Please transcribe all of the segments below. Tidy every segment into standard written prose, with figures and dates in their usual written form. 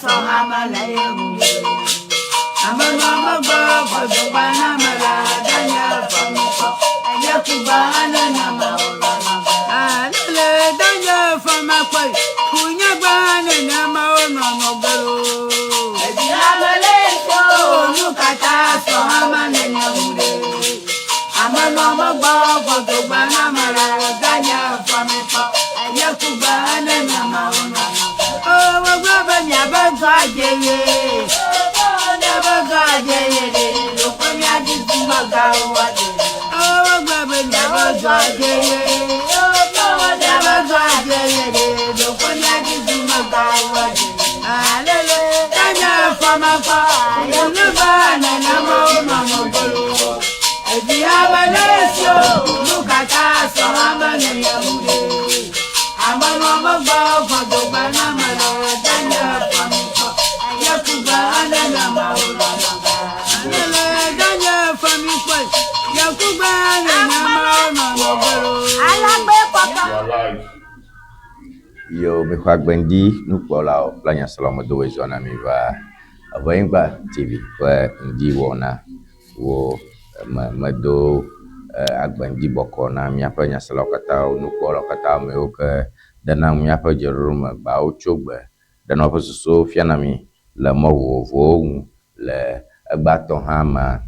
sɔ hame le ye ŋu. Ame nɔ megbe gbɔdɔgba na me la danye fɔmikpɔ enye kugba nenema o. Alele danye fɔmakpɔ kunyagba nenema o nɔnɔ gelo. Edi ame le so nu katã sɔ hame nene ŋu ɖe. Ame nɔ megbe gbɔdɔgba na me la danye fɔmikpɔ enye kugba nenema o nɔnɔ. O wogblɔ be miabe zɔ adze ye. Miabe zɔ adze ye ɖe. Ɖokpe miadi dumegãwo adze. O wogblɔ be miabe zɔ adze ye. Miabe zɔ adze ye ɖe. Ɖokpe miadi dumegãwo adze. Alele danye fɔmakpɔ. Yenugba nenema wo nɔnɔ gbolo. Evi ame le si o. Nu katã sɔ ame nene ŋu ɖe. Ame nɔ megbe gbɔdɔgba na me le danye fɔmikpɔ. Enye kugbe nenema wo nɔnɔ. Alele danye fɔmikpɔ. Yekugbe nenema wo nɔnɔ gbolo. Alagbe kɔkɔ. You are live. Yo mixɔ agbeŋdi nukpɔlawo kple nyaselawo zɔna mi va Eʋenyigba TV ƒe ŋdi wɔna wo me medo agbeŋdi bɔkɔ na míaƒe nyaselawo katã, nukpɔlawo katã, amewo ke dena míaƒe dzeɖoɖo me gbawo tso gbe ɖena woƒe susuwo fiana mi le mɔ vovovowo ŋu le egbatɔ hã mea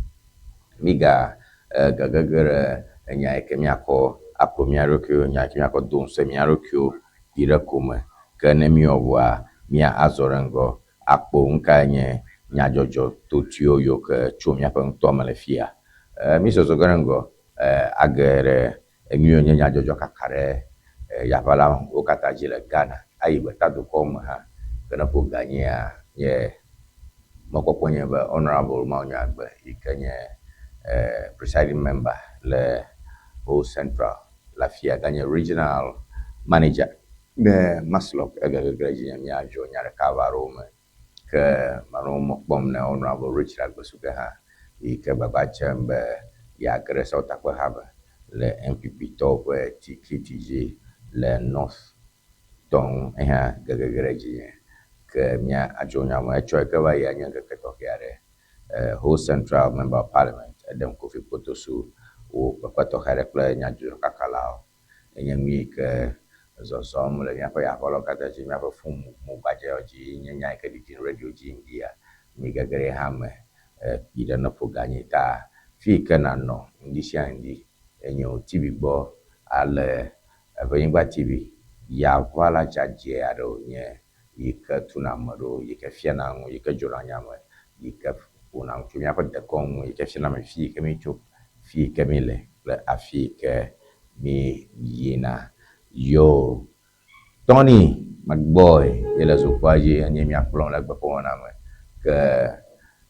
miga gegege ɖe enya yi ke míakɔ akplɔ mía ɖokuiwo, nya yi ke míakɔ do ŋusẽ mía ɖokuiwo yi ɖe kome. Ke ne míwɔ vɔa, mía azɔ ɖe ŋgɔ akpɔ nu kae nye nyadzɔdzɔ totoewo yiwo ke tso míaƒe ŋutɔ me le fia. Mi zɔzɔ ge ɖe ŋgɔ age ɖe enu yiwo nye nyadzɔdzɔ kaka ɖe yaʋalawo katã dzi le Ghana ayi gbetadukɔwo me hã. Ke ne ƒo ga nyia nye mɔkpɔkpɔ nye be Honourable Mawunya Agbe yi ke nye presiding member le Ho Central le afia ganye regional manager ne MASLOC egegege ɖe dzi nye míadzro nya ɖeka va ɖo me. Ke manɔ mɔ kpɔm ne Honourable Richard Agbesuke hã yi ke gbagba dzem be yeage ɖe Sewɔtakpeha me le NPP tɔwo ƒe tikiti dzi le North tɔ ŋu ehã gegege ɖe dzi nye. Ke mía adzro nya me etsɔ yi ke va yia nye ŋkeke tɔxɛ aɖe. Ho Central Member of Parliament Edem Kofi Kpotosu wo kpekpe tɔxɛ aɖe kple nyadzɔdzɔkakalawo. Enye nu yi ke zɔzɔm le míaƒe yaʋalawo katã dzi, míaƒe fon mu gbadzawo dzi nye nya yi ke ɖiɖim radio dzi ŋdia. Mi gege ɖe hã me kpi ɖe ne ƒo ganyi ta fi yi ke nànɔ ŋdi sia ŋdi enye wò TV gbɔ ale Eʋenyigba TV yaʋala dzadzɛ aɖe wònye yi ke tuna ame ɖo, yi ke fiana nu, yi ke dzona nya me, yi ke ƒona nu tso míaƒe dekɔnu ŋu, yi ke fiana ame fi yi ke mítso, fi yi ke míle kple afi yi ke mi yina. Yo Tony McBoy ye le zokpoa dzi enye míakplɔm le egbe ƒe wɔna me. Ke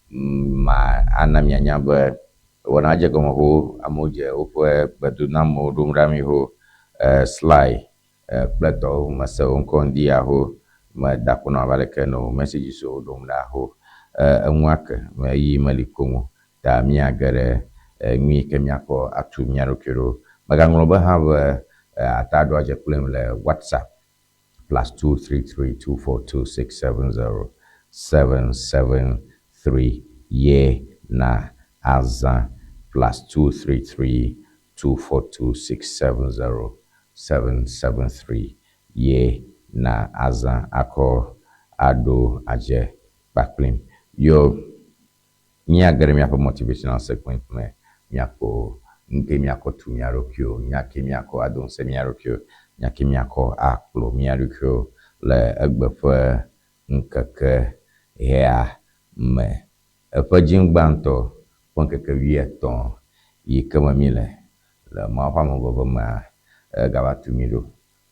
ma ana mianya be wɔna dze gɔme xoxo, amewo dze woƒe gbedonamewo ɖom ɖa mi xoxo. Sly kple tɔwo mese wo ŋkɔ ŋdi ya xoxo. Meda ko na abe aleke ne wo messages wo ɖom ɖa xoxo. Enua ke me ɣeyiɣi meli koŋ o. Ta míage ɖe nu yi ke míakɔ atu mía ɖokui ɖo. Megaŋlɔ be hã be ata ɖo adze kplim le WhatsApp +233 242 670 773 ye na azã +233 242 670 773 ye na azã akɔ aɖo adze kpakplim. Yo míage ɖe míaƒe motivational segment me míakpɔ nu ke míakɔ tu mía ɖokuiwo, nya ke míakɔ ado ŋusẽ mía ɖokuiwo, nya ke míakɔ akplɔ mía ɖokuiwo le egbe ƒe ŋkeke hea me. Eƒe dziŋgbãtɔ ƒe ŋkeke 50 yi ke me míle le Mawu ƒe amenuveve mea egava tu mí ɖo.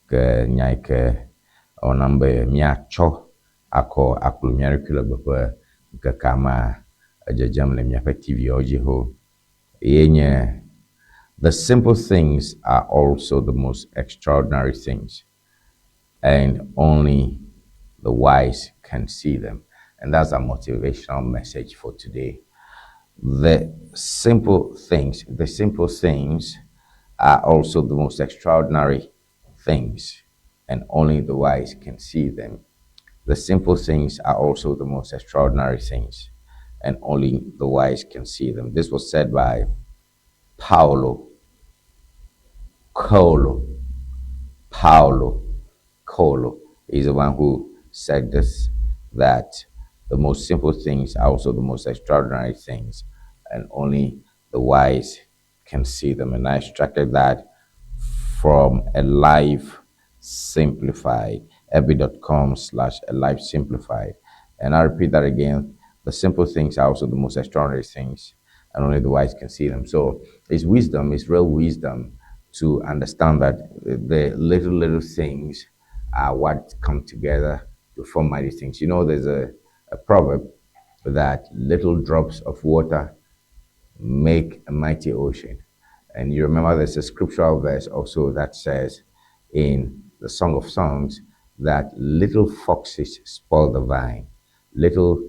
Ke nya yi ke ewɔnam be míatsɔ akɔ akplɔ mía ɖokui le egbe ƒe ŋkekea mea edzedzem le míaƒe TV-wo dzi xoxo. Ye nye The simple things are also the most extraordinary things, and only the wise can see them. And that's a motivational message for today. The simple things are also the most extraordinary things, and only the wise can see them. The simple things are also the most extraordinary things, and only the wise can see them. This was said by Paulo Coelho. Paulo Coelho is the one who said this, that the most simple things are also the most extraordinary things, and only the wise can see them. And I extracted that from A Life Simplified, fb.com/alifesimplified. And I repeat that again. The simple things are also the most extraordinary things, and only the wise can see them. So it's wisdom, it's real wisdom to understand that the little, little things are what come together to form mighty things. There's a proverb that little drops of water make a mighty ocean. And you remember there's a scriptural verse also that says in the Song of Songs that little foxes spoil the vine. Little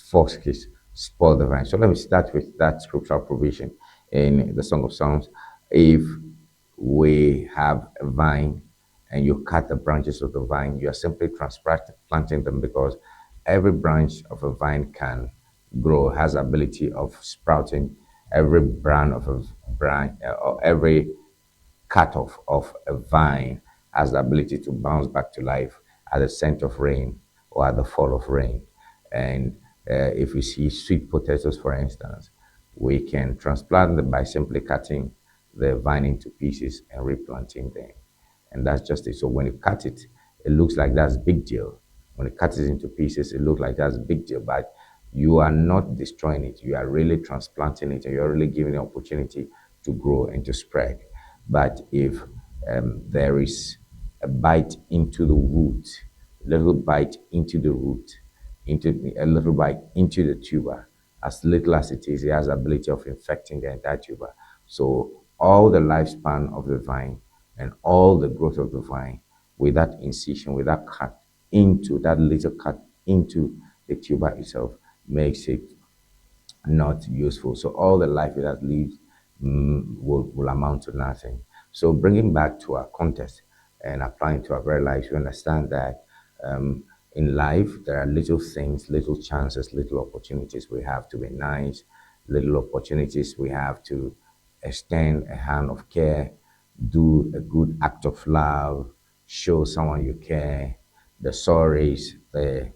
foxes spoil the vine. So let me start with that scriptural provision in the Song of Songs. If we have a vine and you cut the branches of the vine, you are simply transplanting them, because every branch of a vine can grow, has the ability of sprouting. Every branch of a branch, or every cut off of a vine has the ability to bounce back to life at the scent of rain or at the fall of rain. And if we see sweet potatoes, for instance, we can transplant them by simply cutting the vine into pieces and replanting them. And that's just it. So when you cut it, it looks like that's a big deal. When you cut it into pieces, it looks like that's a big deal, but you are not destroying it. You are really transplanting it, and you're really giving it opportunity to grow and to spread. But if there is a bite into the root, little bite into the root, into a little bite into the tuber, as little as it is, it has the ability of infecting the entire tuber. So all the lifespan of the vine and all the growth of the vine, with that incision, with that cut into that little cut into the tuber itself, makes it not useful. So all the life it has lived will amount to nothing. So bringing back to our context and applying to our very lives, we understand that in life there are little things, little chances, little opportunities we have to be nice, little opportunities we have to extend a hand of care, do a good act of love, show someone you care, the sorries, the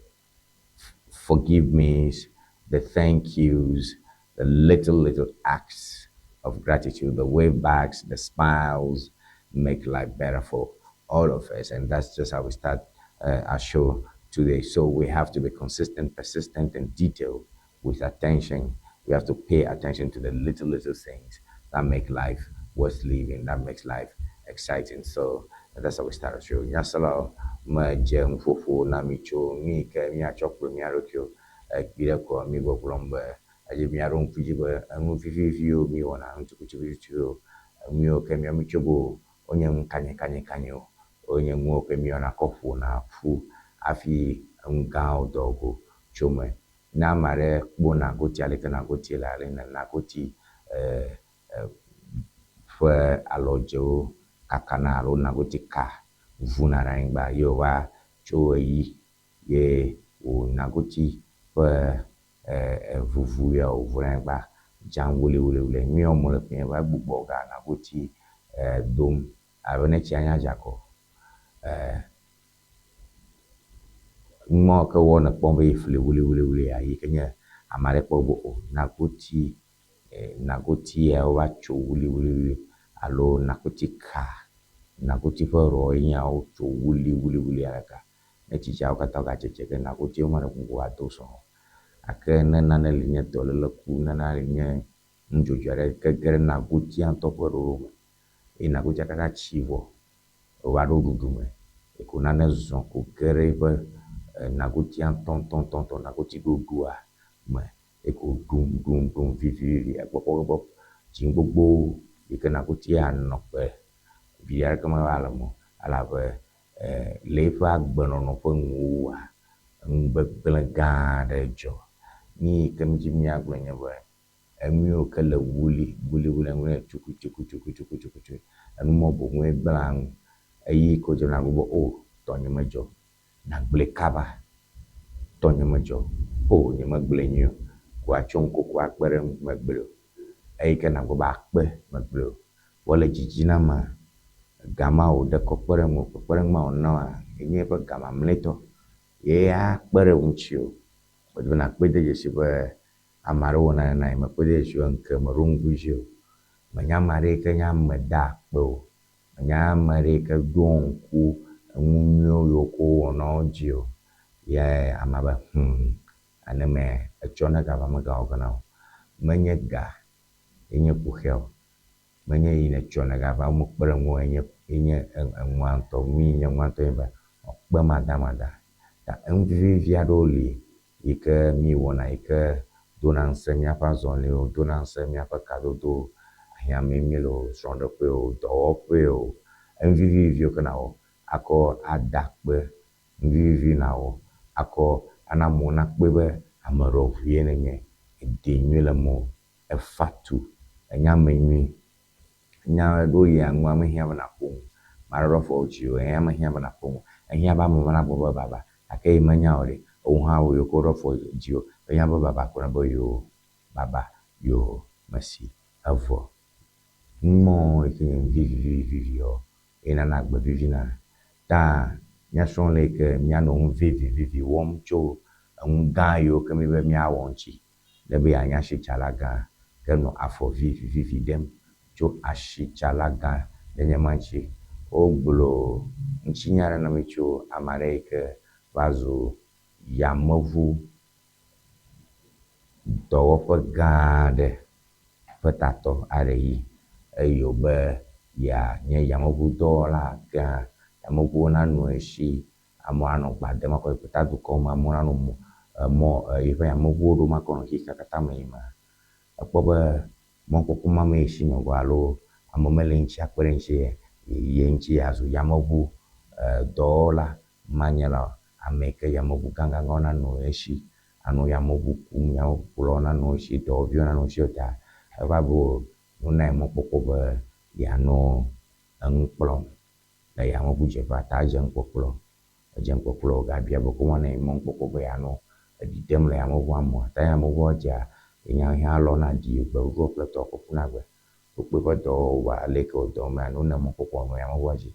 forgive me's, the thank yous, the little, little acts of gratitude, the wave backs, the smiles, make life better for all of us. And that's just how we start our show today. So we have to be consistent, persistent, and detailed with attention. We have to pay attention to the little, little things that make life worth living, that makes life exciting. So that's how we start our show. Nyasala, ma je mfofo na micho, mi ke mi achokro mi arokyo, kpire ko mi go plombe, aje mi aron fuji be, anu fifi fi o mi wona, ntu kuchu kuchu chu, mi o ke mi amicho bo, onye m kanye kanye kanye o, onye mu o ke mi ona kofu na fu, afi nga odogo chome. Na mare kpo na goti aleke na goti la ale na na goti, fe alɔdzewo kakana alo nagoti ka vuna ɖe anyigba ye wòva tso ɣeyi ye wò nagoti ƒe vuvu ya wòvu ɖe anyigba dza wuliwuliwuli. Nu yawo me le kplɔe va gbugbɔ ga nagoti dom abe ne tsia nya dza kɔ. Numɔ ke wɔ ne kpɔm be fli wuliwuliwuli ya yi ke nye ame aɖe kpɔ be o nagoti ya wova tso wuliwuliwuli alo nagoti ka nagoti ƒe ɖɔ ye nya wotso wuliwuliwuli aleka. Ne tsi dza wo katã wogadzedze ge nagotiwo me ɖe gbogbo ado sɔ. Gake ne nane li nye dɔléle ku, ne nane li nye nudzodzoe aɖe ke ge ɖe nagotia ŋutɔ ƒe ɖoɖo me eye nagotia kaka tsi vɔ wòva ɖo ɖuɖu me eko nane zɔ ko ge ɖe eƒe nagotia ŋutɔŋutɔŋutɔ nagoti ɖoɖoa me eko ɖum ɖum ɖum vivivi egbɔkpɔ gbɔ dzi gbogbo yi ke nagotia nɔ kpe vi aɖeke meva le eme o elabe le eƒe agbenɔnɔ ƒe nuwuwua nugbegblẽ gã aɖe dzɔ. Nu yi ke mi dzi míagblɔ nye be enu yiwo ke le wuli wuliwuli enu ye tsuku tsuku tsuku tsuku tsuku tsuku enu mɔ boŋue gblẽa nu eye ko dzɔ na gbɔ o tɔnye medzɔ nagblẽ kaba Tɔnye medzɔ o. O, nyemegblɔe nyuie o. Ko atsɔ ŋkoko akpe ɖe eŋu, megblɔe o. Eyi ke nàgblɔ be akpe, megblɔe o. Vɔ le dzidzi na amea, ga ma wòɖe kɔ kpe ɖe ŋuwò, kpekpeɖeŋu ma wòna wòa, enye eƒe ga mamlɛtɔ ye akpe ɖe ŋutiwò. Medi be nàkpɔe de dzesi be ame aɖe wɔ nane na ye. Mekpɔe de dzesi be ŋke meɖo ŋku edzi o. Menye ame aɖe yi ke nye ame daakpe o. Menye ame aɖe yi ke ɖoa ŋku enu nyuiwo yi wokɔ wɔ na wo dzi o. Ye amea be, Hum, nenemae etsɔ ne gava megawɔ ge na wò. Menye ga ye nye kuxia o. Menye yi netsɔ negava womekpe ɖe ŋuwò o ye nye enua ŋutɔ. Nu yi nye nua ŋutɔ ye nye be akpe madamada. Ta enu vivivi aɖewo li yi ke míewɔna yi ke dona ŋusẽ míaƒe azɔliwo, dona ŋusẽ míaƒe kadodowo, ahiãmee míele o, srɔ̃ɖeƒee o, dɔwɔƒee o. Enu viviviwo ke nàwɔ akɔ ada akpe, nu vivivi nàwɔ akɔ ana amewo nakpɔe be ame ɖɔʋue nènye, èdɛ nyuie le mewò, èfa tu, ènye ame nyui. Nya ɖewo yia nua mehiã be nàƒo nu o. Ame aɖe ɖo afɔ wò dzi o, eya mehiã be nàƒo nu o. Ehiã be ame ma nagblɔ be baba gake yi menya o ɖe, ewò hã wò yiwo ke woɖo afɔ dziwò ehiã be baba ko nagblɔ yoo baba yoo mesi evɔ. Numɔwo yi ke nye nu viviviviviɔ ye nana agbe vivina. Ta míasrɔ̃ le yi ke míanɔ nu vivivivi wɔm tso enu gã yiwo ke míbe míawɔ ŋuti. Ne be yeanye asitsala gã, ke nɔ afɔ vivivivi ɖem tso asitsala gã nyenye ma ŋuti. Wogblɔ ŋutinya aɖe na mí tso ame aɖe yi ke va zu yameʋu dɔwɔƒe gã aɖe ƒe tatɔ aɖe yi eye wòbe yeanye yameʋudɔwɔla gã. Yameʋuwo nanɔ esi Amewo anɔ gba dem akɔ yi gota dukɔ me, amewo nanɔ mɔ emɔ yiƒe yameʋuwo ɖom akɔ nɔ xexea katã me yim. Ekpɔ be mɔkpɔkpɔ ma me esi nɔ go alo ame meli ŋuti akpe ɖe ŋuti ye ŋuti yeazu yameʋu dɔwɔla manye la o. Ame yi ke yameʋu gãgãgãwo nanɔ esi, anɔ yameʋu kum, yameʋukulawo nanɔ esi, dɔwɔviwo nanɔ esi o ta eva be wonae mɔkpɔkpɔ be yeanɔ enu kplɔm. Le yameʋudzeƒea ta edze ŋkpɔkplɔ. Edze ŋkpɔkplɔ wògabia be ko woana ye mɔnukpɔkpɔ be yeanɔ eɖi dem le yameʋua mea. Ta yameʋua dzea, enya hiã lɔ na ɖi gbeɖuɖɔ kple tɔ kɔ ƒuna gbe. Wokpɔe ƒe dɔwɔwɔa leke wòdɔ mea, ne wona mɔkpɔkpɔ wònɔ yameʋua dzi.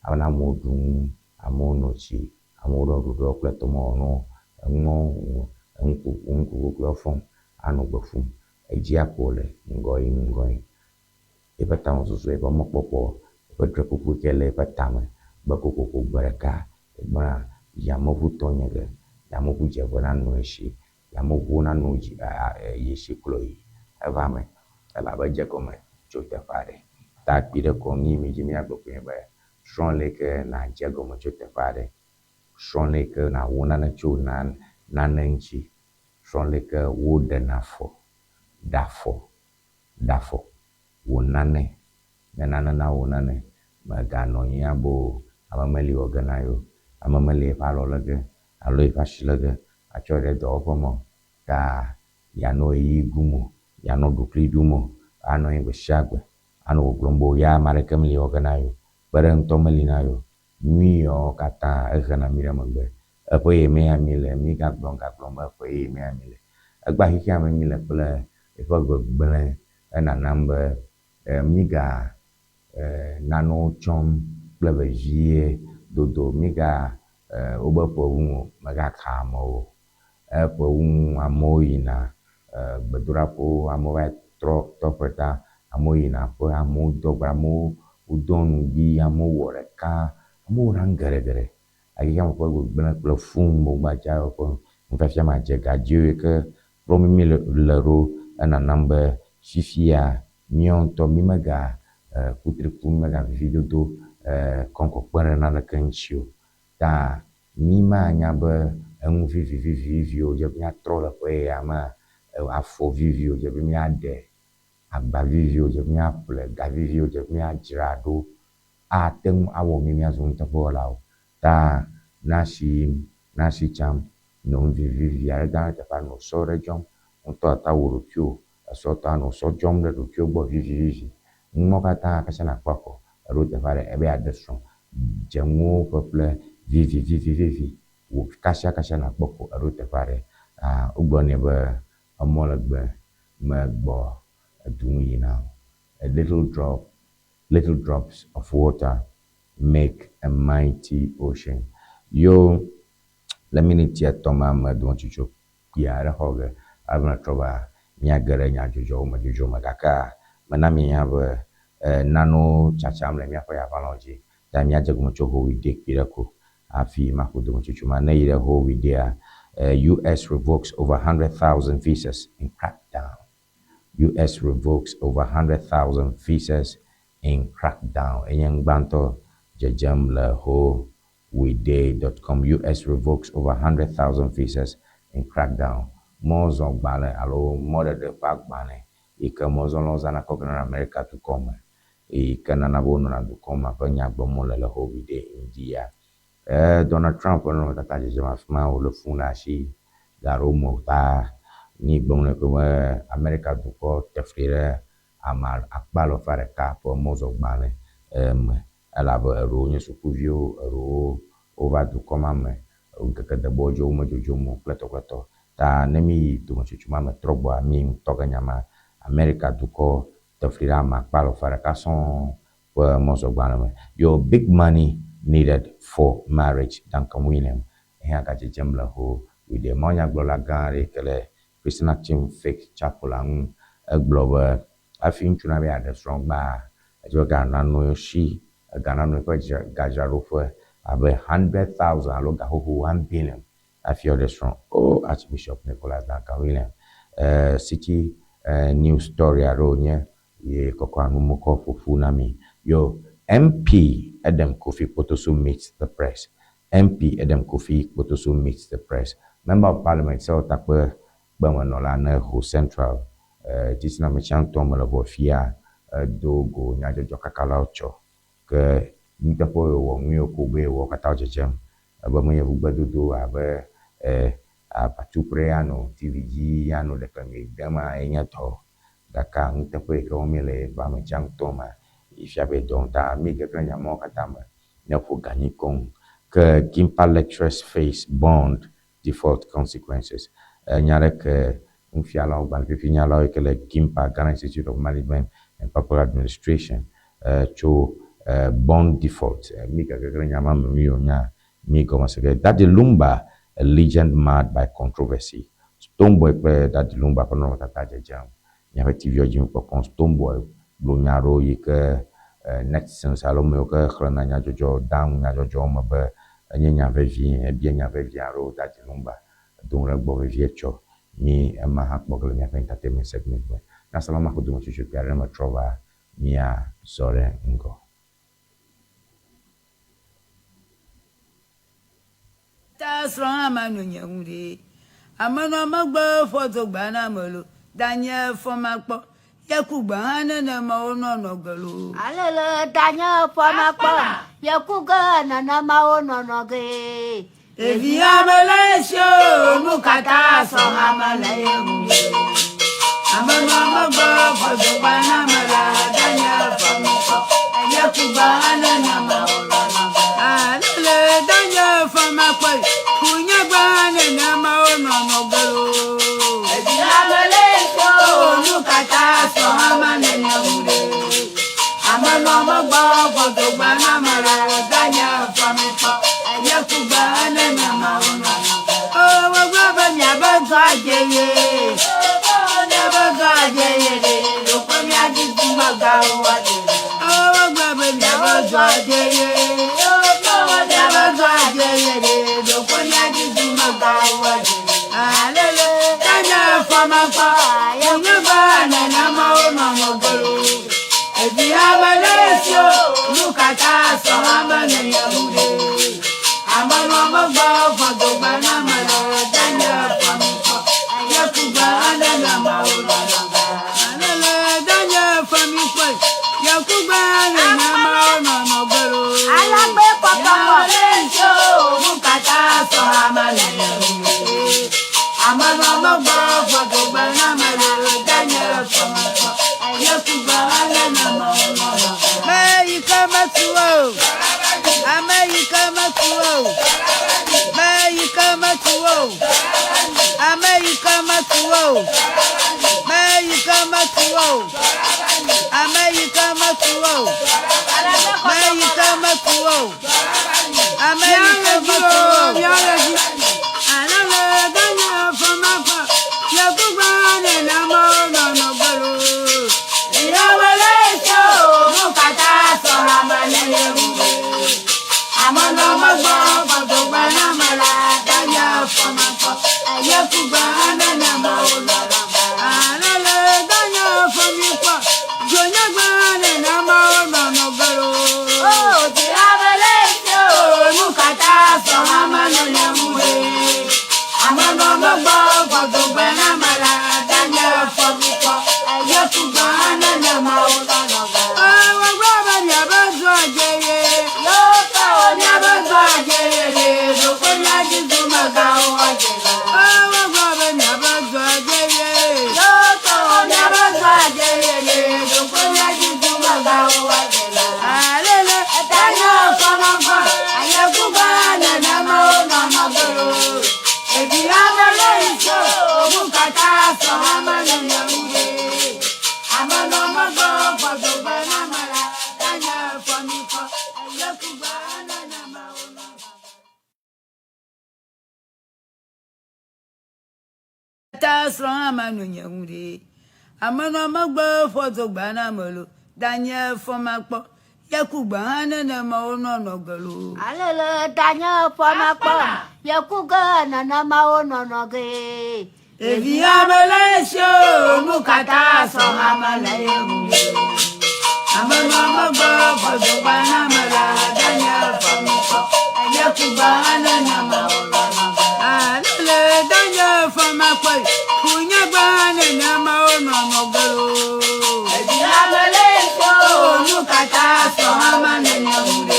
Ena amewo ɖu nu, amewo no tsi, amewo ɖɔ ɖuɖɔ kple tɔmewɔnuwo, enuwo, enukukukuwo fɔm anɔ gbe ƒum. Edzia ko le ŋgɔ yim ŋgɔ yim. Eƒe tamesusu, eƒe mɔkpɔkpɔ, eƒe drɔ̃ekuku ke le eƒe tame be kokoko gbe ɖeka egbɔna yameʋu tɔ nye ge, yameʋu dzeʋe nanɔ esi, yameʋuwo nanɔ dzi ye si kplɔ yi. Eva eme elabe edze egɔme tso teƒe aɖe. Ta kpui ɖe kɔ mí mídzi míagblɔ koe nye be srɔ̃ leke nàdze egɔme tso teƒe aɖe. Srɔ̃ leke nàwɔ nane tso nane ŋuti. Srɔ̃ leke woɖena afɔ, ɖe afɔ Ɖe afɔ wò nane, ne nane na wò nane, mèganɔ anyi abo o. Ame meli wɔ ge na ye o. Ame meli eƒe alɔ lé ge alo eƒe asi lé ge atsɔe ɖe dɔwɔƒe me o. Ta yeanɔ ɣeyiɣi gum o, yeanɔ ɖukli ɖum o, anɔ anyi gbe sia gbe anɔ gbɔgblɔm be ya ame aɖeke meli wɔ ge na ye o, kpeɖeŋutɔ meli na ye o. Nyui yawo katã ehena mí ɖe megbe. Eƒe ye mea míle, mígagblɔ gagblɔ be eƒe ye mea míle. Egbea xexea me míle kple eƒe gbegblẽ enanam be míga nanewo tsɔm kple vevie dodo, míga wobe ƒe ŋu o, megaka amewo o. Eƒe ŋu amewo yina gbedoɖaƒewo, amewo va yi trɔ tɔƒe ta, amewo yina aƒe, amewo dɔ gbe, amewo wodɔ ŋdi, amewo wɔ ɖeka, amewo wɔna nu geɖegeɖe. Xexea me ƒe gbegblẽ kple fũ gbadza ƒe nufiafia madze gadziwo yi ke kplɔm mí le ɖo enanam be fifia míawo ŋutɔ mímega kutri kum, mímega vividodo kɔŋkɔ kpem ɖe naneke ŋuti o. Ta mímanya be enu viviviviviwo wòdze be míatrɔ le ƒe yeyea mea, afɔ viviwo wòdze be míaɖe, agba viviwo wòdze be míaƒle, ga viviwo wòdze be míadzra ɖo ate ŋu awɔ mí míazu nuteƒewɔlawo. Ta ne asi yim, ne asi tsam, nɔ nu vivivi aɖe dam ɖe teƒea, nɔ sɔ ɖe dzɔm. Ŋutɔ ate awɔ ɖokuiwò esɔtɔ anɔ sɔ dzɔm ɖe ɖokuiwò gbɔ vivivivi. Nu mawo katã kasia nàkpɔ akɔ eɖo teƒe aɖe ebe yeaɖe srɔ̃. Dze nuwo ƒeƒle vivivivivivi. Wò kasiakasia nàkpɔ ko eɖo teƒe aɖe. Ah, wogblɔ nɛ be emɔ legbe megbɔ edu ŋu yina o. A little drop, little drops of water make a mighty ocean. Yo le miniti etɔ̃ ma me dometsotso kpui aɖe xɔ ge hafi metrɔ va míage ɖe nyadzɔdzɔwo me dzodzro me gakea mena mienya be nanewo tsatsam le míaƒe yaʋalɔ̃ dzi ta míadze gome tso Howidé kpui ɖe ko hafi maƒo dometsotso ma. Ne yi ɖe Howidéa, US revokes over 100,000 visas in crackdown. US revokes over 100,000 visas in crackdown. Enye nu gbãtɔ dzedzem le howidé.com. US revokes over 100,000 visas in crackdown. Mɔzɔgbalẽ alo mɔɖeɖe ƒe agbalẽ yi ke mɔzɔlawo zãna kɔ gena ɖe Amerika dukɔ me yi ke nana be wonɔna dukɔ ma ƒe nya gblɔm wole le Howidé ŋdi ya. Donald Trump ƒe nɔnɔmetata dzedzem afi ma wòle fũ ɖe asi gaɖewo me o ta ni gblɔm le be Amerika dukɔ te fli ɖe ame akpe alafa ɖeka ƒe mɔzɔgbalẽ me elabe eɖewo nye sukuviwo, eɖewo wova dukɔ ma me ŋkeke degbewo dzi womedzodzom o kple tɔkpletɔ. Ta ne mi yi dometsotso ma me trɔ gbɔa mi ŋutɔ ge nya ma Amerika dukɔ te fli ɖe ame akpe alafa ɖeka sɔŋ ƒe mɔzɔgbalẽ me. Your big money needed for marriage, Duncan William. Eya gadzedzem le Howidé. Mawunyagblɔla gã aɖe yi ke le Christian Action Faith Chapel la ŋu egblɔ be hafi ŋutsu nabe yeaɖe srɔ̃ gbaa, edze be ga nanɔ si, ega nanɔ eƒe gadzraɖoƒe abe 100,000 alo gaxoxo 1 billion hafi yeaɖe srɔ̃. Oh, Archbishop Nicholas Duncan William. City news story aɖewo nye ye kɔkɔ anumokɔ ƒoƒu na mi. Yo MP Edem Kofi Kpotosu meets the press. MP Edem Kofi Kpotosu meets the press. Member of Parliament sewɔtakpe kpemenɔla ne Ho Central titina metsiãtɔ me le ʋɔ fia edo go nyadzɔdzɔkakalawo tsɔ ke nuteƒe wòwɔ nu yiwo ko be wòwɔ katã dzedzem ebe menye ŋugbedodo abe aʋatsupre anɔ TV dzi anɔ ɖeklemi dem ye nye dɔ gake nuteƒe yi ke wɔm míele ƒe ame tsãtɔ ma yi fia be dɔ ta mi keklẽ nya mawo katã me míaƒo ganyi koŋ. Ke GIMPA lecturers face bond default consequences. Nya ɖe ke nufialawo gbalẽfifinyalawo yi ke le GIMPA Ghana Institute of Management and Public Administration tso bond default mi keklẽ nya ma me mi wò nya mi gɔme se ke Daddy Lumba, a legend marred by controversy. Stonebwoy kple Daddy Lumba ƒe nɔnɔmetata dzedzem míaƒe TV dzi kpɔkpɔm. Stonebwoy gblɔ nya aɖewo yi ke netizens alo ame yiwo ke xlẽna nyadzɔdzɔ dea nu nyadzɔdzɔwo me be enye nya vevi ebia nya vevi aɖewo Daddy Lumba do nu ɖe egbɔ vevie tsɔ mi ema hã kpɔ ge le míaƒe entertainment segment me. Nyasela ma ƒe dometsotso kpui aɖe metrɔ va míazɔ ɖe ŋgɔ. Ta srɔ̃ hã manɔ nye ŋu ɖe. Amenɔ megbe fɔ dogba na ame lo. Danye fɔ makpɔ. Yeku gbe hã nenema wonɔnɔ ge lo. Alele danye fɔ makpɔ. Yeku ge nenema wonɔnɔ ge. Ɖevi ame le esi o, nu katã sɔ ame le ye ŋu ɖe. Amenɔ megbe fɔ dogba na ame la, danye fɔ makpɔ. Yeku gbe hã nenema wonɔnɔ ge. Alele danye fɔ makpɔ. Kunye gbe hã nenema wonɔnɔ ge lo. Ɖevi ame le esi o, nu katã sɔ ame le nye ŋu ɖe. Amenɔ megbe fɔ dogba na ame la, danye fɔ makpɔ. Yeku gbe hã nenema wonɔnɔ ge. O, wogblɔ be miabe dɔ adze ye. Miabe dɔ adze ye ɖe. Ɖokpe miadzi dumegawo adze. O, wogblɔ be miabe dɔ adze ye. Miabe dɔ adze ye ɖe. Ɖokpe miadzi dumegawo adze. Alele, danye fɔ makpɔ. Nye gbe nenema wonɔnɔ ge lo. Evi ame le esi o, nu katã sɔ ame le nye ŋu ɖe. Amenɔ megbe fɔ dogba na ame le danye fɔ mi kpɔ. Yeku gbe nenema wonɔnɔ ge. Alele danye fɔ mi kpɔ. Yeku gbe nenema wonɔnɔ ge lo. Alagbe kɔkɔkɔ. Ame le esi o, nu katã sɔ ame le nye ŋu ɖe. Amenɔ megbe fɔ dogba na ame le danye fɔ mi kpɔ. Yeku gbe nenema wonɔnɔ ge. Me yi ke metu o, ame yi ke metu o, me yi o, ame yi ke metu wo o, me yi ke metu wo o, ame yi ke metu wo o, me yi ke metu wo o, ame yi ke metu wo o. Alele danya fama fa, yakuba nena mo no no golo. Ìyàwó ṣe o, mú kàtà sọ̀rọ̀ àmàlẹ́ yẹ̀wò. Àmọ́nà mọ́gbọ́ gbọ̀dọ̀gbà náà mọ̀lá dáná fọmọfọ. Ẹ̀yẹ́kùgbà nánà mọ́ ọlọ́rọ̀. Àlọ́lẹ̀ dáná fọmípọ̀, jọ̀nyẹ́gbà nánà mọ́ ọlọ́rọ̀ gbọ́rọ̀. Ó ti àmàlẹ́ ṣe o, mú kàtà sọ̀rọ̀ àmàlẹ́ yẹ̀wò. Àmọ́nà mọ́gbọ́ gbọ̀dọ̀gbà náà mọ̀lá dáná fọmípọ̀. Ẹ̀yẹ́kùgbà nánà mọ́ ọlọ́rọ̀. Ọwọ́ gbọ́dọ̀ ní abẹ́sọ̀ jẹyẹ. Ta srɔ̃ ama no nye ŋu ɖe. Amenɔ megbe fɔdzo gba na me lo. Danye fɔmakpɔ. Yeku gba hã nenema wonɔnɔ ge lo. Alele danye fɔmakpɔ. Yeku ge nenema wonɔnɔ ge. Evi ame le esi o, nu katã sɔ ame le ye ŋu. Amenɔ megbe fɔdzo gba na me la, danye fɔmakpɔ. Yeku gba hã nenema wonɔnɔ ge. Alele danye fɔmakpɔ. Kunyagba nenema wonɔnɔ ge lo. Evi ame le esi o, nu katã sɔ ame le ye ŋu ɖe.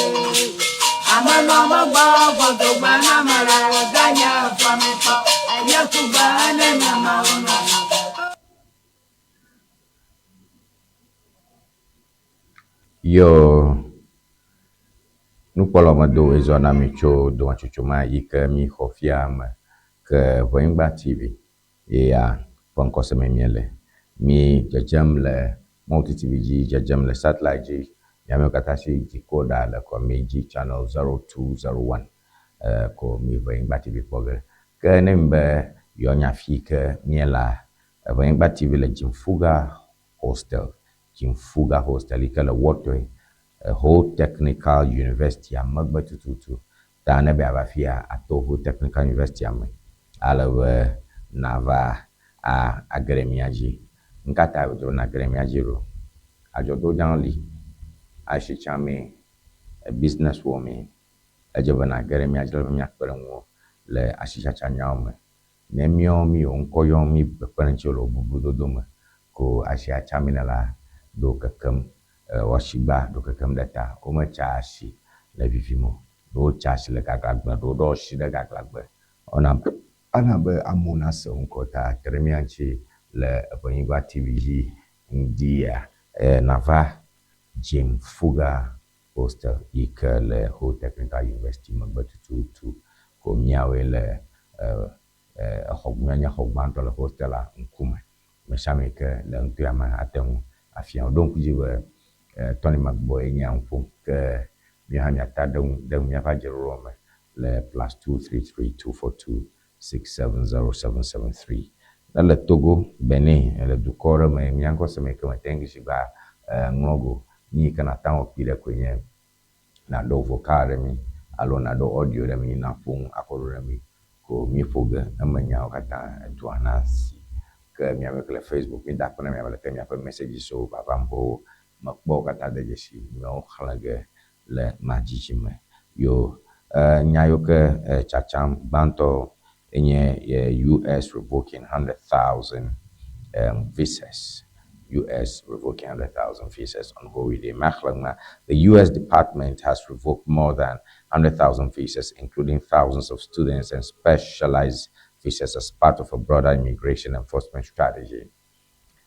Amenɔ megbe fɔdzo gba na me la, danye fɔmakpɔ. Yeku gba nenema wonɔnɔ ge. Yo nukpɔlɔ medo ezɔ na mi tso dometsotsɔ ma yi ke mi xɔ fia me ke Ʋenyigba TV yeya ƒe ŋkɔseme míele. Mi dzedzem le Multi TV dzi, dzedzem le satellite dzi. Miamewo katã si decoder le kɔmi dzi channel 0201 ko mi Ʋenyigba TV kpɔ ge. Ke ne mi be yewoanya fi ke míelea, Ʋenyigba TV le Dzimfuga Hostel, Dzimfuga Hostel yi ke le Wɔtɔe, Ho Technical University megbe tututu. Ta ne be yeava fia ato Ho Technical University me ale be nava a age ɖe mía dzi. Nu ka tae wòdze be nage ɖe mía dzi ɖo? Adzɔdodãwo li, asi tsamee, business wɔmee. Edze be nage ɖe mía dzi ale be míakpe ɖe ŋuwò le asitsatsa nyawo me. Ne míawo mí wò ŋkɔ yɔm mí kpekpe ɖe ŋutiwò le wò bubludodo me ko asia tsami nèlea ɖo kekem wò asigba ɖo kekem ɖe ta. Wometsa asi le vivime o. Ɖewo tsa asi le gaglãgbe, ɖewo ɖo asi ɖe gaglãgbe. Ewɔna ana be amewo nase wò ŋkɔ ta te ɖe mía ŋuti le Eʋenyigba TV dzi ŋdi ya nava Jim Fuga Hostel yi ke le Ho Technical University megbe tututu ko míawoe le exɔ míanye xɔ gbãtɔ le hostela ŋkume. Ame sia ame yi ke le nutoa me ate ŋu afia wò. Ɖo ŋku dzi be Tony Magbɔ ye nye nu ƒom ke míawo hã míata ɖe ŋu ɖe míaƒe adzeɖoɖoa me le +233 242 670 773. Ne le Togo, Benin, le dukɔ ɖe me mía ŋkɔ se me yi ke mete ŋu si gba ŋlɔ go. Nu yi ke nàte ŋu kpi ɖe koe nye nàɖo vocal ɖe mí alo nàɖo audio ɖe mí nàƒo nu akɔ ɖo ɖe mí ko míƒo ge eme nyawo katã edua na si. Ke míabe ke le Facebook mída akpe na miabe leke miaƒe messages wo vavam xoxo. Mekpɔ wo katã de dzesi miawo xlẽ ge le madzidzi me. Yo nya yiwo ke tsatsam gbãtɔ enye US revoking 100,000 visas. US revoking 100,000 visas on holiday. Maxlẽ The US Department has revoked more than 100,000 visas, including thousands of students and specialized visas as part of a broader immigration enforcement strategy.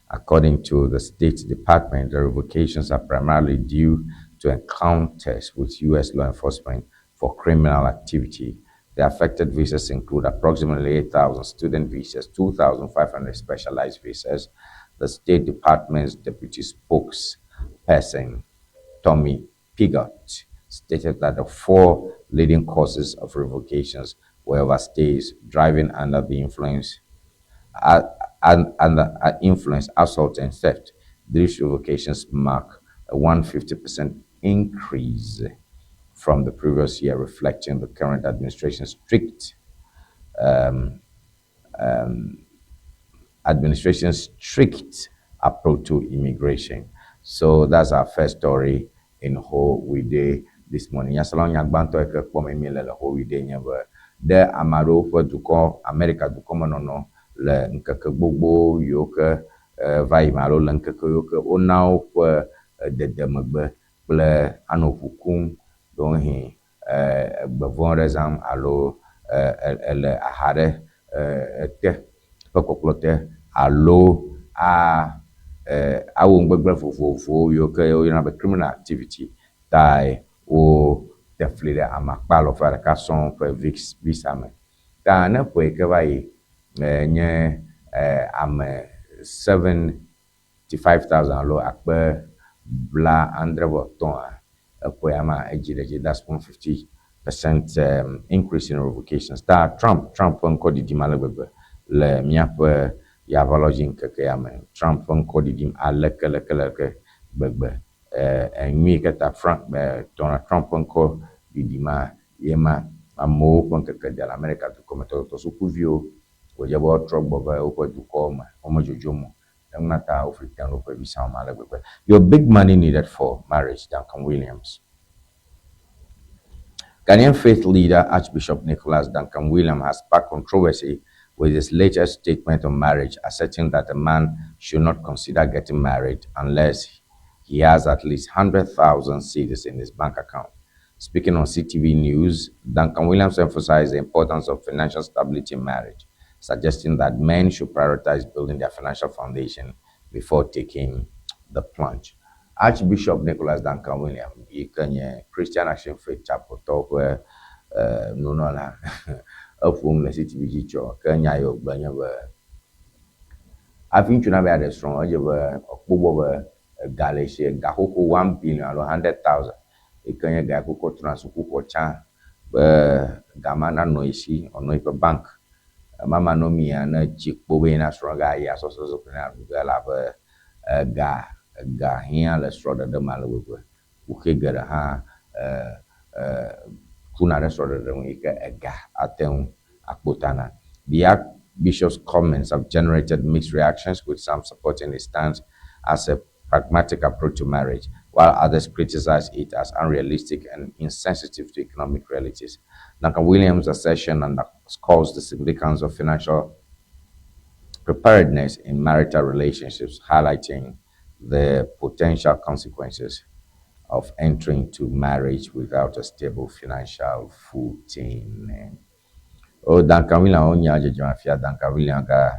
According to the State Department, the revocations are primarily due to encounters with U.S. law enforcement for criminal activity. The affected visas include approximately 8,000 student visas, 2,500 specialized visas. The State Department's deputy spokesperson, Tommy Pigott, stated that the four leading causes of revocations were overstays, driving under the influence, under influence, assault, and theft. These revocations mark a 150% increase from the previous year, reflecting the current administration's strict approach to immigration. So that's our first story in Ho We Day this morning. Nyaselawo nya gbãtɔ yi ke kpɔm mi le le Ho We Day nye be ɖe ame aɖewo ƒe dukɔ Amerika dukɔmenɔnɔ le ŋkeke gbogbo yiwo ke va yi me alo le ŋkeke yiwo ke wona woƒe dede megbe kple anɔ ʋu kum ɖewohĩ egbe vɔ̃ ɖe zãm alo ele aha ɖe te ƒe kpɔkplɔ te alo a awɔ nugbegblẽ vovovowo yiwo ke woyɔna be criminal activity tae wote fli ɖe ame akpa alafa ɖeka sɔŋ ƒe visa me. Ta ne ƒe yi ke va yi nye ame 75,000 alo akpe bla adre vɔ etɔ̃a, eƒe ya ma edzi ɖe edzi that's 150% increase in revocations. Ta Trump ƒe ŋkɔ ɖiɖim ale gbegbe le míaƒe yaʋalɔdzi ŋkeke ya me. Trump ƒe ŋkɔ ɖiɖim aleke leke leke gbegbe. Enyui ke ta Frank Donald Trump ƒe ŋkɔ ɖiɖima ye ma amewo ƒe ŋkeke de le Amerika dukɔme tɔtɔtɔ sukuviwo wòdze be woatrɔ gbɔ be woƒe dukɔwo me womedzodzom o. Eŋuna ta wofli tem ɖe woƒe visawo me ale gbegbe. Your big money needed for marriage, Duncan Williams. Ghanaian faith leader Archbishop Nicholas Duncan Williams has sparked controversy with his latest statement on marriage, asserting that a man should not consider getting married unless he has at least 100,000 cedis in his bank account. Speaking on CTV News, Duncan Williams emphasized the importance of financial stability in marriage, suggesting that men should prioritize building their financial foundation before taking the plunge. Archbishop Nicholas Duncan Williams yi ke nye Christian Action Faith Chapel tɔwo ƒe nunɔla eƒo nu le CTV dzi tsɔ ke nya yi wògblɔ nye be hafi ŋutsu nabe aɖe srɔ̃ edze be wòakpɔ gbɔ be ega le esi ga xoxo 1 billion alo 100,000 yi ke nye ga yi ke wokɔ tuna sukuxɔ tsã be ga ma nanɔ ye si wòanɔ yiƒe bank ema manɔmea ne tsi kpo be yina srɔ̃ ge ayi asɔsɔ zokui na ɖu ge elabe ega ega hiã le srɔ̃ɖeɖe me ale gbegbe. Kuxi geɖe hã kuna ɖe srɔ̃ɖeɖe ŋu yi ke ega ate ŋu akpo ta na. The Archbishop's comments have generated mixed reactions, with some supporting his stance as a pragmatic approach to marriage, while others criticize it as unrealistic and insensitive to economic realities. Duncan Williams' assertion underscores the significance of financial preparedness in marital relationships, highlighting the potential consequences of entering into marriage without a stable financial footing. O Duncan Williams wonya dzedzem afia Duncan Williams ga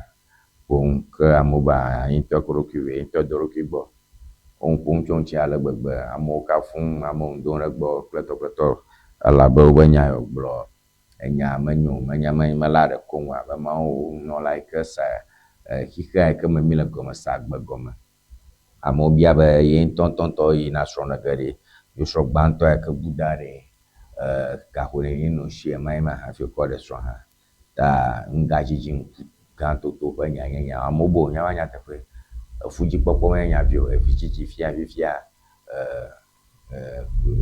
ƒo ke amewo be anyi ŋutɔ ko ɖokui ve ŋutɔ do ɖokui gbɔ. Wo ƒom tso ŋuti ale gbegbe amewo kafum amewo ŋu dom ɖe egbɔ kple tɔ kple tɔ elabe wobe nya yi wògblɔ enya menyo menya mele aɖe koŋ o abe Mawu nunɔla yi ke se xixea yi ke me mi le gɔme se agbe gɔme. Amewo bia be ye ŋutɔŋutɔŋutɔ yina srɔ̃ ɖe ge ɖe ye srɔ̃ gbãtɔ yi ke bu da ɖe gaxo neni nɔ si ema ye ma hafi wòkɔ ɖe srɔ̃ hã. Ta ŋgadzidzi ŋku gã toto ƒe nya nye nya amewo be wònya va nyateƒe. Efudzikpɔkpɔ menye nya vi o. Evidzidzi fia fifia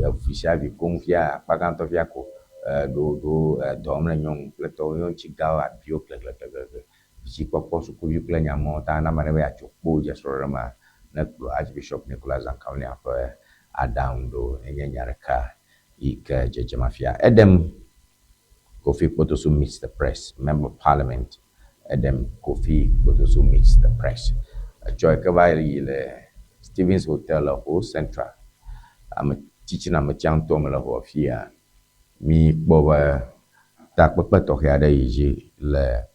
evi sia vi koŋ fia akpa gãtɔ fia ko ɖo ɖo dɔ wɔm le nyɔnu kple tɔwo ye ŋuti gawo abiwo klekleklekle. Vidzikpɔkpɔ sukuvi kple nyamɔwo ta ne ame aɖe be yeatso kpo dze srɔ̃ɖeɖe mea ne kplɔ Archbishop Nicholas Duncan Williams ƒe aɖaŋu ɖo enye nya ɖeka yi ke dzedzem afia. Edem Kofi Kpotosu meets the press. Member of Parliament Edem Kofi Kpotosu meets the press. Etsɔ yi ke va yi le Stevens Hotel le Ho Central. Ame tsitsina ametsia ŋutɔ me le xɔ fia. Mi kpɔ be takpekpe tɔxɛ aɖe yi dzi le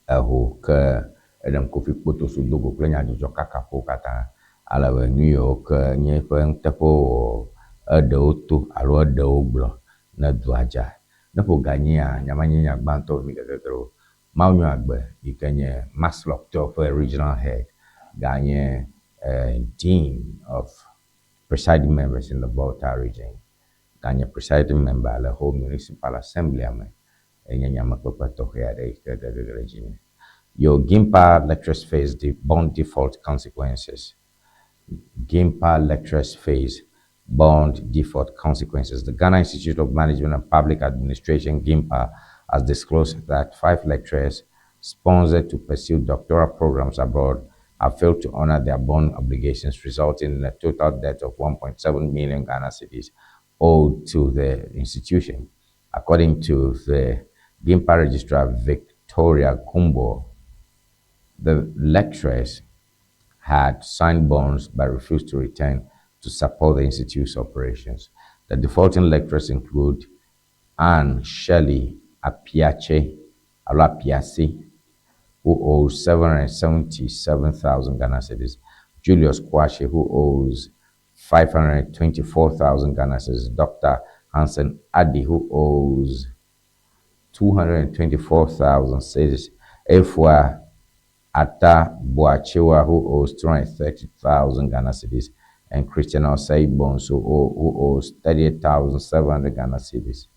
eho ke Edem Kofi Kpotosu do go kple nyadzɔdzɔ kakaƒowo katã ale be nu yiwo ke nye eƒe nuteƒewɔwɔ eɖewo to alo eɖewo gblɔ ne dua dza. Ne ƒo ga nyia, nya ma nye nya gbãtɔ mi gagagre o. Mawunyo Agbe yi ke nye MASLOC tɔ ƒe regional head ganye dean of presiding members in the Volta region ganye presiding member le Ho Municipal Assembly me enye nyamekpekpe tɔxɛ aɖe yi ke gagagre ɖe dzinye. Yo GIMPA lecturers face the bond default consequences. GIMPA lecturers face bond default consequences. The Ghana Institute of Management and Public Administration, GIMPA, has disclosed that 5 lecturers sponsored to pursue doctoral programs abroad have failed to honor their bond obligations, resulting in a total debt of 1.7 million Ghana cedis owed to the institution. According to the GIMPA registrar, Victoria Kumbo, the lecturers had signed bonds but refused to return to support the institute's operations. The defaulting lecturers include Anne Shirley Apiache, Alapiasi, who owes 777,000 Ghana cedis, Julius Kwashe, who owes 524,000 Ghana cedis, Dr. Hansen Adi, who owes 224,000 cedis, Efua Atta Boachewa, who owes 230,000 Ghana cedis, and Christian Osei Bonsu, who owes 38,700 Ghana cedis.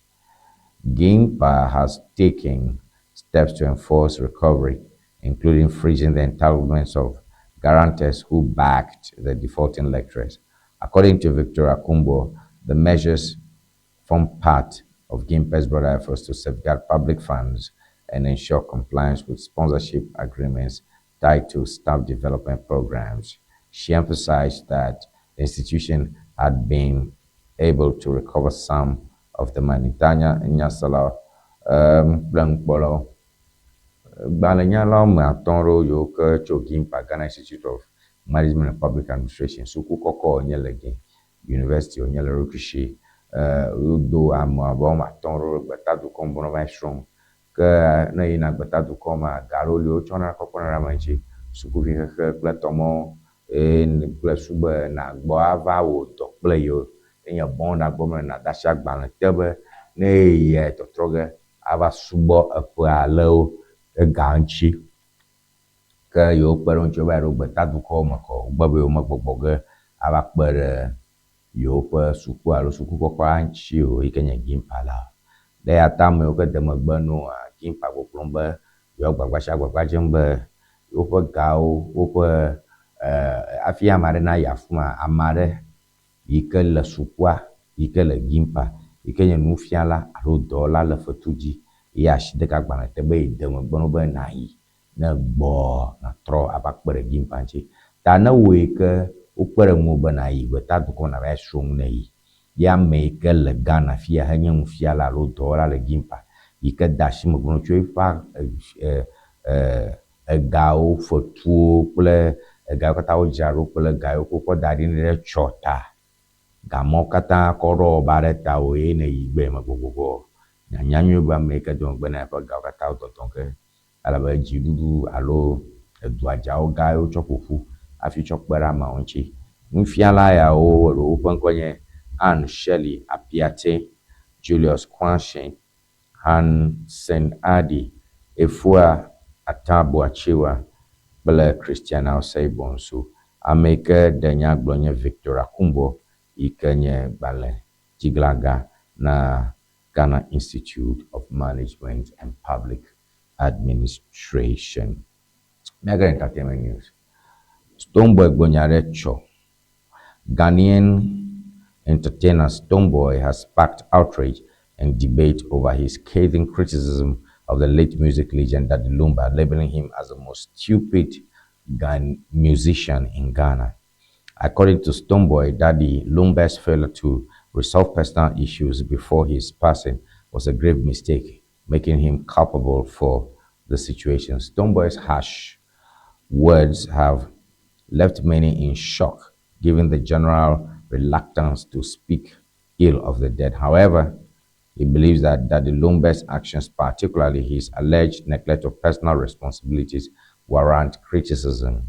GIMPA has taken steps to enforce recovery, including freezing the entitlements of guarantors who backed the defaulting lecturers. According to Victor Akumbo, the measures form part of GIMPA's broader efforts to safeguard public funds and ensure compliance with sponsorship agreements tied to staff development programs. She emphasized that the institution had been able to recover some of the money. Tanya Nyasala kple nukpɔlawo. Gbalẽnyalawo me atɔ̃ ɖewo yiwo ke tso GIMPA, Ghana Institute of Management and Public Administration, suku kɔkɔ wònye le Gin, University wònye le Rukushi. Wodo ame abe woame atɔ̃ ɖewo ɖe gbetadukɔ me be ne wova yi srɔ̃ nu. Ke ne yina gbetadukɔ mea, ga ɖewo li wotsɔna kɔ kpena ɖe ame ŋuti. Sukuvi xexe kple tɔmɔwo eye kple sugbe nagbɔ ava wɔ dɔ kple yewo. Enye bond agbɔ me nàde asi agbalẽ te be ne yia tɔtrɔ ge ava subɔ eƒe alewo ega ŋuti. Ke yewo kpe ɖe ŋuti wova yi ɖo gbetadukɔwo me kɔ wogbe be yewo megbɔgbɔ ge ava kpe ɖe yewoƒe suku alo suku kɔkɔa ŋuti o yi ke nye GIMPA la. Le eya ta ame yiwo ke de megbe noa GIMPA gbɔgblɔm be yewoa gbagba sia gbagba dzem be woƒe gawo woƒe hafi ame aɖe nayi afi ma ame aɖe yi ke le sukua yi ke le GIMPA yi ke nye nufiala alo dɔwɔla le fetu dzi ye asi de agbalẽ te be yi de megbe no be nayi ne gbɔ natrɔ ava kpe ɖe GIMPA ŋuti. Ta ne wò yi ke wokpe ɖe ŋuwò be nayi gbetadukɔ nava yi srɔ̃ nu ne yi. Ye ame yi ke le Ghana fia henye nufiala alo dɔwɔla le GIMPA yi ke de asi megbe no tso eƒe egawo, fetuwo kple egawo katã wodzra ɖo kple ga yiwo wokɔ da ɖi ɖe tsɔ ta. Gamɔwo katã kɔ ɖɔ ba ɖe tawò ye ne yi gbe me gbɔgbɔgbɔ. Nyanya nyuie be ame yi ke do megbe na eƒe gawo katã wo tɔtɔ ke elabe dziɖuɖu alo eduadzawo gã yiwo tsɔ ƒoƒu hafi tsɔ kpe ɖe ameawo ŋuti. Nufiala yawo ɖewo ƒe ŋkɔ nye Anne Shirley Apiate, Julius Kwashe, Hansen Adi, Efua Atta Boachewa kple Christiana Osei Bonsu. Ame yi ke ɖe nya gblɔ nye Victor Akumbo yi ke nye gbalẽ dziglaga na Ghana Institute of Management and Public Administration. Míage entertainment news. Stonebwoy gblɔ nya ɖe tsɔ. Ghanaian entertainer Stonebwoy has sparked outrage and debate over his scathing criticism of the late music legend Daddy Lumba, labeling him as the most stupid musician in Ghana. According to Stonebwoy, Daddy Lumba's failure to resolve personal issues before his passing was a grave mistake, making him culpable for the situation. Stonebwoy's harsh words have left many in shock, given the general reluctance to speak ill of the dead. However, he believes that Daddy Lumba's actions, particularly his alleged neglect of personal responsibilities, warrant criticism.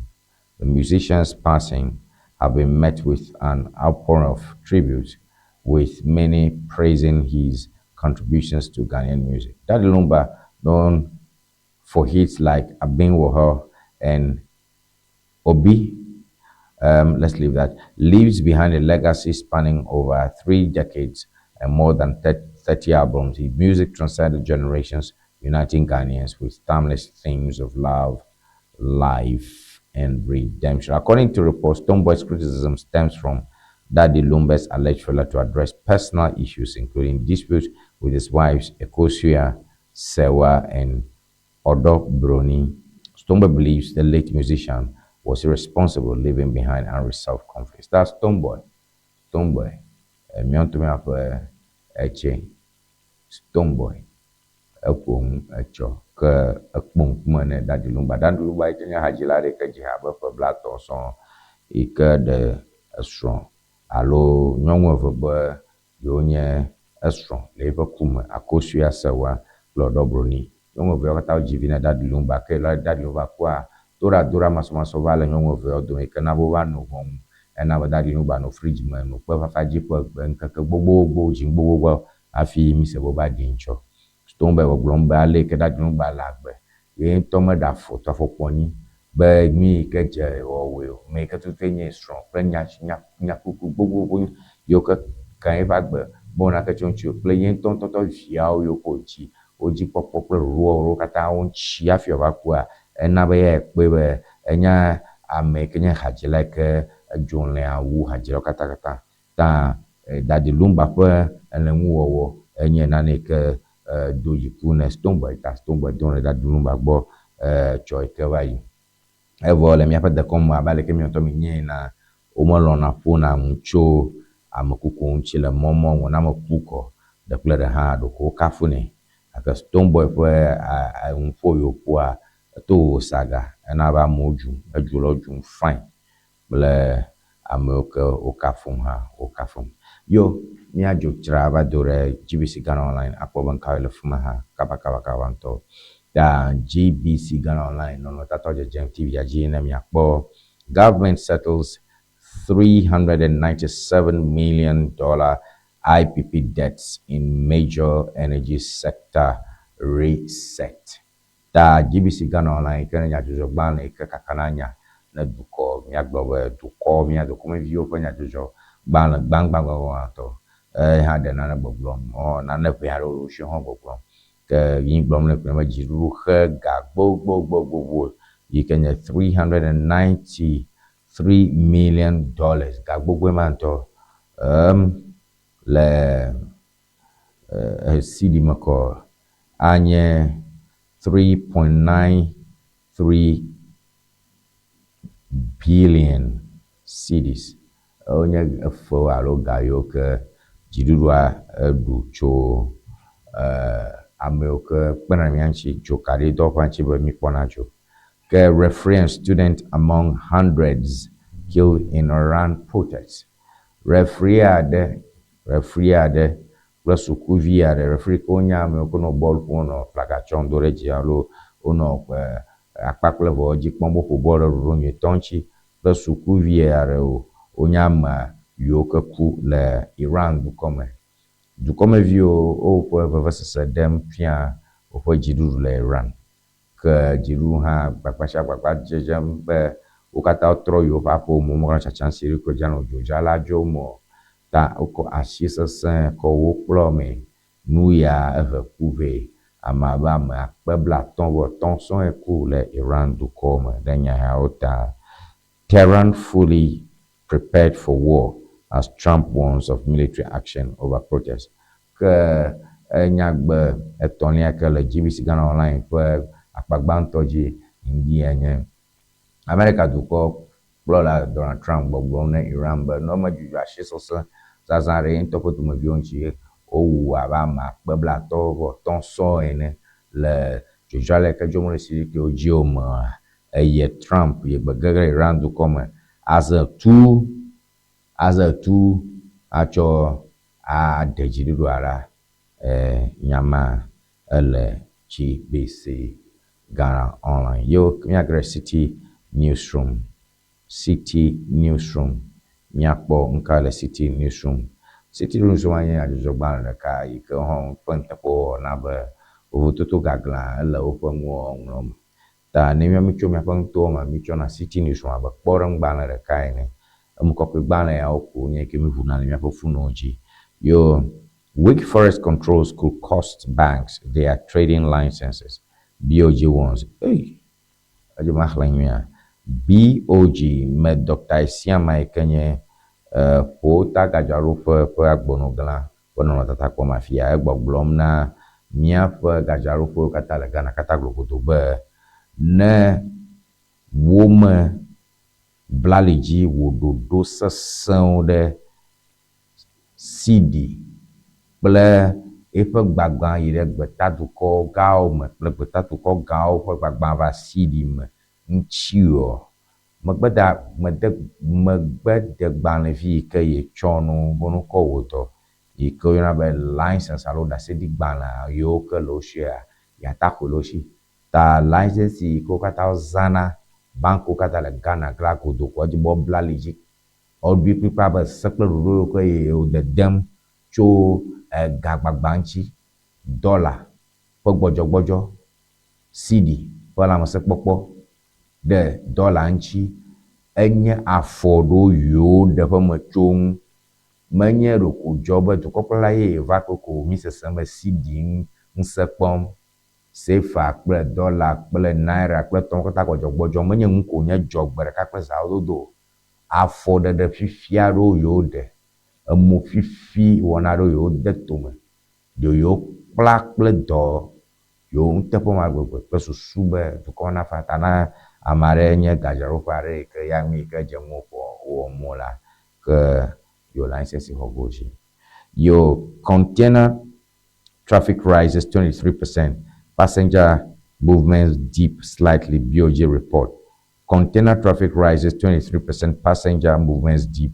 The musician's passing have been met with an outpouring of tributes, with many praising his contributions to Ghanaian music. Daddy Lumba, known for hits like Abin Woho and Obi, let's leave that, leaves behind a legacy spanning over 3 decades and more than 30 albums. His music transcended generations, uniting Ghanaians with timeless themes of love, life, and redemption. According to reports, Stonebwoy's criticism stems from Daddy Lumba's alleged failure to address personal issues, including disputes with his wives Akosua Serwaa and Odo Broni. Stonebwoy believes the late musician was irresponsible, leaving behind unresolved conflicts. That's Stonebwoy. Stonebwoy. Míawo míaƒe etse Stonebwoy. Eƒo nu etsɔ ke ekpɔ ŋkume ne Daddy Lumba. Daddy Lumba yi ke nye hadzila ɖe ke dzi ha abe ƒe 30 sɔŋ yi ke ɖe esrɔ̃ alo nyɔnu eve be yewo nye esrɔ̃ le eƒe ku me Akosua Serwaa kple Odo Broni. Nyɔnu eveawo katã wodzi vi na Daddy Lumba ke le Daddy Lumba kua toɖadoɖa masɔmasɔ va le nyɔnu eveawo dome yi ke na be wova nɔ ʋɔnu. Ena be Daddy Lumba nɔ fridge me nɔ kpefafa dzi ƒe gbe ŋkeke gbogbogbò dzi gbogbogbò hafi mi se be wova ɖi ŋutsɔ. Stonebwoy gbɔgblɔm be ale yi ke Daddy Lumba le agbe ye ŋutɔ meɖe afɔ to afɔkpo anyi be nu yi ke dze wɔwɔe o. Ame yi ke tutue nye srɔ̃ kple nya nya nyakuku gbogbogbò yiwo ke ka eƒe agbe be wòna ke tso ŋuti o kple ye ŋutɔ ŋutɔ viawo yiwo ke wòdzi wodzi kpɔkpɔ kple ɖoɖowɔwɔwo katã woŋuti hafi wòava kua ena be eya kpɔe be enye ame yi ke nye hadzila yi ke edzo lẽa wu hadzilawo katã katã. Ta Daddy Lumba ƒe elẽnuwɔwɔ enye nane yi ke do dziku ne Stonebwoy ta Stonebwoy do ɖe Daddy Lumba gbɔ tsɔ yi ke va yi. Evɔ le míaƒe dekɔnu me abe aleke míawo ŋutɔ míenyae ena, womelɔ̃na ƒona nu tso amekuku ŋuti le mɔmɔ ŋu ne ame ku kɔ ɖe kple ɖe hã ɖeko wokafunɛ. Gake Stonebwoy ƒe nuƒo yi wòƒoa eto vovo saga ena be amewo dzu edzu le wo dzum fine kple amewo ke wokafum hã wokafum. Yo míadzo dzra va do ɖe GBC Ghana Online akpɔ be ŋkawoe le fi ma hã kabakabakaba ŋutɔ. Ta GBC Ghana Online nɔnɔmetata dzedzem TV dzi ne miakpɔ government settles $397 million IPP debts in major energy sector reset. Ta GBC Ghana Online yi ke nye nyadzɔdzɔgbalẽ yi ke kakana nya ne dukɔ míagblɔ be dukɔ mía dukɔmeviwo ƒe nyadzɔdzɔgbalẽ gbãgbãgbãgbãtɔ eye hã ɖe nane gbɔgblɔm ɔ nane ʋɛ aɖewo le wo si hã gbɔgblɔm. Ke yi gblɔm le kple be dziɖuɖu xe ga gbogbogbogbo yi ke nye $393 million ga gbogboe ma ŋutɔ le cedi me kɔ anye 3.93 billion cedis. Wonye efewo alo ga yiwo ke dziɖuɖua eɖu tso amewo ke kpena ɖe mía ŋuti dzokaɖidɔwɔƒea ŋuti be míkpɔna dzo. Ke referee and student among hundreds killed in Iran protest. Referee aɖe referee aɖe kple sukuvi aɖe referee ke wonye amewo ke nɔ bɔl ƒom nɔ flaga tsɔm do ɖe dzi alo wonɔ akpa kple vɔ dzi kpɔm be woƒo bɔl ɖe ɖoɖo nyuitɔ ŋuti kple sukuvi aɖewo wonye ame yiwo ke ku le Iran dukɔ me. Dukɔmeviwo woƒe vevesese ɖem fia woƒe dziɖuɖu le Iran. Ke dziɖuɖu hã gbagba sia gbagba dzedzem be wo katã wotrɔ yi woƒe aƒewo me womeganɔ tsatsam si ɖe dzi anɔ dzodzrala dzom o. Ta wokɔ asi sesẽ kɔ wo kplɔ me. Nu ya ehe ku vɛ. Ame abe ame akpe 50+ sɔŋ ku le Iran dukɔ me ɖe nya yawo ta. Tehran fully prepared for war as Trump warns of military action over protest. Ke enyagbe etɔ̃lia ke le GBC Ghana Online ƒe akpa gbãtɔ dzi ŋdi enye Amerika dukɔ kplɔla Donald Trump gbɔgblɔm ne Iran be ne womedzudzɔ asi sesẽ zazã ɖe ye ŋutɔ ƒe dumeviwo ŋuti wowu abe ame akpe 50+ sɔŋ ene le dzodzrala yi ke dzom le sirikewo dzi wo mea eye Trump yi gbe ge ɖe Iran dukɔ me aze tu atsɔ aɖe dziɖuɖua ɖa. Nyama ele GBC Ghana Online. Yo míage ɖe Citi Newsroom. Citi Newsroom. Míakpɔ ŋka le Citi Newsroom. City News ma nye nyadzɔdzɔgbalẽ ɖeka yi ke hã ƒe nuteƒewɔwɔ na be vovototo gaglã ele woƒe nuwɔŋlɔ me. Ta ne míawo míetso míaƒe nutowo me míetsɔna City News abe kpɔɖeŋugbalẽ ɖeka ene. Emekɔkɔegbalẽ yawo ko nye ke míeʋuna le míaƒe fonuwo dzi. Yo Weak forex controls could cost banks their trading licenses. BOG warns. Ei, edze maxlẽ nyuia. BOG me Dr. Isiama yi ke nye ƒo gadzraɖoƒe ƒe agbɔnɔglã ƒe nɔnɔmetata kpɔm afia. Egbɔgblɔm na míaƒe gadzraɖoƒewo katã le Ghana katã glogodo be ne wome blali dzi wò ɖoɖo sesẽwo ɖe cedi kple eƒe gbagbã yi ɖe gbetadukɔ gãwo me kple gbetadukɔ gãwo ƒe gbagbã va cedi me ŋuti o. Megbeda mede megbedegbalẽvi yi ke yetsɔ nu be nukɔ wò dɔ yi ke woyɔna be license alo ɖaseɖigbalẽ yiwo ke le wo sia yeata xɔe le wo si. Ta license yi ke wo katã wozãna bankiwo katã le Ghana kple agodo ko edzi be woabla ali dzi. Woɖoe kplikpaa be se kple ɖoɖo yiwo ke ye wodedem tso egagbagba ŋuti, dɔla ƒe gbɔdzɔgbɔdzɔ, cedi ƒe lãmesẽkpɔkpɔ ɖe dɔla ŋuti enye afɔ ɖewo yiwo ɖe ƒe me tso ŋu. Menye ɖeko dzɔ be dukɔkplɔla ye va koko mi sesem be cedi ŋusẽ kpɔm, sefa kple dɔla kple naira kple tɔwo katã gbɔdzɔgbɔdzɔm. Menye nu ko nye dzɔ gbe ɖeka kple zãdodo o. Afɔɖeɖe fifia ɖewo yiwo ɖe, emo fifi wɔna ɖewo yiwo de tome, ɖewo yiwo kpla kple dɔ yiwo nuteƒe ma gbegbe kple susu be dukɔ nafa ta na ame aɖe nye gadzraɖoƒe aɖe yi ke ya nu yi ke dze ŋuwò kpɔ wowɔ mo la ke yewo license xɔ go dzi. Your container traffic rises 23%, passenger movements dip slightly, BOG report. Container traffic rises 23%, passenger movements dip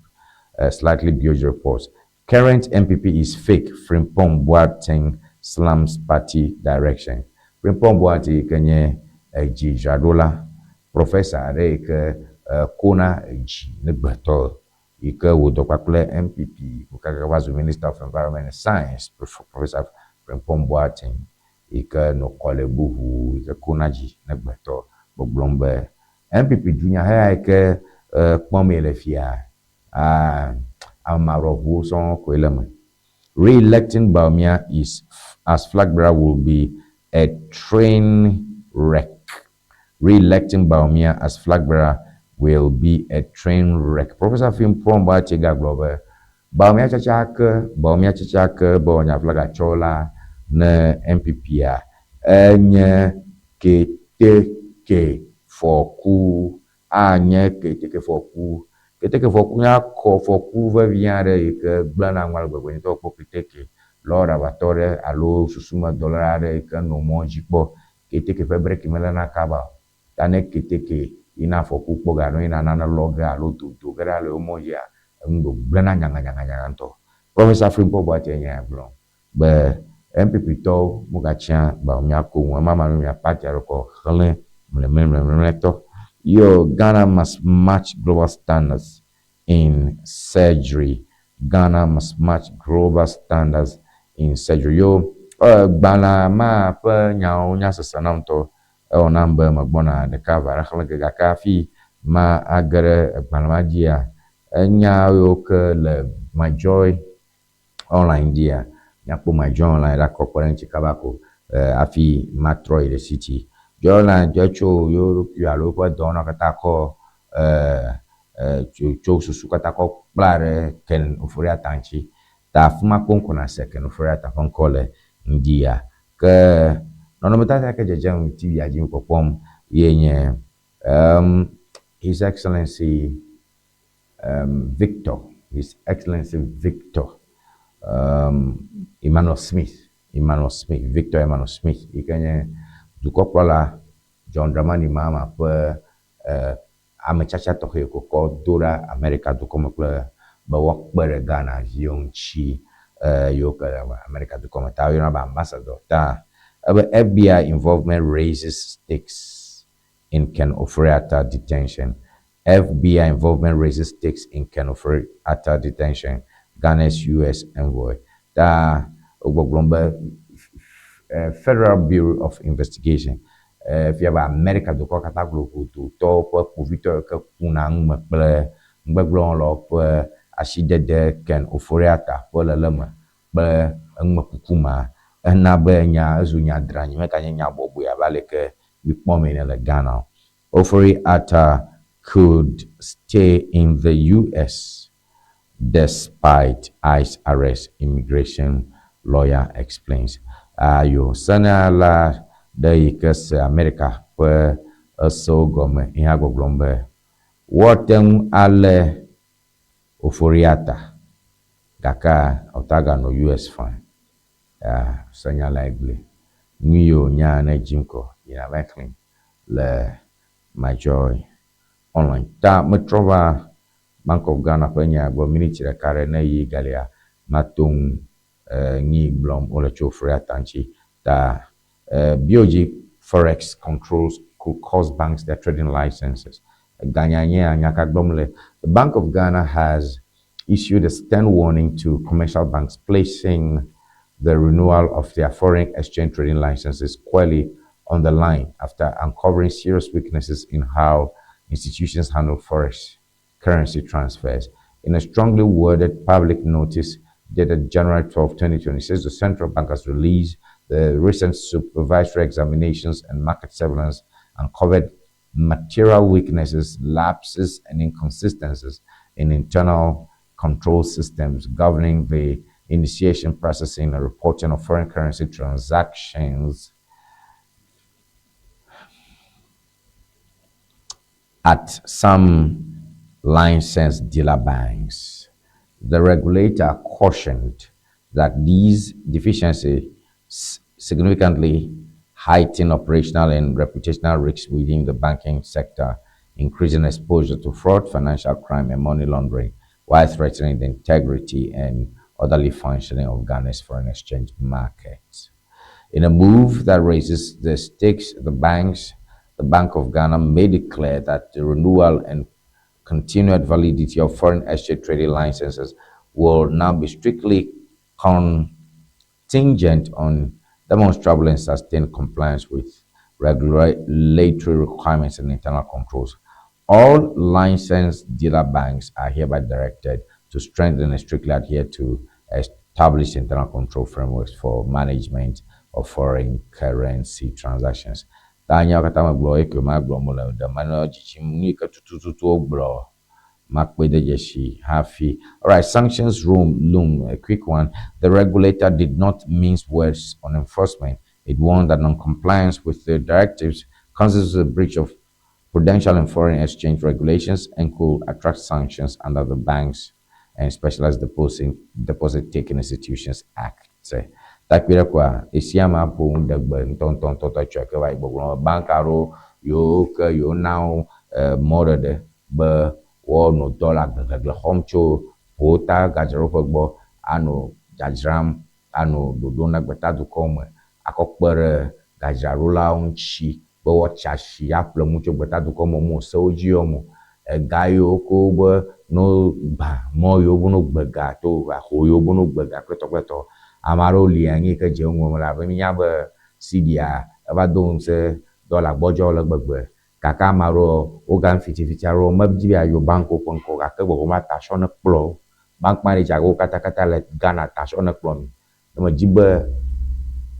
slightly, BOG reports. Current NPP is fake, Frimpong Boateng slams party direction. Frimpong Boateng ke nye edzidzraɖola, professor aɖe yi ke kona edzi ne gbetɔ yi ke wò dɔ kpakple NPP kaka va zu Minister of Environment and Science, Professor Frimpong Boateng yi ke nɔ Korle Bu ʋu yi ke kona dzi ne gbetɔ gbɔgblɔm be NPP dunyaheha yi ke kpɔm le fia ame maɖɔʋuwo sɔŋ koe le eme. Re-electing Bawumia is as flag bearer will be a train wreck. Re-electing Bawumia as flag bearer will be a train wreck. Professor Frimpong Boateng gagblɔ be Bawumia tsatsa ke Bawumia tsatsa ke be wòanya flaga tsɔ la ne NPP-a enye keteke fɔku anye keteke fɔku. Keteke fɔku nye akɔ fɔku vevi aɖe yi ke gblẽna nu ale gbegbe ŋutɔ kpɔ keteke lɔɖabatɔ ɖe alo susumedɔla aɖe yi ke nɔ mɔ dzi kpɔ keteke ƒe breki meléna kaba o. Ta ne keteke yina afɔku kpɔ ge alo yina nane lɔ ge alo dodo ge ɖa le wo mɔ dzia, enu ɖo gblẽna nyaŋanyaŋanyaŋa ŋutɔ. Professor Frimpong Boateng nye ya gblɔ be NPP tɔwo mogatsia Bawumia ko ŋu ema ma mia party aɖe kɔ xlẽ mlemlemlemletɔ. Yo Ghana must match global standards in surgery. Ghana must match global standards in surgery. Yo gbalẽa ma ƒe nyawo nya sese nam ŋutɔ. Ewɔ nam be megbɔna ɖeka eve aɖe xlẽ ge gake hafi ma age ɖe gbalẽ ma dzia, enya yiwo ke le My Joy Online dzia, míakpɔ My Joy Online ɖe akɔ kpe ɖe eŋuti kaba ko hafi matrɔ yi ɖe city. Joy Online dzɔ tso yewo ɖokui alo woƒe dɔwɔnawo katã kɔ tso susu katã kɔ kpla ɖe Ken Ofori-Atta ŋuti. Ta afi ma koŋ ko nàse Ken Ofori-Atta ƒe ŋkɔ le ŋdi ya. Ke nɔnɔmetata yi ke dzedzem TV-a dzi kpɔkpɔm ye nye His Excellency Victor, His Excellency Victor Emmanuel Smith, Emmanuel Smith, Victor Emmanuel Smith yi ke nye dukɔkplɔla John Dramani Mahama ƒe ame tsatsa tɔxɛ ko kɔ do ɖa Amerika dukɔ me kple be woakpe ɖe Ghana viwo ŋuti yiwo ke le Amerika dukɔ me ta woyɔna be ambassador ta ebe FBI involvement raises stakes in Ken Ofori-Atta detention. FBI involvement raises stakes in Ken Ofori-Atta detention. Ghana's US envoy. Ta wogbɔgblɔm be Federal Bureau of Investigation efia be Amerika dukɔ katã glogodotɔwo ƒe kpovitɔ yiwo ke kuna nu me kple nugbegblẽwɔlawo ƒe asidede Ken Ofori-Atta ƒe leleme kple enumekuku ma ena be nya ezu nya dranyi meganye nya bɔbɔe abe aleke míkpɔm ene le Ghana o. Ofori-Atta could stay in the US despite ICE arrest, immigration lawyer explains. Ayo, senyala ɖe yi ke se Amerika ƒe esewo gɔme ye hã gbɔgblɔm be woate ŋu alé Ofori-Atta gake wòta ganɔ US fine. Ya senyalae gblɔe. Nu yiwo nya ne dzim kɔ yina va xlẽ le My Joy Online. Ta metrɔ va Bank of Ghana ƒe nya gbɔ miniti ɖeka ɖe ne yi galia mato ŋu nyi gblɔm wole tso Ofori-Atta ŋuti. Ta BOG Forex controls could cost banks their trading licenses. Ganya nye nya ka gblɔm le. The Bank of Ghana has issued a stern warning to commercial banks placing the renewal of their foreign exchange trading licenses squarely on the line after uncovering serious weaknesses in how institutions handle forex currency transfers. In a strongly worded public notice dated January 12, 2026, the central bank has released the recent supervisory examinations and market surveillance uncovered material weaknesses, lapses, and inconsistencies in internal control systems governing the initiation, processing, and reporting of foreign currency transactions at some licensed dealer banks. The regulator cautioned that these deficiencies significantly heighten operational and reputational risks within the banking sector, increasing exposure to fraud, financial crime, and money laundering, while threatening the integrity and orderly functioning of Ghana's foreign exchange market. In a move that raises the stakes, the banks, the Bank of Ghana made it clear that the renewal and continued validity of foreign exchange trading licenses will now be strictly contingent on demonstrable and sustained compliance with regulatory requirements and internal controls. All licensed dealer banks are hereby directed to strengthen and strictly adhere to established internal control frameworks for management of foreign currency transactions. Ta nyawo katã megblɔ eye ke magblɔ mele ɖe mane tsitsim nu yi ke tututu wogblɔ makpɔe de dzesi hafi. Alright, sanctions room loom, a quick one. The regulator did not mince words on enforcement. It warned that non-compliance with the directives constitutes a breach of prudential and foreign exchange regulations and could attract sanctions under the Banks and Specialized Deposit Taking Institutions Act. Takpi ɖe koa, esia ma ƒo nu ɖe gbe ŋutɔŋutɔŋutɔ tsɔe ke va yi gbɔgblɔm be bank aɖewo yiwo ke yewo na wo mɔɖeɖe be woanɔ dɔla gleglegle xɔm tso ƒowota gadzraɖoƒe gbɔ anɔ dzadzram anɔ ɖoɖom na gbetadukɔwo me akɔ kpe ɖe gadzraɖolawo ŋuti be woatsi asi aƒle nu tso gbetadukɔ me mo sewo dzi wɔm o. Ega yiwo ke wobe no gbã mɔ yiwo be no gbe ga to aho yiwo be no gbe ga kple tɔ ame aɖewo li anyi yi ke dze ŋgɔ me la be mínya be cedi eva do ŋusẽ dɔla gbɔdzɔ le gbegbe gake ame aɖewo woga fitifiti aɖewo medzi be yeayo bankiwo ƒe ŋkɔ gake gbɔgbɔ ma tasɔ ne kplɔ wo. Bank manager wo katã le Ghana tasɔ ne kplɔ mi. Ne medzi be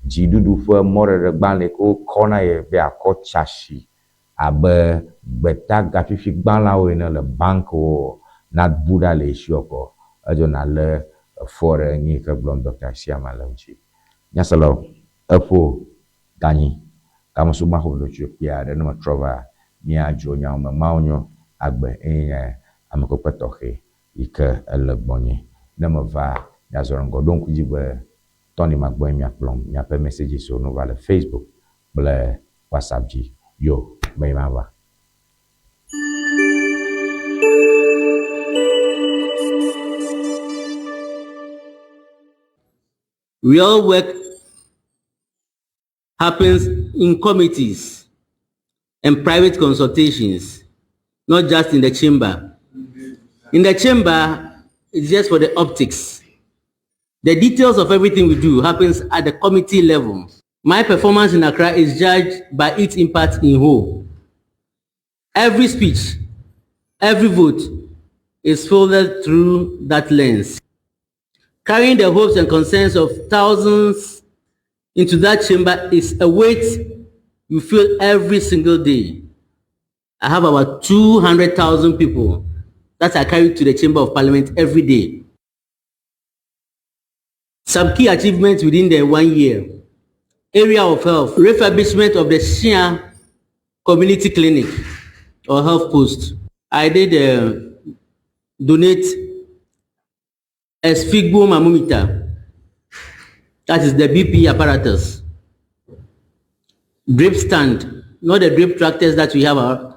dziɖuɖu ƒe mɔɖeɖe gbalẽ yi ke wokɔ na ye be yeakɔ tsi asi abe gbetagafifi gbalẽawo ene le bankiwo nabu ɖa le esi kɔ edzo nalé efɔ ɖe nu yi ke gblɔm Dr. Asiama le ŋuti. Nyaselawo eƒo ganyi gamesugba ƒo ɖoɖo kpui aɖe ne metrɔ va míadzro nyawo me Mawu nyo agbe eye nye amekpekpe tɔxɛ yi ke ele gbɔnye. Ne meva miazɔ ɖe ŋgɔ ɖo ŋku dzi be Tony Magbɔe miakplɔm miaƒe messages wo no va le Facebook kple WhatsApp dzi. Yo, be mava. Real work happens in committees and private consultations, not just in the chamber. In the chamber, is just for the optics. The details of everything we do happens at the committee level. My performance in Accra is judged by its impact in Ho. Every speech, every vote is filtered through that lens. Carrying the hopes and concerns of thousands into that chamber is a weight you feel every single day. I have about 200,000 people that I carry to the Chamber of Parliament every day. Some key achievements within the 1 year. Area of health, refurbishment of the Shia Community Clinic or health post. I did donate a sphygmomanometer, that is the BP apparatus, drip stand, not the drip tractors that we have,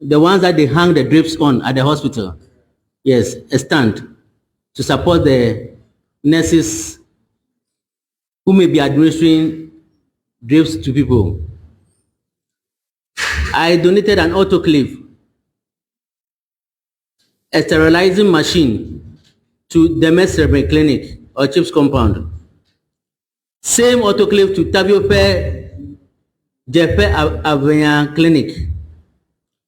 the ones that they hang the drips on at the hospital. Yes, a stand to support the nurses who may be administering drips to people. I donated an autoclave, a sterilizing machine to the Mesreme Clinic or CHIPS compound. Same autoclave to Taviope Jefe Avenya Clinic.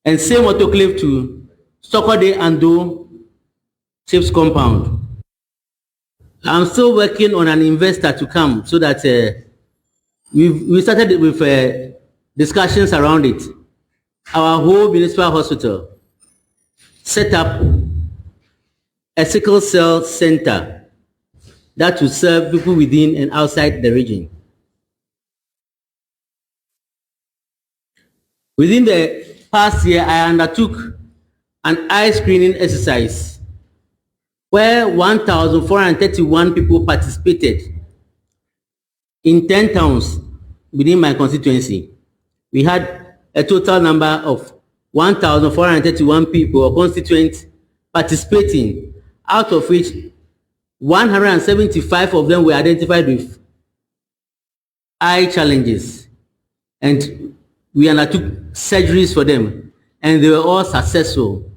And same autoclave to Sokode Ando CHIPS compound. I'm still working on an investor to come so that we started with discussions around it. Our whole municipal hospital set up a sickle cell center that will serve people within and outside the region. Within the past year, I undertook an eye screening exercise where 1,431 people participated in 10 towns within my constituency. We had a total number of 1,431 people or constituents participating, out of which 175 of them were identified with eye challenges, and we undertook surgeries for them, and they were all successful.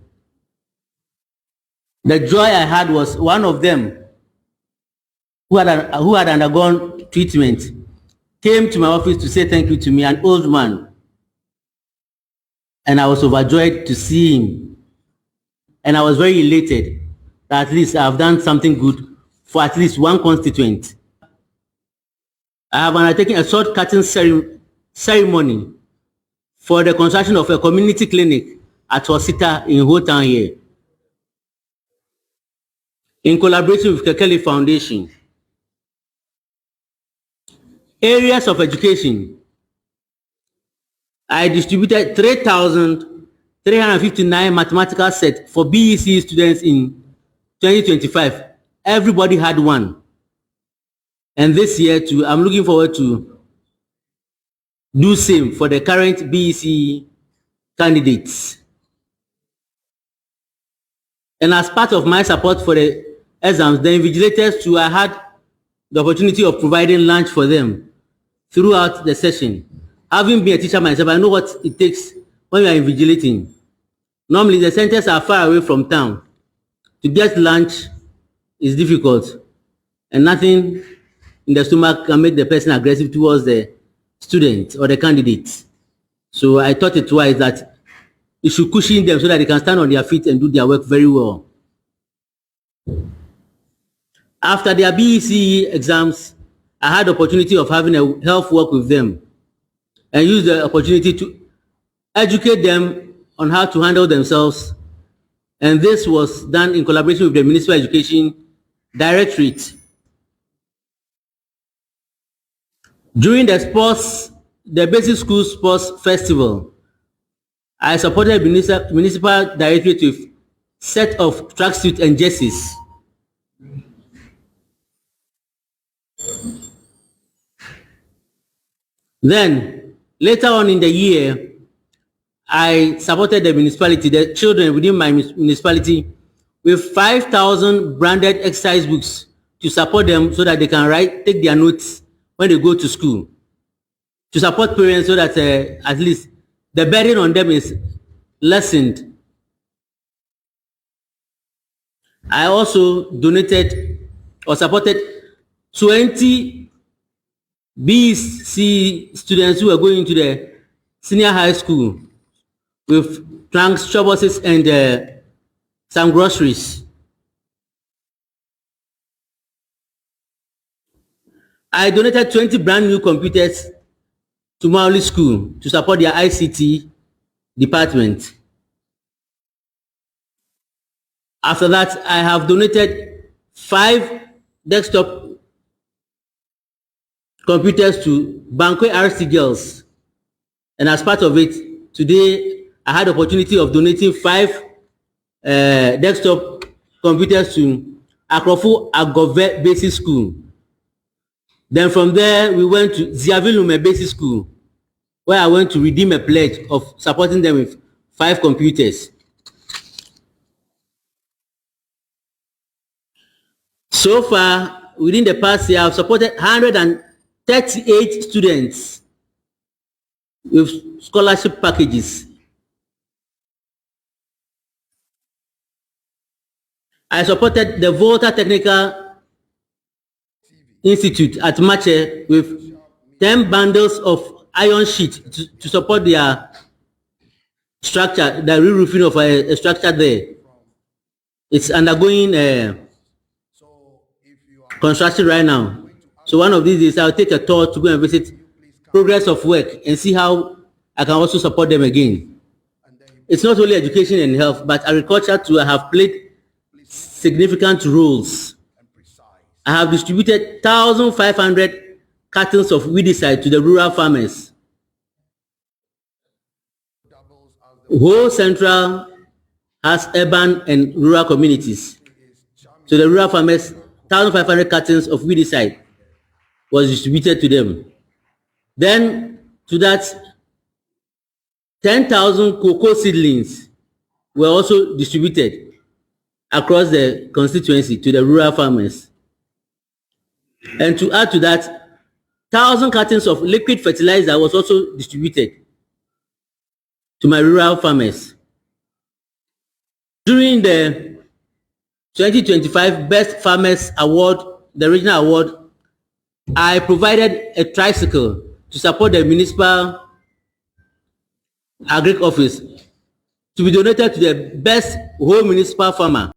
The joy I had was one of them who had undergone treatment came to my office to say thank you to me, an old man. And I was overjoyed to see him. And I was very elated that at least I've done something good for at least one constituent. I have undertaken a sword cutting ceremony for the construction of a community clinic at Osita in Ho Town here, in collaboration with Kekeli Foundation. Areas of education. I distributed 3,359 mathematical sets for BEC students in 2025. Everybody had one. And this year too, I'm looking forward to do same for the current BEC candidates. And as part of my support for the exams, the invigilators too, I had the opportunity of providing lunch for them throughout the session. Having been a teacher myself, I know what it takes when you are invigilating. Normally, the centers are far away from town. To get lunch is difficult, and nothing in the stomach can make the person aggressive towards the student or the candidate. So I thought it wise that you should cushion them so that they can stand on their feet and do their work very well. After their BECE exams, I had the opportunity of having a health work with them and used the opportunity to educate them on how to handle themselves. And this was done in collaboration with the Municipal Education Directorate. During the Basic School Sports Festival, I supported the Municipal Directorate with set of tracksuits and jerseys. Then, later on in the year, I supported the municipality, the children within my municipality, with 5,000 branded exercise books to support them so that they can take their notes when they go to school. To support parents so that at least the burden on them is lessened. I also donated or supported 20 BC students who were going to the senior high school with trunks, buses, and some groceries. I donated 20 brand new computers to Mawuli School to support their ICT department. After that, I have donated 5 desktop computers to Banque RC Girls. And as part of it, today I had the opportunity of donating 5 desktop computers to Akrofu Agove Basic School. Then from there, we went to Ziavilume Basic School, where I went to redeem a pledge of supporting them with 5 computers. So far, within the past year, I've supported 138 students with scholarship packages. I supported the Volta Technical Institute at Mache with 10 bundles of iron sheet to support their structure, the re-roofing of a structure there. It's undergoing construction right now. So one of these days, I'll take a tour to go and visit progress of work and see how I can also support them again. It's not only education and health, but agriculture too. I have played significant roles. I have distributed 1,500 cartons of weedicide to the rural farmers. Whole Central has urban and rural communities. So the rural farmers, 1,500 cartons of weedicide was distributed to them. Then to that, 10,000 cocoa seedlings were also distributed across the constituency to the rural farmers. And to add to that, 1,000 cartons of liquid fertilizer was also distributed to my rural farmers. During the 2025 Best Farmers Award, the regional award, I provided a tricycle to support the municipal agric office to be donated to the best whole municipal farmer.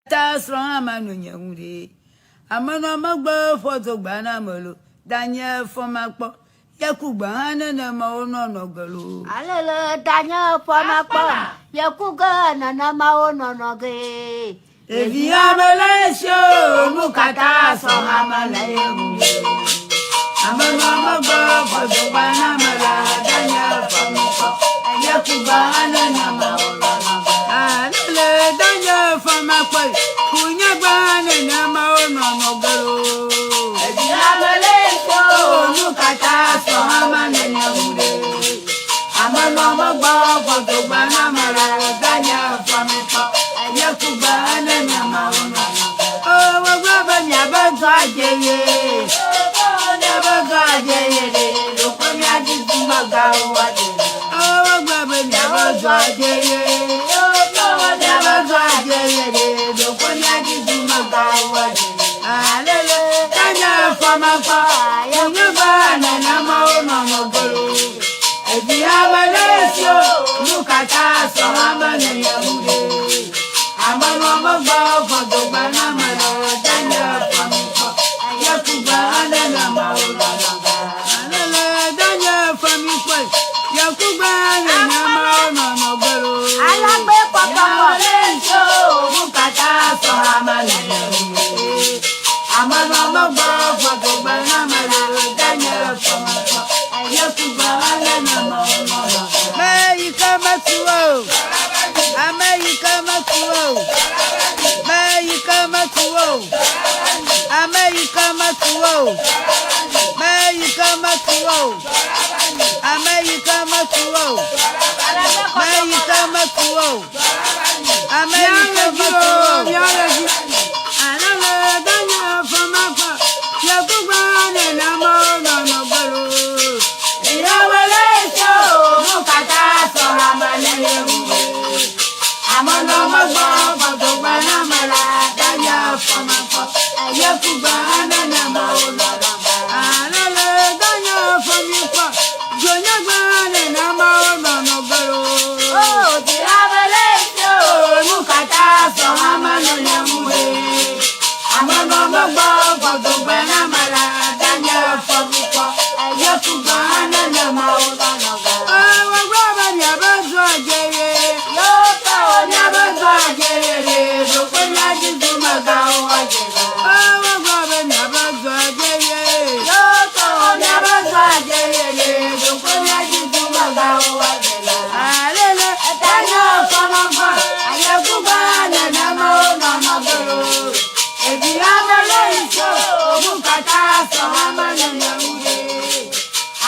Ta srɔ̃ ama no nye ŋu ɖe. Ame nɔ megbe fɔ do gba na ame lo. Danye fɔ ma kpɔ. Yeku gba hã nenema wonɔ nɔ ge lo. Alele danye fɔ ma kpɔ. Yeku ge nenema wonɔ nɔ ge. Ɖevi ame le esi o, nu katã sɔ ame le ye ŋu ɖe. Ame nɔ megbe fɔ do gba na ame la. Danye fɔ ma kpɔ. Yeku gba hã nenema wonɔ nɔ ge. Alele danye fɔ ma kpɔ. Kunye gba nenema wonɔ nɔ ge lo. Ɖevi ame le esi o, nu katã sɔ ame le ye ŋu ɖe. Ame nɔ megbe fɔ do gba na ame la. Danye fɔ ma kpɔ. Yeku gba nenema wonɔ nɔ ge. O, wogblɔ be miabe dɔ adze ye. Miabe dɔ adze ye ɖe. Ɖoko miadi dumegãwo adze. O, wogblɔ be miabe Ame nu katã sɔ ame nene ŋu ɖe. Ame nɔ megbe fɔdogbe na ame le danye fɔmikpɔ. Yekugbe nene mawo nɔnɔ. Alele danye fɔmikpɔ. Yekugbe nene mawo nɔnɔ gbelo. Alagbe kɔkɔkɔ. Nu katã sɔ ame nene ŋu ɖe. Ame nɔ megbe fɔdogbe na ame le danye fɔmikpɔ. Yekugbe nene mawo nɔnɔ. Meyike metuwo. Ame yi ke metuwo. Meyike metuwo. Ame yi ke metuwo. Meyike metuwo. Ame yi ke metuwo. Meyike metuwo. Ame yi ke metuwo. Alele danye fɔmakpa. Yekugbe nenema nɔnɔ gbelo. Ìyàwó so nu katã sɔ ame nene ŋu. Ame nɔ megbɔ fɔdogbe na ame la danye fɔmakpɔ. Yekugbe nenema nɔnɔ. Alele danye fɔmikpɔ. Dzonyagbe nenema nɔnɔ gbelo. Nu katã sɔ ame nene ŋu. Ame nɔ megbɔ fɔdogbe na ame la danye fɔmikpɔ. Yekugbe nenema nɔnɔ. Ewɔ be miabe zɔ dzeye. Miabe zɔ dzeye. Ɖokpe miadzi dumegãwo Ewɔ be miabe zɔ dzeye. Miabe zɔ dzeye. Ɖokpe miadzi dumegãwo Alele tanye fɔmɔfɔ. Ayekugbe nenema nɔnɔ gbelo. Evi ame le so nu katã sɔ ame nene ŋu ɖe.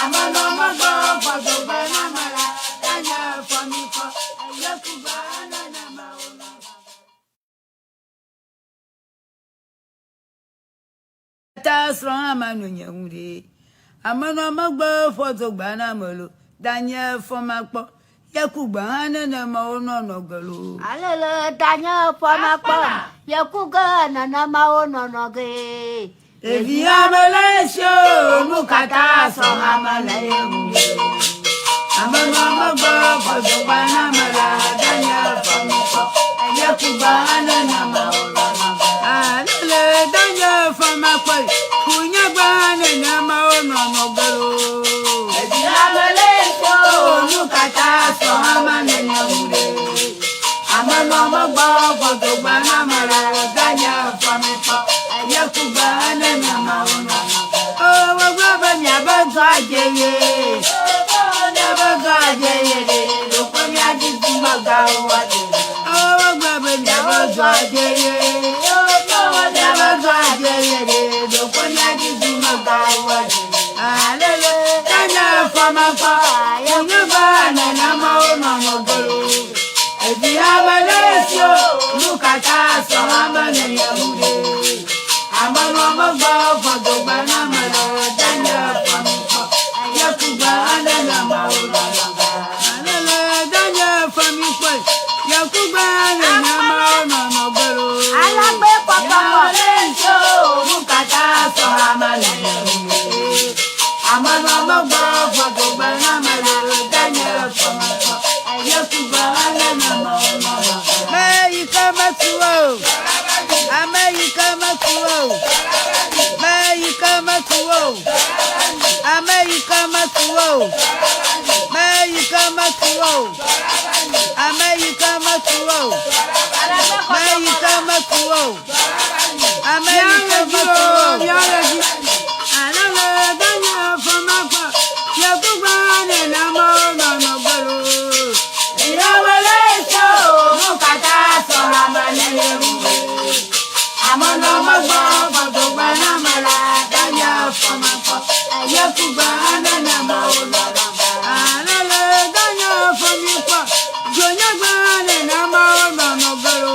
Ame nɔ megbɔ fɔdogbe na ame la tanye fɔmikpɔ. Yekugbe nenema nɔnɔ. Ta srɔ̃ ame no nye ŋu ɖe. Ame nɔ megbe fɔdogbe na ame lo. Danye fɔmakpɔ. Yekugbe hã nenema wonɔnɔ gelo. Alele danye fɔmakpɔ. Yekugbe nenema wonɔnɔ ge. Evi ame le so nu katã sɔ ame le ŋu ɖe. Ame nɔ megbe fɔdogbe na ame la danye fɔmikpɔ. Yekugbe nenema wonɔnɔ. Alele danye fɔmakpɔ. Kunyagbe nenema wonɔnɔ gelo. Evi ame le so nu katã sɔ ame nene ŋu ɖe. Ame nɔ megbe fɔdogbe na ame la danye fɔmikpɔ. Yekugbe nenema wonɔnɔ. Ewɔ gblɔ be miabe zɔ dzeye. Miabe zɔ dzeye ɖe. Ɖokpe miadzi dumegãwo Ewɔ gblɔ be miabe zɔ dzeye. Miabe zɔ dzeye ɖe. Ɖokpe miadzi dumegãwo Alele tanye fɔmakpɔ. Kunyagbe nenema wonɔnɔ gbelo. Evi ame le so nu katã sɔ ame nene ŋu ɖe. Ame nɔ megbe fɔdogbe na ame la danye fɔmikpɔ. Yekugbe nenema wonɔnɔ. Alele danye fɔmikpɔ. Yekugbe nenema wonɔnɔ gbelo. Alagbe kɔkɔkɔ. Nu katã sɔ ame nene ŋu ɖe. Ame nɔ megbe fɔdogbe na ame la danye fɔmikpɔ. Yekugbe nenema wonɔnɔ. Meyike metuwo. Ame yi ke metuwo. Meyike metuwo. Ame yi ke metuwo. Meyike metuwo. Ame yi ke metuwo. Meyike metuwo. Ame yi ke metuwo. Alele danye fɔmakpɔ. Yekugbe nenema wonɔnɔ gbelo. Ìyàwó lè so nu katã sɔ ame nene ŋu ɖe. Ame nɔ megbɔ fɔdogbe na ame la danye fɔmakpɔ. Yekugbe nenema wonɔnɔ. Alele danye fɔmikpɔ. Dzonyagbe nenema wonɔnɔ gbelo.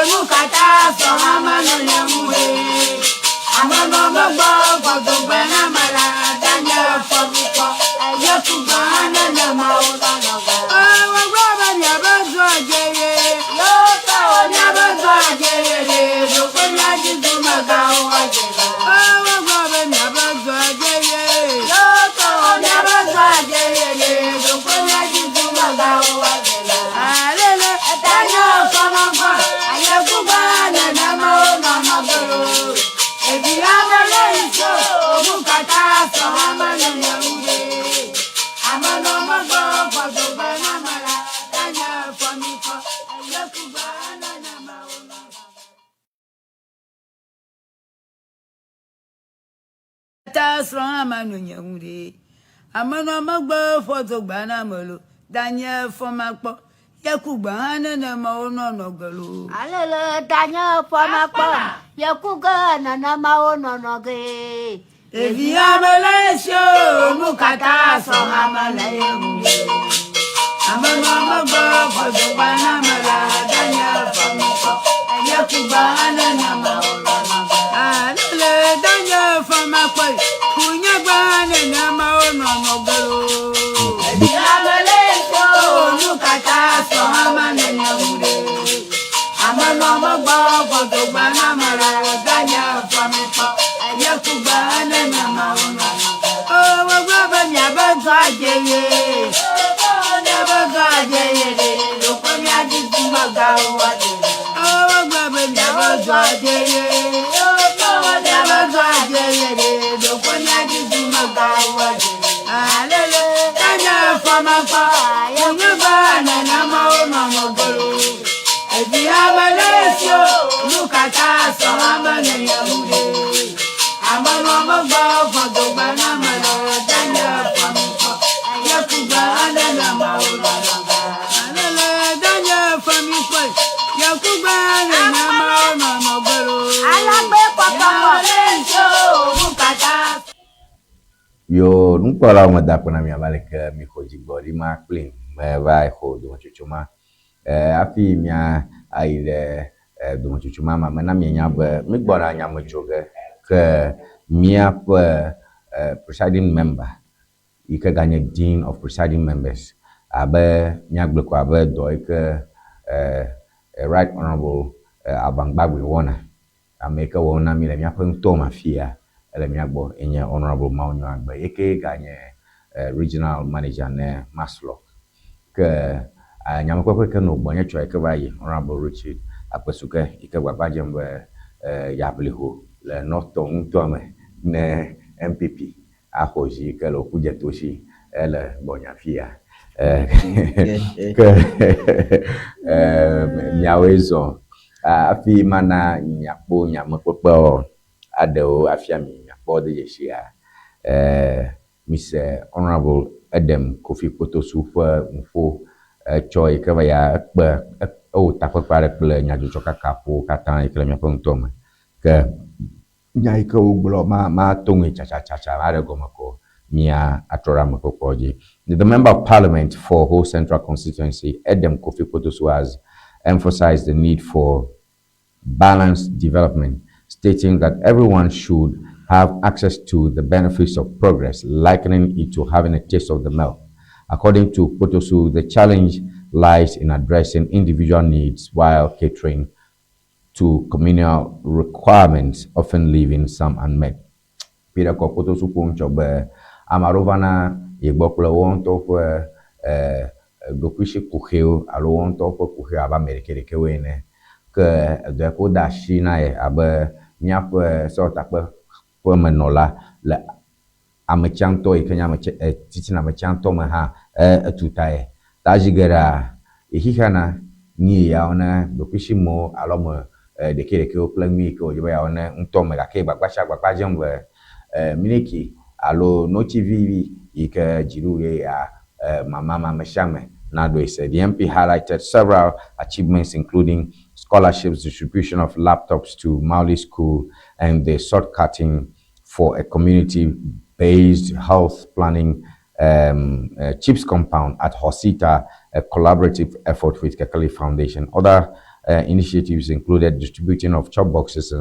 Nu katã sɔ ame nene ŋu ɖe. Ame nɔ megbɔ fɔdogbe na ame la danye fɔmikpɔ. Yekugbe nenema wonɔnɔ. Ewɔ gblɔ be miabe zɔ dzeye. Miabe zɔ dzeye ɖe. Ɖokpe miadzi dumegãwo Ewɔ gblɔ be miabe zɔ dzeye. Ta srɔ̃ hã manɔ nye ŋu ɖe. Amenɔ megbe ƒɔ dogba na ame lo. Danye fɔ makpɔ. Ye ku gbe hã nenema wonɔ nɔ ge lo. Alele danye fɔ makpɔ. Ye ku ge nenema wonɔ nɔ ge. Ɖevi ame le esi o, nu kata srɔ̃ hã mele ye ŋu ɖe. Amenɔ megbe ƒɔ dogba na ame la. Danye fɔ makpɔ. Ye ku gbe hã nenema wonɔ nɔ ge. Alele danye fɔ makpɔ. Ku nye gbe hã nenema wonɔ nɔ ge lo. Ɖevi ame le esi o, nu kata srɔ̃ hã mele ye ŋu ɖe. Amenɔ megbe ƒɔ dogba na ame la. Danye fɔ makpɔ. Ye ku gbe hã nenema wonɔ nɔ ge. O, wogblɔ be miabe dɔ adze ye. Miabe dɔ adze ye ɖe. Ɖokɔ miadi dumegãwo adze. O, wogblɔ be miabe dɔ adze ye. Miabe dɔ adze ye ɖe. Ɖokɔ miadi dumegãwo adze. Alele, danye fɔ makpɔ. Nye gbe nenema wonɔ nɔ ge lo. Evi ame le esi o, nu kata sɔ ame le ye ŋu ɖe. Amenɔ megbe fɔ dogba na ame le danye fɔ makpɔ. Ye ku gbe nenema wonɔ nɔ ge. Alele, danye fɔ mikpɔ. Ye ku gbe nenema wonɔ nɔ ge lo. Alagbe kpɔkpɔkpɔ. Ame le esi o, nu kata. Yo nukpɔlawo meda akpe na mi abe aleke mixɔ dzigbɔɖi ma kplim meva xɔ dometsotso ma. Hafi mia ayi ɖe dometsotso ma me, mena mienya be mígbɔna nyame tso ge ke míaƒe presiding member yi ke ganye dean of presiding members abe míagblɔe ko abe dɔ yi ke right honourable Alban Bagbin wɔna. Ame yi ke wɔm na mí le míaƒe ŋutɔ me afia ele mía gbɔ enye honourable Mawunyo Agbe yi ke ganye regional manager ne MASLOC. Ke nyamekpekpe ke nɔ gbɔnye tsɔ yi ke va yi honourable Richard Akpesuke yi ke gbagba dzem be yeaʋli ho le North ŋutɔa me ne NPP axɔ zi yi ke le Okudzeto si ele gbɔnye afia. Ke miawoe zɔ hafi mana miakpɔ nyamekpekpewo aɖewo afia mi miakpɔ de dzesia. Mise honourable Edem Kofi Kpotosu ƒe nuƒo etsɔ yi ke va ya ekpe ewɔ takpekpe aɖe kple nyadzɔdzɔkakaƒowo katã yi ke le míaƒe ŋutɔ me. Ke nya yi ke wogblɔ ma mato ŋui tsatsatsa aɖe gɔme ko mia atrɔ ɖe amekpekpeawo dzi. The member of parliament for Ho Central Constituency, Edem Kofi Kpotosu, has emphasized the need for balanced development, stating that everyone should have access to the benefits of progress, likening it to having a taste of the milk. According to Kpotosu, the challenge lies in addressing individual needs while catering to communal requirements, often leaving some unmet. Peter kɔ Kpotosu ƒo ŋutsɔ be ame aɖewo vana yi gbɔ kple woawo ŋutɔ ƒe ɖokuisi kuxiwo alo woawo ŋutɔ ƒe kuxiwo abe ame ɖekɛɖekɛwo ene. Ke edɔ yi ke wode asi na ye abe míaƒe sewɔtakpeƒemenɔla le ame tsãtɔ yi ke nye ame titina ame tsãtɔ me hã etu ta ye. Ta zi geɖea xexea na nu yi yeawɔ ne ɖokuisimewo alo ame ɖekɛɖekɛwo kple nu yi ke wòdze be yeawɔ ne ŋutɔ me gake gbagba sia gbagba dzem be miliki alo notsi vivi yi ke dziɖuɖu yeyea mamam ame sia ame naɖoe se. The MP highlighted several achievements including scholarships, distribution of laptops to Mawuli School, and the sod cutting for a community-based health planning chips compound at Hosita, a collaborative effort with Kekeli Foundation. Other initiatives included distributing of chop boxes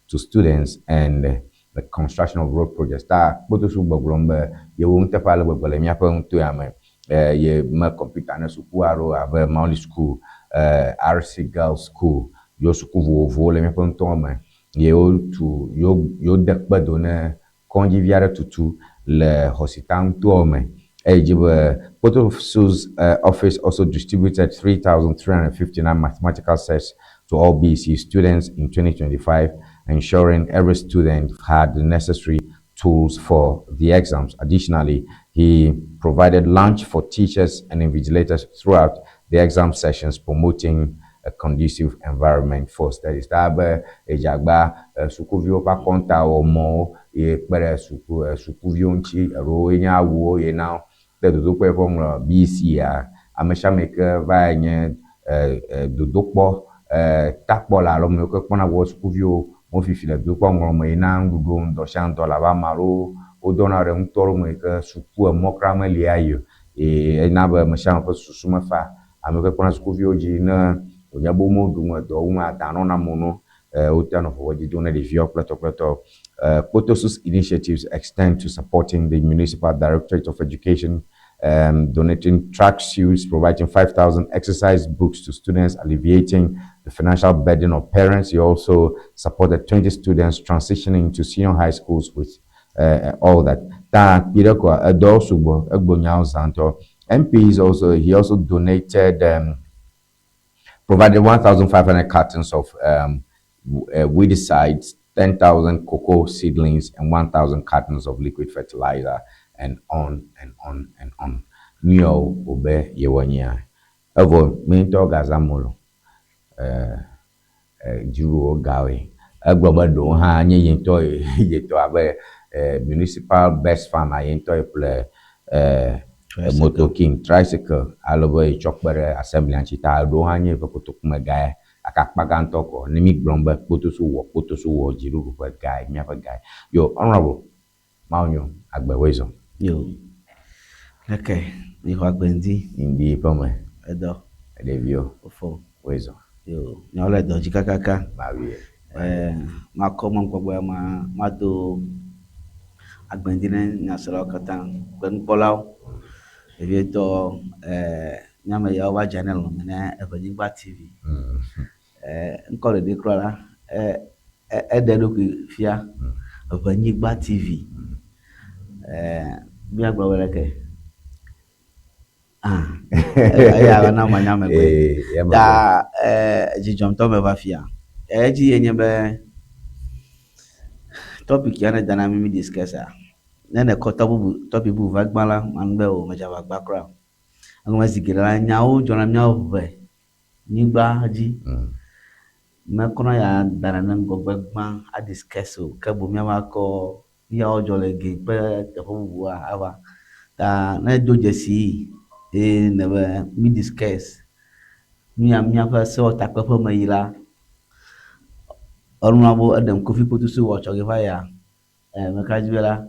to students and the construction of road projects. Ta Kpotosu gbɔgblɔm be yewo nuteƒe ale gbegbe le míaƒe nutoa me. Ye me kɔmpita ne suku aɖewo abe Mawuli School, RC Girls School, yewo suku vovovowo le míaƒe nutoa me. Ye wotu yewo de kpe do ne kɔdzivi aɖe tutu le Hosita nutoa me. Eye dzi be Kpotosu's office also distributed 3,359 mathematical sets to all BEC students in 2025, ensuring every student had the necessary tools for the exams. Additionally, he provided lunch for teachers and invigilators throughout the exam sessions, promoting a conducive environment for studies. Ta be edzagba sukuviwo ƒe akɔntawɔmɔwo ye kpe ɖe suku sukuviwo ŋuti alo ye nye awuwo ye na wo. Kple dodokpɔ yi ƒe ŋlɔ BECE ame sia ame yi ke va nye dodokpɔ takpɔla alo ame yiwo ke kpɔna gbɔ be sukuviwo wofifi le dodokpɔ ŋlɔ me yina nuɖuɖuwo ŋdɔ sia ŋdɔ le abe ame aɖewo wodɔna ɖe ŋutɔ ɖe me yi ke suku emɔ kura meli ayi o. Eye ena be ame sia ame ƒe susu mefa. Ame yiwo ke kpɔna sukuviwo dzi ne wònye be womeɖu nu edɔ wum adã nɔna mo na wo. Wotea nɔ vɔvɔdzi dom na ɖeviawo kple tɔ kple tɔwo. Kpotosu's initiatives extend to supporting the Municipal Directorate of Education, donating track suits, providing 5,000 exercise books to students, alleviating the financial burden of parents. He also supported 20 students transitioning to senior high schools with all that. Ta kpi ɖe koa, edɔwo sugbɔ, egbo nyawo zã ŋutɔ. MPs also, he also donated, provided 1,500 cartons of weedicides, 10,000 cocoa seedlings, and 1,000 cartons of liquid fertilizer, and on and on and on. Nu yawo wòbe yewɔ nyia. Evɔ mi ŋutɔ gazã molo. Dziɖuɖuwo gawoe. Egblɔ be ɖewo hã nye ye ŋutɔ ye tɔ abe municipal best farmer ye ŋutɔ ye ƒle motokin, tricycle ale be yetsɔ kpe ɖe assembly ŋuti ta eɖewo hã nye eƒe kotokume gae. Gake akpa gãtɔ kɔ ne mi gblɔm be kpotosu wɔ kpotosu wɔ dziɖuɖu ƒe gae míaƒe gae. Yo honorable Mawu nyo agbe woe zɔ. Yo. Leke mi xɔ agbe ŋdi. Ŋdi ƒe me. Edɔ. Ɖeviwo. Wofɔ. Woe zɔ. Yo. Nyawo le dɔ dzi kakaka. Mawie. Makɔ mɔnukpɔkpɔ ma mado agbe ŋdi ne nyaselawo katã kple nukpɔlawo. Vevietɔ míame yawo va dze ne lɔme ne Eʋenyigba TV. Ŋkɔ ɖeɖe kura la, eɖe eɖokui fia. Eʋenyigba TV. Míagblɔ be leke? Ah, eya va na manya megbe. Ta dzidzɔ ŋutɔ meva fia. Edzi ye nye be topic ya ne da na mi mi discuss a, ne nekɔ tɔ bubu topic bubu va gbã la, manu be o medze agbagba kura o. Egɔme zi geɖe la, nyawo dzɔna míawo ʋe nyigba dzi. Mekɔna ya dana ne ŋgɔgbe gbã a discuss o. Ke boŋ míava kɔ nu yawo dzɔ le gɛ kple teƒe bubuwoa ava. Ta ne edo dzesi eye nebe mi discuss nu ya míaƒe sewɔtakpeƒe me yi la, enua be eɖem Kofi Kpotosu wɔ tsɔ ge va yia, meka dzi be la,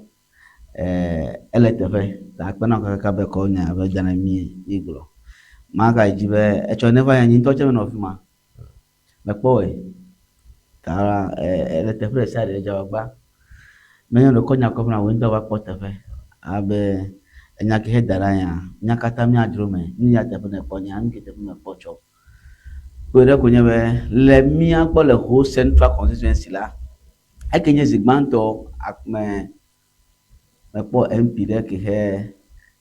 ele teƒe. Ta akpe na wò kakaka be ekɔ nya be da na mí mígblɔ. Maka yi dzi be etsɔ ne va yi anyi ŋutɔ tse menɔ afi ma. Mekpɔ wɔe. Ta ele teƒe ɖe sia ɖe dze agbagba. Menye ɖeko nya kɔ na wò ŋutɔ va kpɔ teƒe abe enya ke he da ɖe anyia, mía katã míadzro eme. Nu ya teƒe nèkpɔ nya, nu ke teƒe mekpɔ tsɔ. Kpɔe ɖe ko nye be le mía gbɔ le Ho Central Constituency la, eke nye zi gbãtɔ me mekpɔ MP ɖe ke he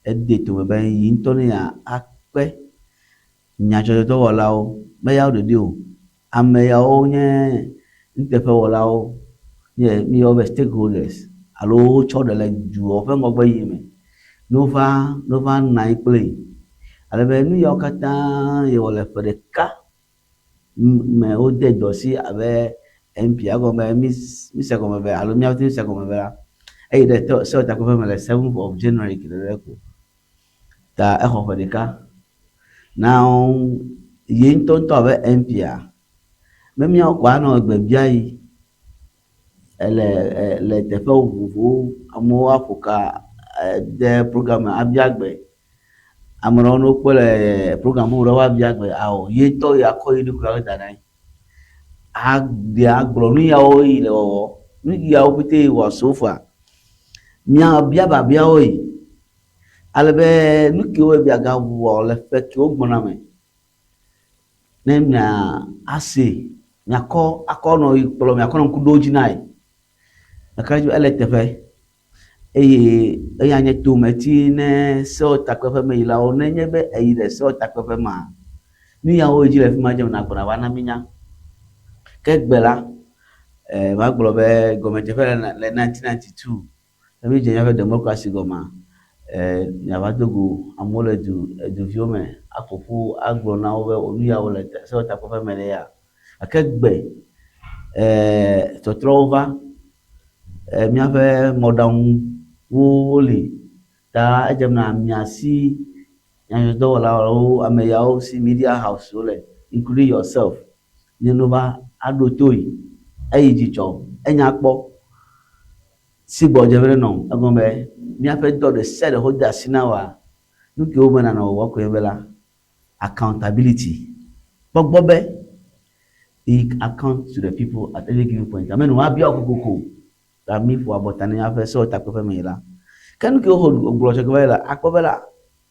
ede tome be yi ŋutɔ ne ya akpe nyadzɔdzɔdɔwɔlawo be yawo ɖeɖi o. Ame yawo nye nuteƒewɔlawo nye míeyɔ be stakeholders alo wotsɔ ɖe le dua ƒe ŋgɔgbe yiyi me. Ne wova ne wova nɔ anyi kpli ale be nu yawo katã yewɔ le ƒe ɖeka me wode dɔ si abe MP egɔme be mise gɔme be alo míawo mise gɔme be la eyi ɖe sewɔtakpeƒe me le 7th of January ke ɖeɖe ko. Ta exɔ ƒe ɖeka. Now ye ŋutɔŋutɔ abe MP-a, be míawo ko anɔ egbe bia yi ele le teƒe vovovowo. Amewo aƒo ka de program me abia gbe. Ame ɖewo ne wokpɔe le program bubu ɖe woabia gbe ao ye ŋutɔ ya kɔ ye ɖokui abe da ɖe anyi. Aɖe agblɔ nu yawo yi le wɔwɔ. Nu yawo pɛtɛ wɔ so far. Míabia biabiawo yi. Ale be nu kewo miagawɔ le ƒe kewo gbɔna me ne mia ase miakɔ akɔ nɔ yi kplɔ miakɔ nɔ ŋku ɖo dzi na yi. Gake ele teƒe eye eya nye tometi ne sewɔtakpeƒe me yilawo ne nye be eyi ɖe sewɔtakpeƒe ma nu yawo dzi le fi ma dze nagbɔna va na minya. Ke gbe la va gblɔ be gɔmedzeƒe le 1992 ne mi dze míaƒe democracy gɔmea. Miava do go amewo le du eduviwo me aƒo ƒu agblɔ na wo be nu ya wole sewɔtakpeƒe me ɖe ya. Gake gbe tɔtrɔwo va míaƒe mɔɖaŋuwo woli ta edze na miasi nyadzɔdzɔdɔwɔlawo ame yawo si media house wole including yourself ne nova aɖo toe eyi dzidzɔ enya kpɔ. Si gbɔ dze be nɔ egɔme be míaƒe dɔ ɖe sia ɖe wode asi na woa, nu kewo me nanɔ wɔwɔ koe be la, accountability. Kpɔ gbɔ be he account to the people at any given point. Ame nu woabia wo kokoko ta mí ƒo abɔta ne míaƒe sewɔtakpeƒe me yi la. Ke nu kewo wògblɔ tso va yi la, akpɔ be la,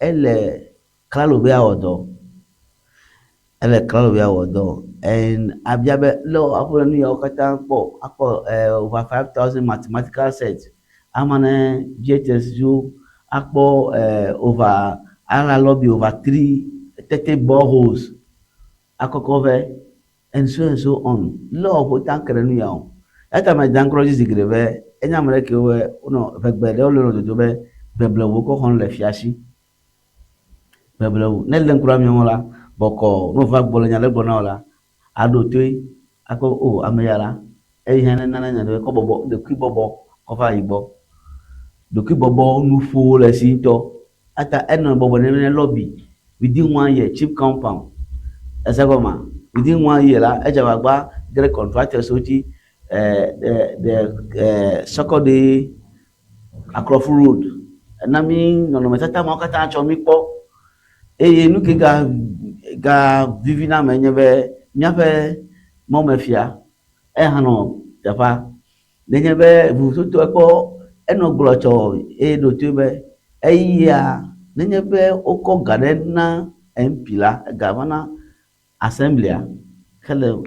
ele klalo be yeawɔ dɔ. Ele klalo be yeawɔ dɔ and abia be le aƒe nu yawo katã kpɔ akpɔ over 5000 mathematical set ama ne JHS viwo akpɔ over ala lobby over 330 boreholes akɔkɔ vɛ and so and so on. Le wɔƒo ta ke ɖe nu yawo. Eya ta meda ŋku ɖe edzi zi geɖe be enye ame ɖe kewo wonɔ ʋegbe ɖewo le wonɔ dodo be gbeblewo kɔ xɔm le fia si. Gbeblewu. Ne èlé ŋku ɖe amea ŋu la, bɔkɔɔ ne wòva gbɔ le nya ɖe gblɔ na wò la, aɖo toe akpɔ be o ame ya la, ehiã ne nane nya ɖe kɔ bɔbɔ ɖokuibɔbɔ kɔ va yi gbɔ. Ɖokuibɔbɔ nuƒo le esi ŋutɔ. Eya ta enɔ bɔbɔe nɛ be ne lɔbi within one year cheap compound. Ese gɔmea? Within one year la, edze agbagba ge ɖe contractors wo dzi ɖe ɖe sɔkɔɖi Akrɔfu road ena mí nɔnɔmetata mawo katã tsɔ mí kpɔ eye nu ke ga ga vivi na ame nye be míaƒe mɔmefia eya hã nɔ teƒea. Nenye be vovototo ekpɔ enɔ gblɔ tsɔ eye ɖo toe be eya nenye be wokɔ ga ɖe na MP la ega va na Assemblia hele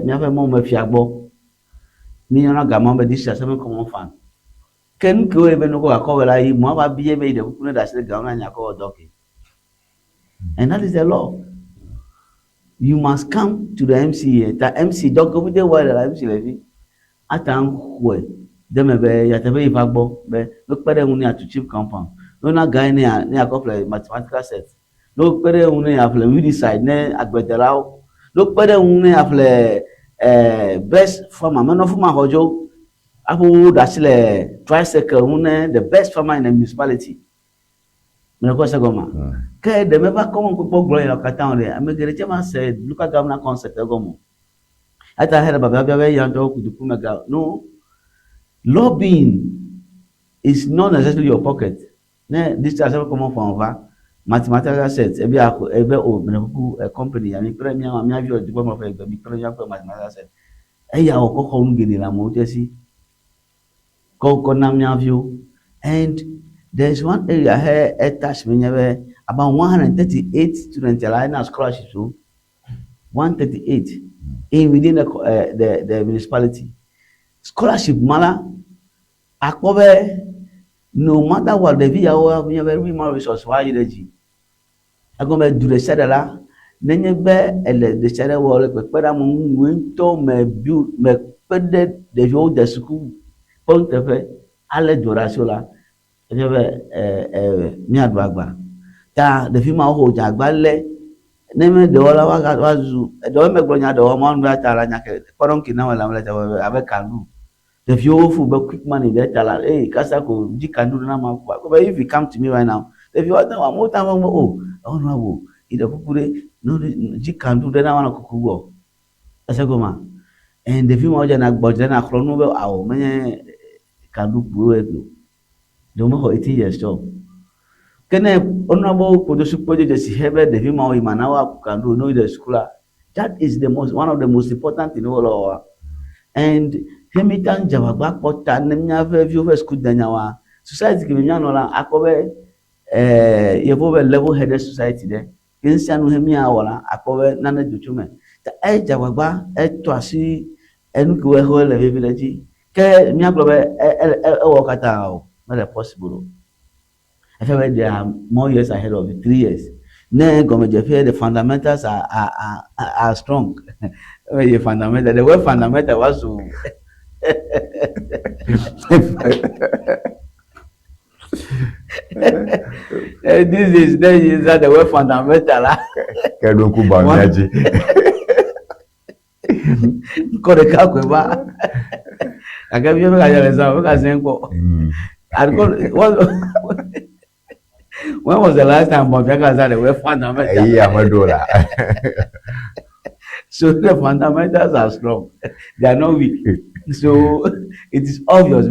míaƒe mɔmefia gbɔ. Míyɔna ga ma be District Assembly Common Fund. Ke nu ke wɔe be ne wokɔ ga kɔ vɛ la, yi mɔa va bia be yi ɖe kuku ne ɖe asi ɖe ga ŋu na nya kɔ wɔ dɔ ke. And that is the law. You must come to the MC here. Ta MC dɔ ke ƒete wɔe le la MC le fi. Ate ŋu xɔe de eme be yeate be yi va gbɔ be mekpe ɖe eŋu ne yeatu cheap compound. Ne wona gae ne ne yeakɔ ƒle mathematical set. Ne wokpe ɖe eŋu ne yeaƒle weedicide ne agbledelawo. Ne wokpe ɖe eŋu ne yeaƒle best farmer, menɔ fi ma xɔdzo aƒe woɖe asi le tricycle ŋu ne the best farmer in the municipality. Mele kɔ se gɔmea? Ke ɖe meva kɔ mɔnukpɔkpɔ gblɔ yawo katã o ɖe, ame geɖe tse mase local governance concept egɔme o. Eya ta hele biabia be eya ŋutɔ ku dukumegã. No, lobbying is not necessarily your pocket. Ne district assembly common fund va, mathematical set ebe axɔ ebe o mele kuku e company ya mi kple mía mía viwo le dukɔ me ƒe egbe mi kple míaƒe mathematical set. Eya wɔ kɔ xɔ nu geɖe le amewo tse si kɔ kɔ na mía viwo. And there is one area he etouch me nye be about 138 students la ena scholarships wo. 138 in within the, the, the municipality. Scholarship ma la Akpɔ be no matter what ɖevi yawo míaƒe human resource woayi ɖe dzi. Egɔme be du ɖe sia ɖe la, nenye be ele ɖe sia ɖe wɔ le kpekpe ɖe amewo ŋu wò ŋutɔ me build me kpe ɖe ɖeviwo de suku kpɔ nuteƒe alé dɔ ɖe asi wo la, efia be míaɖu agba. Ta ɖevi mawo xɔ dze agba lé ne me ɖewo la woaga woazu eɖewo megblɔ nya ɖewo amewo nu ta la nya ke kpɔɖeŋu ke na wole ame le abe kanɖu. Ɖeviwo fu be quick money ɖe ta la, ey kasa ko dzi kanɖu ɖe na ma ko. Akpɔ be if you come to me right now, ɖeviwo ate ŋu amewo ta be o, ewɔ na wò, yi ɖe kuku ɖe, no dzi kanɖu ɖe na ma nɔ kuku gbɔ. Ese gɔmea? And ɖevi mawo dze na gbɔ dzi ɖe na xlɔ nu be ao menye kanɖu kpoe o. Ɖewo mexɔ 18 years tsɔ o. Ke ne wona be woƒo do suku do dzesi he be ɖevi mawo yi mana woaku kanɖu ne woyi ɖe suku la, that is the most one of the most important thing wole wɔa. And he mi ta dze agbagba kpɔ ta ne míaƒe viwo ƒe sukudenyawoa, society ke me míanɔ la, akpɔ be yevuwo be level headed society ɖe. Ke nu sia nu he míawɔ la, akpɔ be nane do tso eme. Ta edze agbagba etɔ asi enu kewo exe le vevi ɖe edzi. Ke míagblɔ be ewɔ katã o, mele possible o. Efia be there are more years ahead of it, 3 years. Ne gɔmedzeƒe the fundamentals are strong. Eye fundamental, the word fundamental was to This is then is that the way fundamental la. Ke ɖo ŋku ba mía dzi. Ŋkɔ ɖeka koe va. Gake fia megadze le zã o, megazãe kpɔ. When was the last time Bɔnfia gazã the word fundamental? Eyi ame ɖo la. So the fundamentals are strong. They are not weak. So it is obvious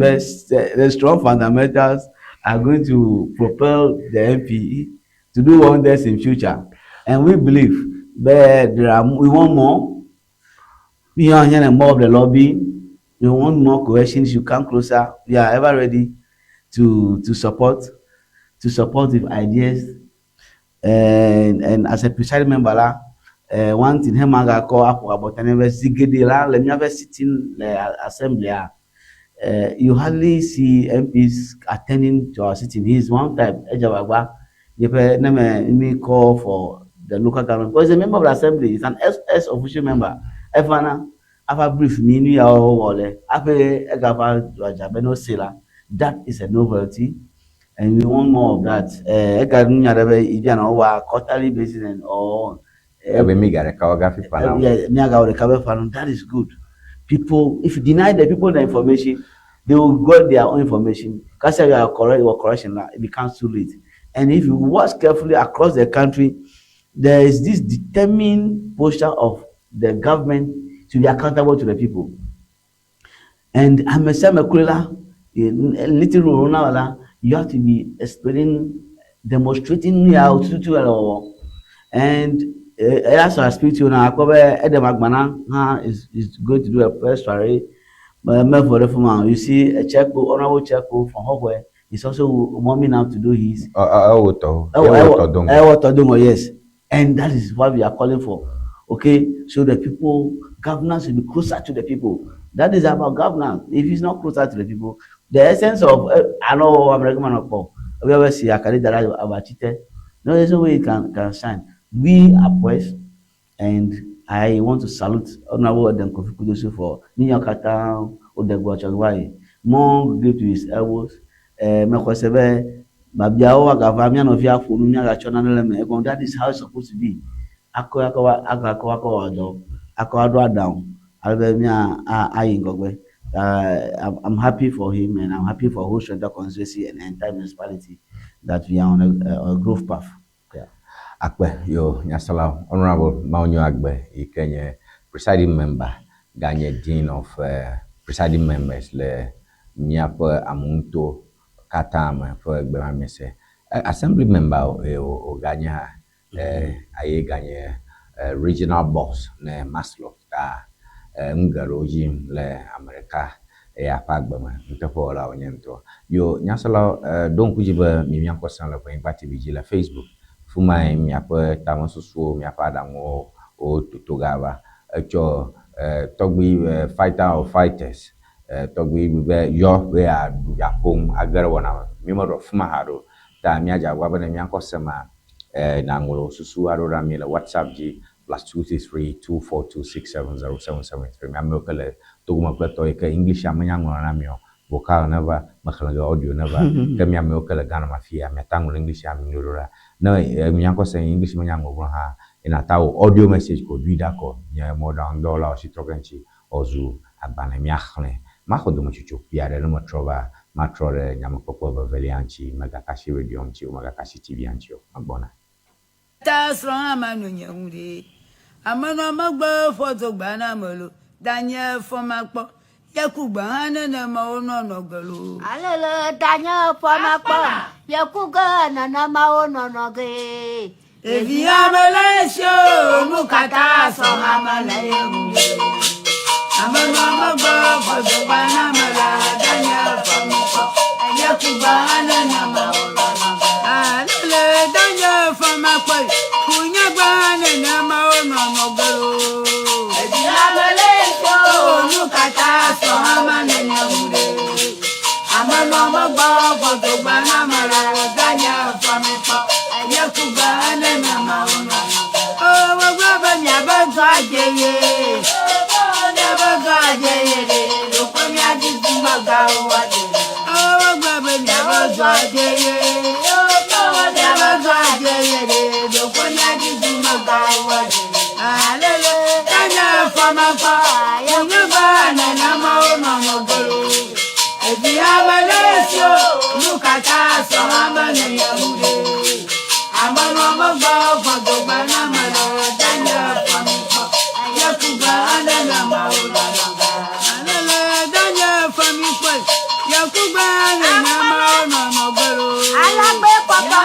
that the strong fundamentals are going to propel the MP to do wonders in future. And we believe that there are, we want more. We are here more of the lobby. We want more cohesion to come closer. We are ever ready to, to support, to support with ideas. And, and as a presiding member, la, one thing hema call about an la le míaƒe sitting le assembly you hardly see MPs attending to our sitting. He is one type, Ejabagba. Yepe neme me call for the local government. Because he's a member of the assembly. He's an S official member. Efana, afa brief me nu ya wole. Ape egafa ajabe no se la. That is a novelty. And we want more of that. Ega nu nya ɖe be ibi na wa quarterly basis and or Ebe mi ga ɖeka wogafi ƒã na wo. Yeah, mi aga ɖeka be ƒã That is good. People, if you deny the people the information, they will get their own information. Kasi you are correct or correction, it becomes too late. And if you watch carefully across the country, there is this determined posture of the government to be accountable to the people. And Amesia little role now, you have to be explaining, demonstrating how to do it. And as I speak to you now, Edem Agbana is going to do a press soiree. But you see a check, honorable check from Hohoe is also warming up to do his. Yes. And that is what we are calling for. Okay, so the people, governance will be closer to the people. That is about governance. If it's not closer to the people, the essence of I know American man we always see Abachite. No, there's no way it can shine. We are poised, and I want to salute Honorable Edem Kofi Kudosu for Ninyakata Odegwa Chagwai. More grip to his elbows. That is how it's supposed to be. I'm happy for him, and I'm happy for Ho Central Constituency and the entire municipality that we are on a growth path. Yeah. Akpe yo nyasala Honorable Maunyo Agbe ikenye presiding member ganye dean of presiding members le miaƒe amuntu katã me ƒe gbemamese assembly member o ganye ha aye ganye regional boss ne Maslow ta ŋgeɖewo dzi le Amerika eya ƒe agbe me nuteƒewɔlawo nye ŋutɔ. Yo nyaselawo ɖo ŋku dzi be mi miakpɔ sẽ le Ʋenyigba TV dzi le Facebook. Fi mae miaƒe tamesusuwo, miaƒe aɖaŋuwo wo toto gava. Etsɔ tɔgbi fighter of fighters tɔgbi be yɔ be yeaɖu yeaƒom age ɖe wɔna me. Mi meɖɔ fi ma haɖe o. Ta míadze agbagba be ne míakɔ se ma nàŋlɔ susu aɖewo ɖa mi le WhatsApp dzi +233 242 670 773. Amewo ke le Togome kple tɔ yi ke English amenya ŋlɔ na mi o. Vocal neva, mexlẽ ge audio neva. Ke mi amewo ke le Ghana ma fia, miata ŋlɔ English ami ɖo ɖa. Ne miakɔ se English menya ŋlɔ hã, ena ta wo audio message ko ɖui ɖa kɔ. Nye mɔɖaŋudɔwɔlawo si trɔ ke ŋuti ɔzu agbalẽ miaxlẽ. Maxɔ dometsotso kpui aɖe ne metrɔ va, matrɔ ɖe nyamekpɔkpɔ vevelia ŋuti, megakasi radio ŋuti o, megakasi TV ŋuti o. Megbɔna. Ta srɔ̃ ame no nye ŋu ɖe. Ame nɔ megbe fɔ dzogba na ame lo. Danye fɔ makpɔ. Yekugbe hã nenema wonɔ nɔ ge lo. Alele danye fɔ makpɔ. Yekugbe nenema wonɔ nɔ ge. Ɖevi ame le esi o, nu katã sɔ ame le ye ŋu ɖe. Ame nɔ megbe fɔ dzogba na ame la, danye fɔ makpɔ. Yekugbe hã nenema wonɔ nɔ ge. Alele danye fɔ makpɔ. Kunyagbe hã nenema wonɔ nɔ ge lo. Ɖevi ame le esi o, nu katã sɔ ame le ye ŋu ɖe. Ame nɔ megbe fɔ dzogba na ame la, danye fɔ makpɔ. Yekugbe hã nenema wonɔ nɔ ge. O, wogblɔ be miabe dɔ adze ye. Miabe dɔ adze ye ɖe. Ɖokpe miadi dumegãwo adze. O, wogblɔ be miabe dɔ adze ye. Alagbe kɔkɔkɔ.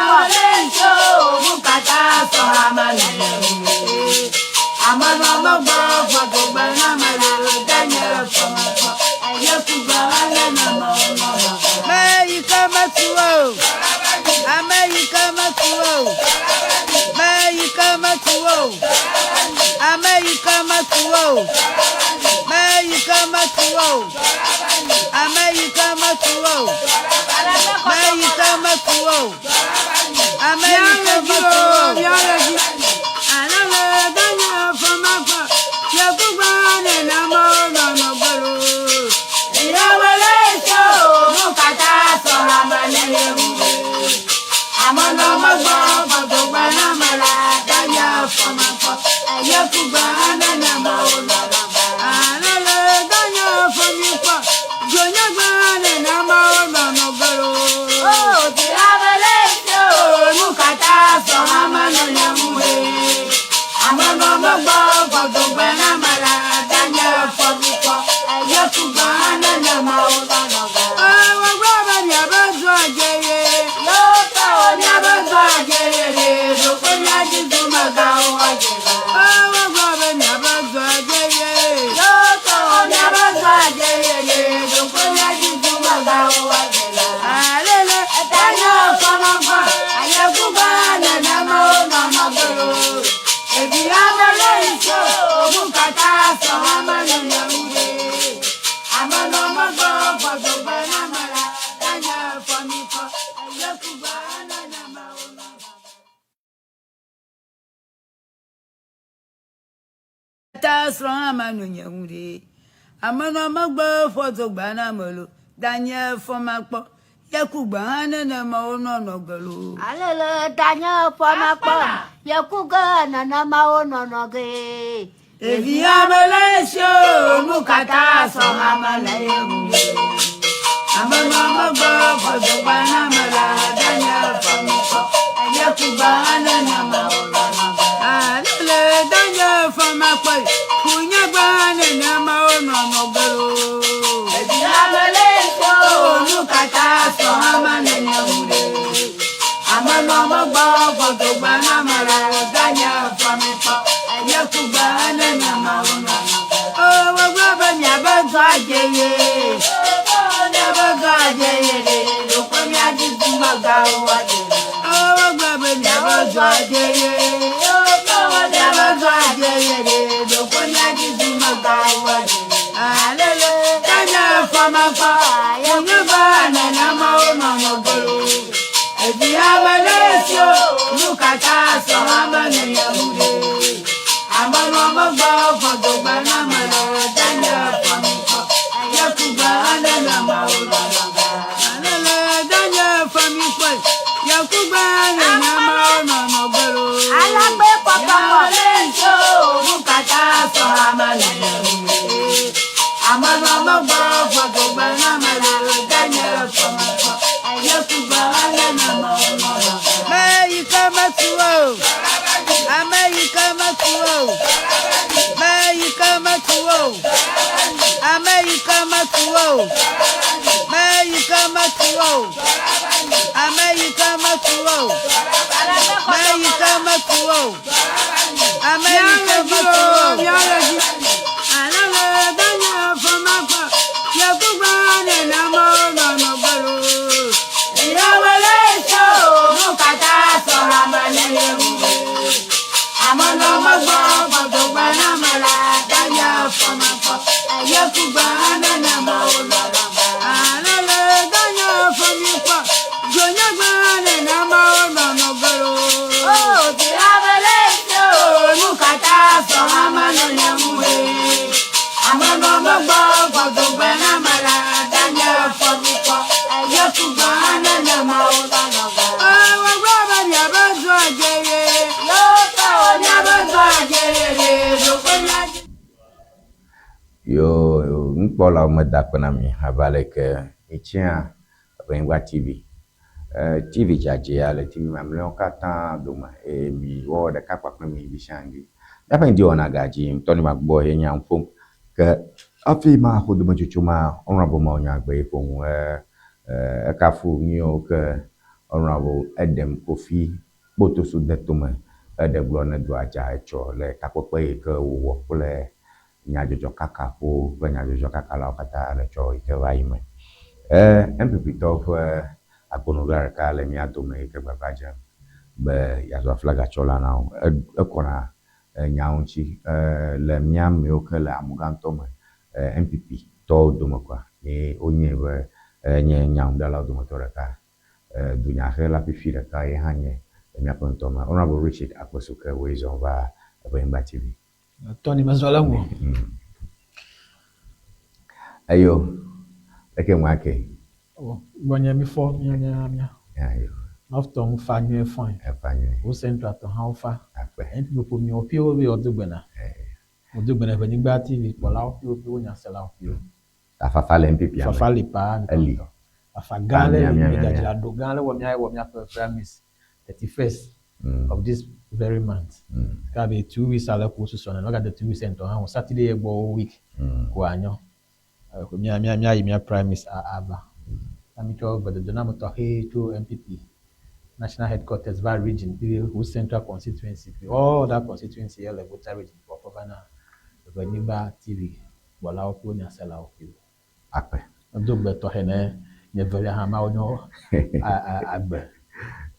Ta srɔ̃ hã ma no nye ŋu ɖe. Amenɔ megbe fɔ do gba na me lo. Danye fɔ ma kpɔ. Yeku gba hã nenema wonɔ nɔ gbe lo. Alele danye fɔ ma kpɔ. Yeku ge nenema wonɔnɔ ge. Evi ame le esi o, nu katã sɔ ame le ye ŋu ɖe. Amenɔ megbe fɔ do gba na me la. Danye fɔ mi kpɔ. Yeku gba hã nenema wonɔ nɔ ge. Alele danye fɔ ma kpɔ. Kunye gba hã nenema wonɔ nɔ ge lo. Evi ame le esi o, nu katã sɔ ame le ye ŋu ɖe. Amenɔ megbe fɔ do gba na me la. Danye fɔ mi kpɔ. Yeku gba hã nenema wonɔ nɔ ge. Wogblɔ be miabe zɔ adze ye. Miabe zɔ adze ye ɖe. Ɖokpe miadzi dumegãwo adze. Wogblɔ be miabe zɔ adze ye. Miabe zɔ adze ye ɖe. Ɖokpe miadzi dumegãwo adze. Alele danye fɔ ma kpɔ. Nye gba nenema wonɔ nɔ ge lo. Evi ame le esi o, nu katã sɔ ame le ye ŋu ɖe. Amenɔ megbe fɔ do gba na me la. Danye fɔ mi kpɔ. Yeku gba nenema wonɔ nɔ ge. Alele danye fɔ mi kpɔ. Yeku gba nenema wonɔ nɔ ge lo. Alagbe kɔkɔkɔ. Yo nukpɔlawo meda akpe na mi abe aleke Mitsea Eʋenyigba TV. TV dzadzɛa le TV mamlɛawo katã dome eye miwɔ ɖeka kpakple mi ŋdi sia ŋdi. Míaƒe ŋdi wɔna ga dzi ŋutɔ ne magbɔ ye nya ŋu ƒom. Ke hafi maxɔ dometsotso ma, Honourable Mawunyagbe ƒo nu ekafu nuyiwo ke Honourable Edem Kofi Kpotosu de tome eɖe gblɔ ne dua dza etsɔ le takpekpe yi ke wòwɔ kple nyadzɔdzɔkaka ƒo ƒe nyadzɔdzɔkakalawo katã le tsɔ yi ke va yi me. E NPP tɔwo ƒe agbonuɖola ɖeka le mía dome yi ke gbagba dzem be yeazu aflagatsɔla na wo. Ekɔna nyawo ŋuti le mía amewo ke le amugãtɔ me NPP tɔwo dome koa ye wonyae be enye nyaŋuɖelawo dometɔ ɖeka. Dunyahela fifi ɖeka ye hã nye le míaƒe ŋutɔ me. Honourable Richard Akpesuke woe zɔ va Eʋenyigba TV. Tɔni mezɔ le ŋu. Eyo, leke ŋua ke? Gbɔnye mi fɔ mia mia mia. Ayo. North tɔ ŋu fa nyuie fɔe. Efa nyuie. Wo Central tɔ hã wofa. Akpe. NPP ƒo miwo ƒio be yewodo gbe na. Wodo gbe na Eʋenyigba TV kpɔlawo ƒio kple wo nyaselawo ƒio. Afafa le NPP me. Fafa li paa Eli. ŋutɔŋutɔ. Fafa gã aɖe li. Mia, mia, mia. Dzadzraɖo gã aɖe wɔ mía wɔ míaƒe primaries 31st of this very month. Ke abe 2 weeks ale ko susɔ ne. Megade 2 weeks ŋutɔ hã o. Saturday ye gbɔ week ko anyɔ. Mía mía míayi mía primaries ava. Ta mitsɔ gbedodoname tɔxɛ tso NPP national headquarters va region kple Ho Central constituency kple all other constituency ye le Volta Region kpɔ kɔ va na Eʋenyigba TV kpɔlawo kple nyaselawo kple. Akpe. Medo gbe tɔxɛ ne nye velia hã Mawu nyɔ agbe.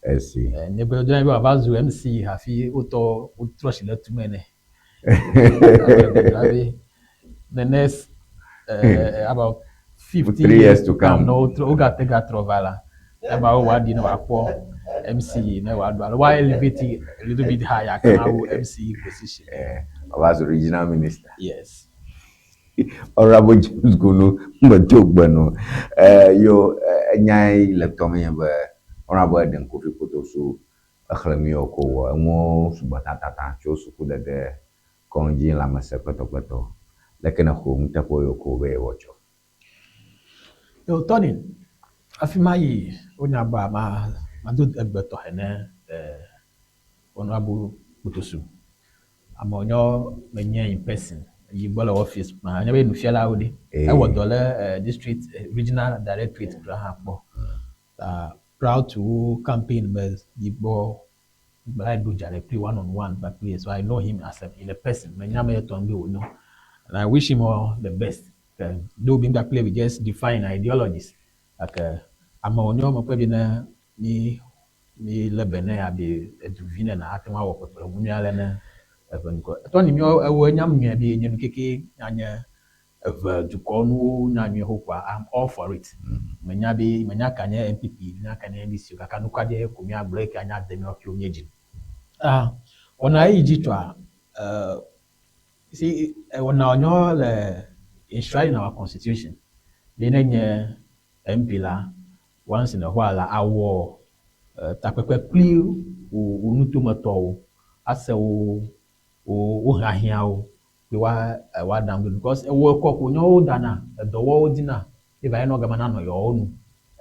Esi. Nye gbedodona be wòava zu MC hafi wotɔ wotrɔ si le tume nɛ. The next about 15 3 years to come. No, wogate gatrɔ va la, ema wo wòaɖi ne wòakpɔ MC ne wòaɖu alo woa elevate a little bit higher kana wu MC position. Wòava zu regional minister. Yes. Honorable James Gunu medo gbe no. Yo enyae le tɔ me nye be Honorable Edem Kofi Kpotosu exlẽ nuyiwo ko wɔ enuwo sugbɔ tatata tso sukudede, kɔdzi, lãmesẽ kpletɔkpletɔ. Leke ne xɔ nuteƒe yiwo ko be yewɔ tsɔ? Yo, Tony, hafi mayi wonya gbɔa, ma mado egbe tɔxɛ ne Honorable Kpotosu. Amewo nyɔ menye in person yi gbɔ le office ma nye be nufialawo ɖi. Ewɔ dɔ le district regional directorate kura hã kpɔ. Proud to wo campaign me yi gbɔ gba ɖo dza le kpli one on one kpakple, so I know him as a, in a person. Menya me etɔ ŋgbe wònyo and I wish him all the best. Though mi kpakple we just define ideologies, like amewo nyɔ mekpɔe be ne mi mi le be ne abe eduvi nene ate ŋu awɔ kpekpeɖeŋu nyui ale ne eʋe ŋkɔ. Etɔ ni míawo ewɔ enyam nyuie be nye nu keke anye eve dukɔnuwo nya nyuie ho kɔa, I'm all for it. Menya be menya ka nye NPP, menya ka nye NDC o, gake nukua ɖe ko míagblɔ eke anya de míawo ƒiwo míedzi. Ah, wɔna eyi dzi tɔa, see, wɔna wònyɔ le enshrined in our constitution be ne nye MP la, once in a while la, awɔ takpekpe kpli wò nutometɔwo, ase wo hiahiãwo kple wa woaɖaŋu ɖo because ewɔ ekɔ ko nyɔwo dana, edɔwɔwo dina ye va yenɔ gama nanɔ yewoawo nu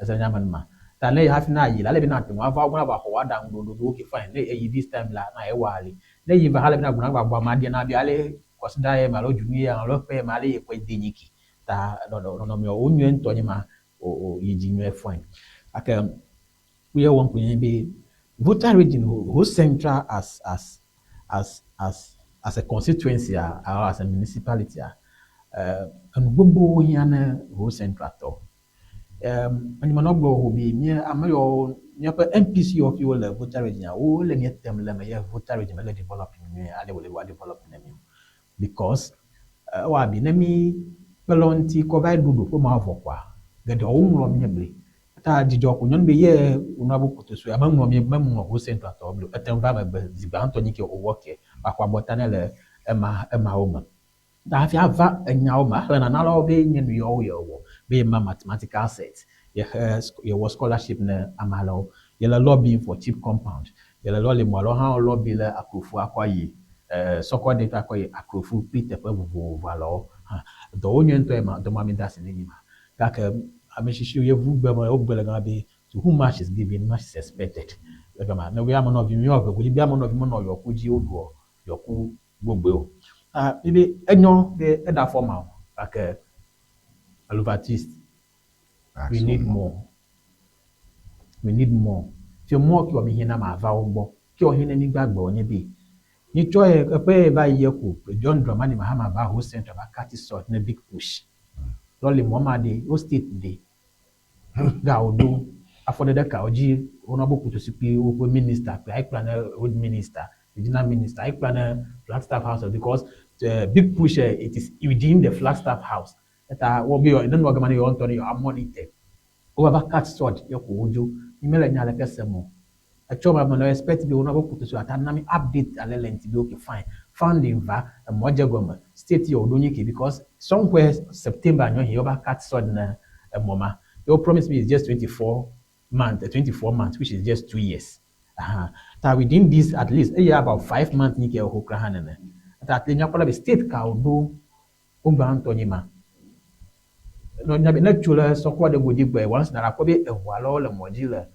ese nya me numa. Ta ne hafi na yi la, ele be na te ŋu ava wo gbɔ na va xɔ woaɖaŋu ɖoɖo be okay, fine, ne eyi this time la na ewɔ ali. Ne yi va hã le be na gblɔ na gba gbɔ ama ɖia na be ale kɔsiɖa ye me alo dzunu ye alo ƒe ye me ale ye kɔe de nyi ki. Ta nɔnɔmewo wo nyuie ŋutɔ nye ma o yi dzi nyuie fine. Gake kpuie wɔm koe nye be Volta Region, Ho Central as a constituency or as a municipality a, enu gbogbowo hiã ne Ho Central tɔ. Enye menɔ gblɔ ho be mía ame yawo míaƒe MPC yawo fi wole Volta Region a wole mía tem le eme ye Volta Region mele develop nyuie ale wòle be woa develop ne mí o. Because ewɔ abe ne mí kpe ɖe wo ŋuti kɔ va yi ɖo ɖoƒe ma vɔ kɔa, geɖewo ŋlɔ mía bli. Ta dzidzɔ ko nyɔnu be ye Honorable Kpotosu ya meŋlɔ mí meŋlɔ Ho Central tɔwo bli o. Ete ŋu va megbe zi gbãtɔ nyi ke wòwɔ ke va xɔ abɔta ne le ema emawo me. Ta hafi ava enyawo me axlẽ nanalawo be nye nu yawo yewɔ be yema mathematical set, yexe yewɔ scholarship ne ame alewo, yele lobbying for cheap compound, yele lɔli mɔ alo hã lobby le Akrofu akɔ ayi Sɔkɔde ƒe akɔ yi Akrofu kple teƒe vovovo alewo hã. Dɔwo nyuie ŋutɔ ye ma dɔ ma mi de asi ne nyi ma. Gake Ame tsitsi yevu gbe me wogbe le gama be to whom much is given, much is expected. Le gama ne be ame nɔvi mi eve godzi be ame nɔvi menɔ yɔku dzi woɖuɔ yɔku gbogboe o. Ah, mi be enyɔ be eɖe afɔ ma o gake Aluvatist, we need more. We need more. Fie mɔ ke wɔ mi hena ma va wo gbɔ. Ke wɔ hena mi gbagbe wɔ nye be nyitsɔ ye eƒe ye va yi ko John Dramani Mahama va ho central va cut salt ne big push. Lɔli mɔ ma ɖe wo state ɖe ga wo ɖo afɔɖeɖe ka wo dzi wonɔ bo kutosi kple woƒe minister kple ayi kpla ne road minister, regional minister, ayi kpla ne Flagstaff House because the big push it is within the Flagstaff House. Eta wo be ne nua gama ne yewoa ŋutɔ ne yewoa monitor. Wova va cut salt ye ko wodzo. Mi mele nya leke sem o. Etsɔ me menɔ expect be wonɔ be kutosi ata na mi update ale le ŋuti be okay fine funding va emɔ dze gɔme state ye woɖo nyi ke because somewhere September nyɔ hi wova cut salt ne emɔ ma. Ye wo promise me is just 24 months, 24 months which is just 2 years. Aha. Ta within this at least eye about 5 months nyi ke exo kura hã nene. Ta at least míakpɔ ɖa be state ka woɖo wogbãtɔ nyi ma. Nɔ nya be ne tso le sɔkua ɖe godzi gbɔe once na akpɔ be eʋu alewo le mɔ dzi le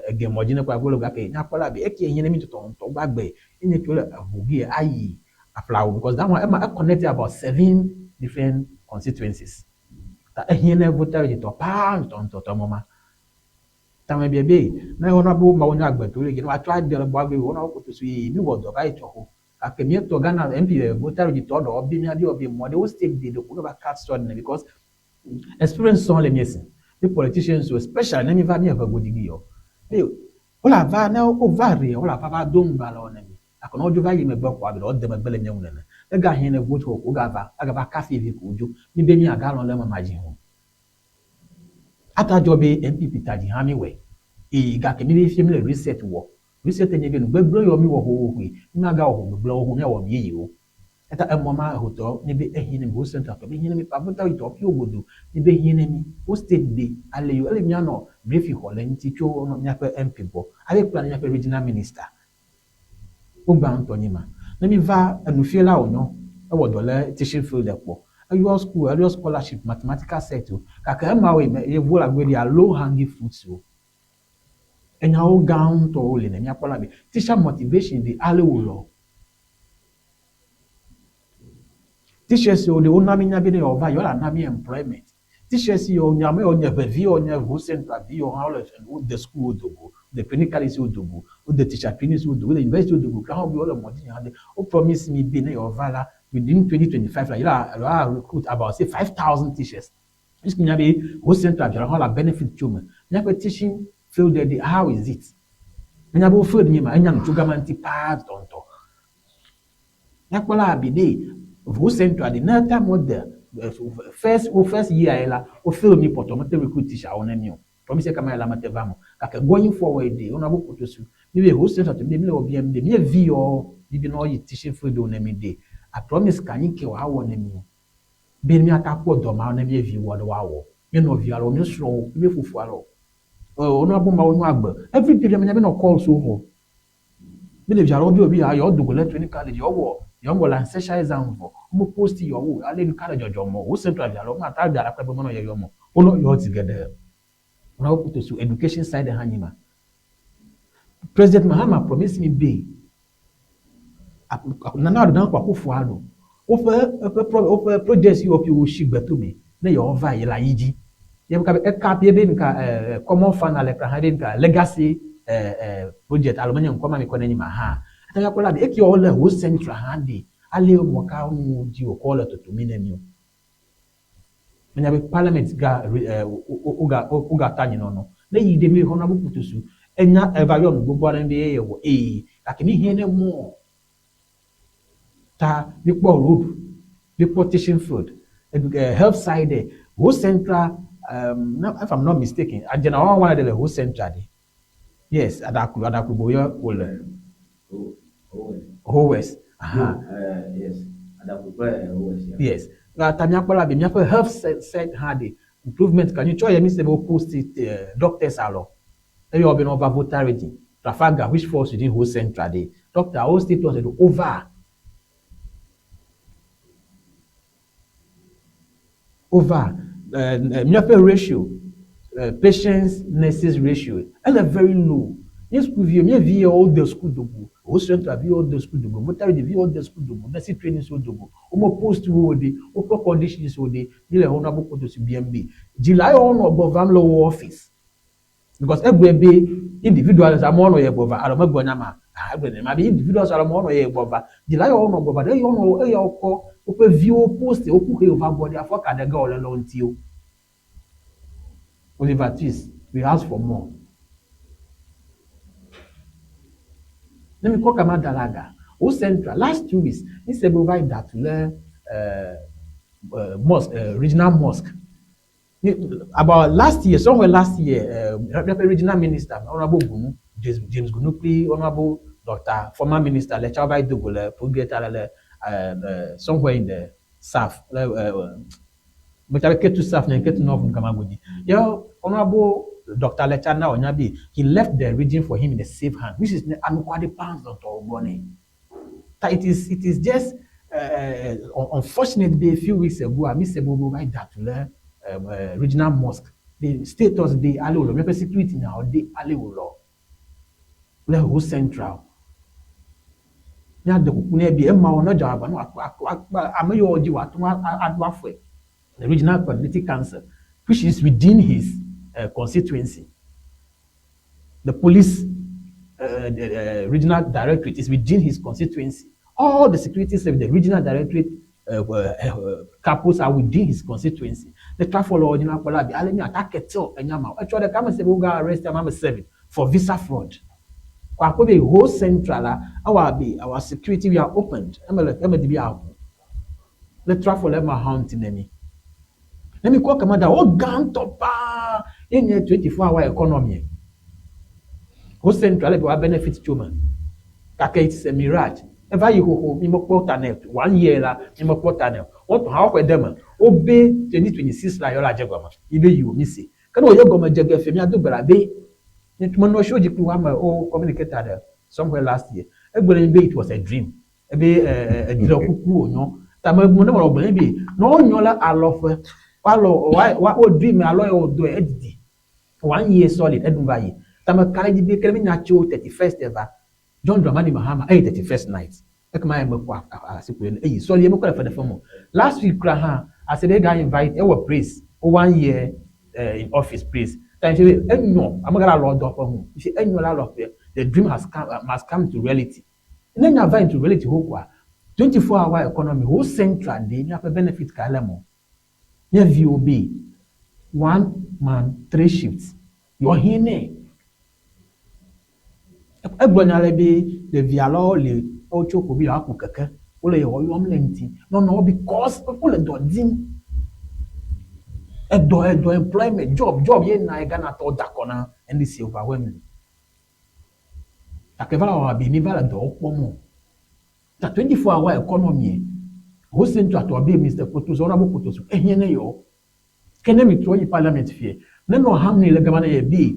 ege mɔ dzi ne kpɔ agbo le gake míakpɔ la be eke hiã ne mi tɔtɔ ŋutɔ gbagbe enye tso le eʋu gi ayi Aflao because that one ema e connect about seven different constituencies. Ta ehiã ne Volta Region tɔ paa ŋutɔ ŋutɔ tɔ mɔ ma. Tame bia be ne wona be mawu nya agbe to le dzi ne woatsɔ ade le gbɔ agbe wona wo koto so yi mi wɔ dɔ va yi tsɔ xo. Gake míetɔ Ghana MP le Volta Region tɔ ɖewo be míabiɔ be mɔ ɖe wo state de ɖeko ne va cut sod ne because experience sɔŋ le mía si. Mi politicians o especially ne mi va mía ʋe godzi gi yɔ. Be wola va ne wova ria wola va va do ŋgbalẽwo ne mi. Gake ne wodzo va yi megbe kɔa be ɖewo de megbe le mía ŋu nene. Ega hɛn ne vote xɔ ko wogava agava kafi vi ko wodzo. Mi be míagalɔ̃ le eme ma dzi ho. Ata dzɔ be NPP ta dzi hã mi wɔe. Ee gake mi be fifia mi le reset wɔ. Reset nye be nu gbegblẽ yɔ mi wɔ xoxoxoe. Mi magawɔ ho gbegblẽwo ho míawɔ nu yeyewo. Eta emɔ ma ehotɔ nye be ehiã ne mi ho central tɔ be hiã ne mi kpa yi tɔ ƒio godo nye be hiã ne mi wo state de ale yo ele míanɔ briefing xɔ le ŋuti tso míaƒe MP gbɔ ale kpla ne míaƒe regional minister. Wogba ŋutɔ nye ma. Ne mi va enufiala wònyɔ ewɔ dɔ le teaching field kpɔ. Eyɔ school eyɔ scholarship mathematical set o. Gake emawoe me yevuwo le agbe ɖia low hanging fruits o. Enyawo gã ŋutɔwo li ne míakpɔ la be teacher motivation de ale wòlɔ. Teachers yiwo ɖe wona mi nya be ne yewoava yewoa na mi employment. Teachers yiwo nye ame yiwo nye ʋevi yiwo nye Ho Central vi yiwo hã wole wode school wo dogo, wode training college wo dogo, wode teacher training wo dogo, wode university wo dogo kura hã wole mɔ dzi hã de wo promise mi be ne yewoava la within 2025 la yewoa recruit about say 5000 teachers. Puisque nya be Ho Central vi hã la benefit tso me. Míaƒe teaching field de how is it? Menya be wo field nye ma enya nu tso gama ŋuti paa ŋutɔŋutɔ. Míakpɔ la abi ɖe Ho Central de ne time wo de first wo first year ye la wo fail mi kpɔtɔ mete recruit teacher wo ne mi o. Promise kama la mete va mo. Gake going forward de wona bo koto su. Mi be Ho Central to mi le wɔ bia mi de mi vi yɔ mi be no yi teaching field wo ne mi de. A promise ka nyi ke wa wɔ ne mi o. Be míata kpɔ dɔ ma ne mía vi wɔ ɖe woawɔ. Mía nɔvi alo mía srɔ̃wo, mía fofo alo wonɔ abo ma wonyo agbe. Every day menya be nɔ calls wo xɔ. Mi ɖevi alo bi obi yewo do go le training college yewo wɔ yewo wɔ licensure exam vɔ. Wo post yewo ale nu ka le dzɔdzɔm o. Wo central vi alo mata vi alo kple be menɔ yɔyɔm o. Wonɔ yɔ zi geɖe. Wonɔ wo kuto so education side hã nyi ma. President Mahama promise me be Nana Addo Dankwa Akufo-Addo woƒe eƒe woƒe project yiwo ƒe wosi gbe to me ne yewoava yi le ayi dzi. Ye be eka ye be nuka common fund ale kura hã be nuka legacy project alo menye ŋkɔ ma mi kɔ ne nyi ma hã. Ate ŋu akpɔ la be eke wole Ho Central hã ɖe ale mɔ ka nu dzi wòkɔ le totomi ne mi o. Menya be parliament ga woga wogata anyinɔnɔ. Ne yi ɖe mi xɔna bubu to su enya eva yɔ nu gbogbo aɖe be ye wɔ ee gake mi hiã ne mɔ ta mi kpɔ road mi kpɔ teaching field health side there Ho Central if I'm not mistaken adzena wɔn wɔn ɖe le Ho Central de yes Adaklu Adaklu bo yɔ wòle Ho West. Aha. Yes Adaklu kple Ho West. Yes ta míakpɔ la be míaƒe health side hã de improvement ka nyitsɔ yɛ mi se be wo post doctors alɔ eye wɔ be ne wova Volta Region Trafalgar which falls within Ho Central de doctor wo status do over over míaƒe ratio. Patients nurses ratio ele very low. Mía sukuviwo, mía vi yawo de suku do go, wo central vi yawo de suku do go, Volta region vi yawo de suku do go, nursing trainings wo do go, wome post wo o ɖe, woƒe conditions wo ɖe, míle honorable Kotosi biam be, dzila yawo nɔ gbɔ vam le wo office because egblɔe be individuals amewo nɔ ye gbɔ va alo megblɔ nya ma? Aha egblɔe nenema be individuals alo amewo nɔ ye gbɔ va, dzila yawo nɔ gbɔ va ɖe eyawo nɔ eyawo kɔ woƒe viwo post wo kuxi va gbɔ ɖe afɔ ka ɖe ge wole le wo ŋuti wo. Oliver Twist, we ask for more. Ne mi kɔ kama da la ga, wo central last 2 weeks, mi se be wova yi da tu le mosque, regional mosque. About last year, somewhere last year, míaƒe regional minister, Honorable Gunu, James, James Gunu kple Honorable Doctor, former minister le tsa wova yi do go le Progreta le somewhere in the south, le Metabe Ketu South ne Ketu North nkama godi. Ye Honorable Dr. Lecha na onya be he left the region for him in the safe hand, which is ne anukwade pounds dɔntɔ gbɔ ne. Ta it is just unfortunate be a few weeks ago a mi se be wo va da tu le regional mosque. The status de ale wòlɔ, míaƒe security nyawo de ale wòlɔ le Ho Central. Míade kuku nɛ be ema wɔ ne dzɔ agba ne wòakpɔ ame yiwo dzi wòate ŋu aɖo afɔe. The regional coordinating council, which is within his constituency. The police the regional directorate is within his constituency. All the security service, the regional directorate capos are within his constituency. The traffic law nyina kpɔ la bi ale mi ata kete enya ma. Etsɔ ɖeka ame se be woga arrest ame seven for visa fraud. Kɔ akpɔ be whole central la, our be our security we are opened. Eme le eme di bi aʋu. Le traffic le ma hã ŋuti ne mi. Ne mi kɔ kama da wo gãtɔ paa ye nye 24 hour economy. Ho central le be wa benefit tso me. Gake it is a mirage. Eva yi xoxo mi mekpɔ ta nɛ one year la mi mekpɔ ta nɛ o. Wotɔ hã woxɔe de eme. Wobe 2026 la yɔ la dze gɔme. Mi be yi o mi se. Ke ne wòye gɔme dze ge fia miado gbe ɖa be menɔ show dzi kple wo ame wo communicator ɖe somewhere last year. Egblɔ ne mi be it was a dream. Ebe edre kuku wònyɔ. Ta me ne me gblɔ ne be ne wonyɔ le alɔƒe woalɔ wa wo dream alɔ ye wodɔe edidi one year solid eɖu va yi. Ta me ka ɖe edzi be ke ne mi nya tso 31st va John Dramani Mahama eyi 31st night. Ekema ye mekpɔ asi koe eyi sɔli ye mekɔ le fe ɖe fem o. Last week kura hã ase ɖe ega invite ewɔ praise wo one year in office praise. Ta ye be enyɔ ame ga le alɔ dɔ ƒe ŋu. Si enyɔ le alɔ ƒe the dream has come must come to reality. Ne nya va into reality ho koa 24 hour economy ho central ɖe míaƒe benefit ka le mo. Mía viwo be one man three shifts yɔ hɛn nɛ. Egblɔ nya le be ɖevi alewo le wotso ko be yewoaku keke wole yewo yɔm le ŋuti. Nɔnɔwo because wole dɔ dim. Edɔ edɔ employment job job ye na ye Ghanatɔwo da akɔ na NDC overwhelmingly. Gake va le wɔwɔ abe mi va le dɔwo kpɔm o. Ta 24 hour economy ho central tɔ be Mr. Kotosu, Honorable Kotosu, ehiã ne yewo. Ke ne mi trɔ yi parliament fie, ne nɔ ham ne le gama ne ye be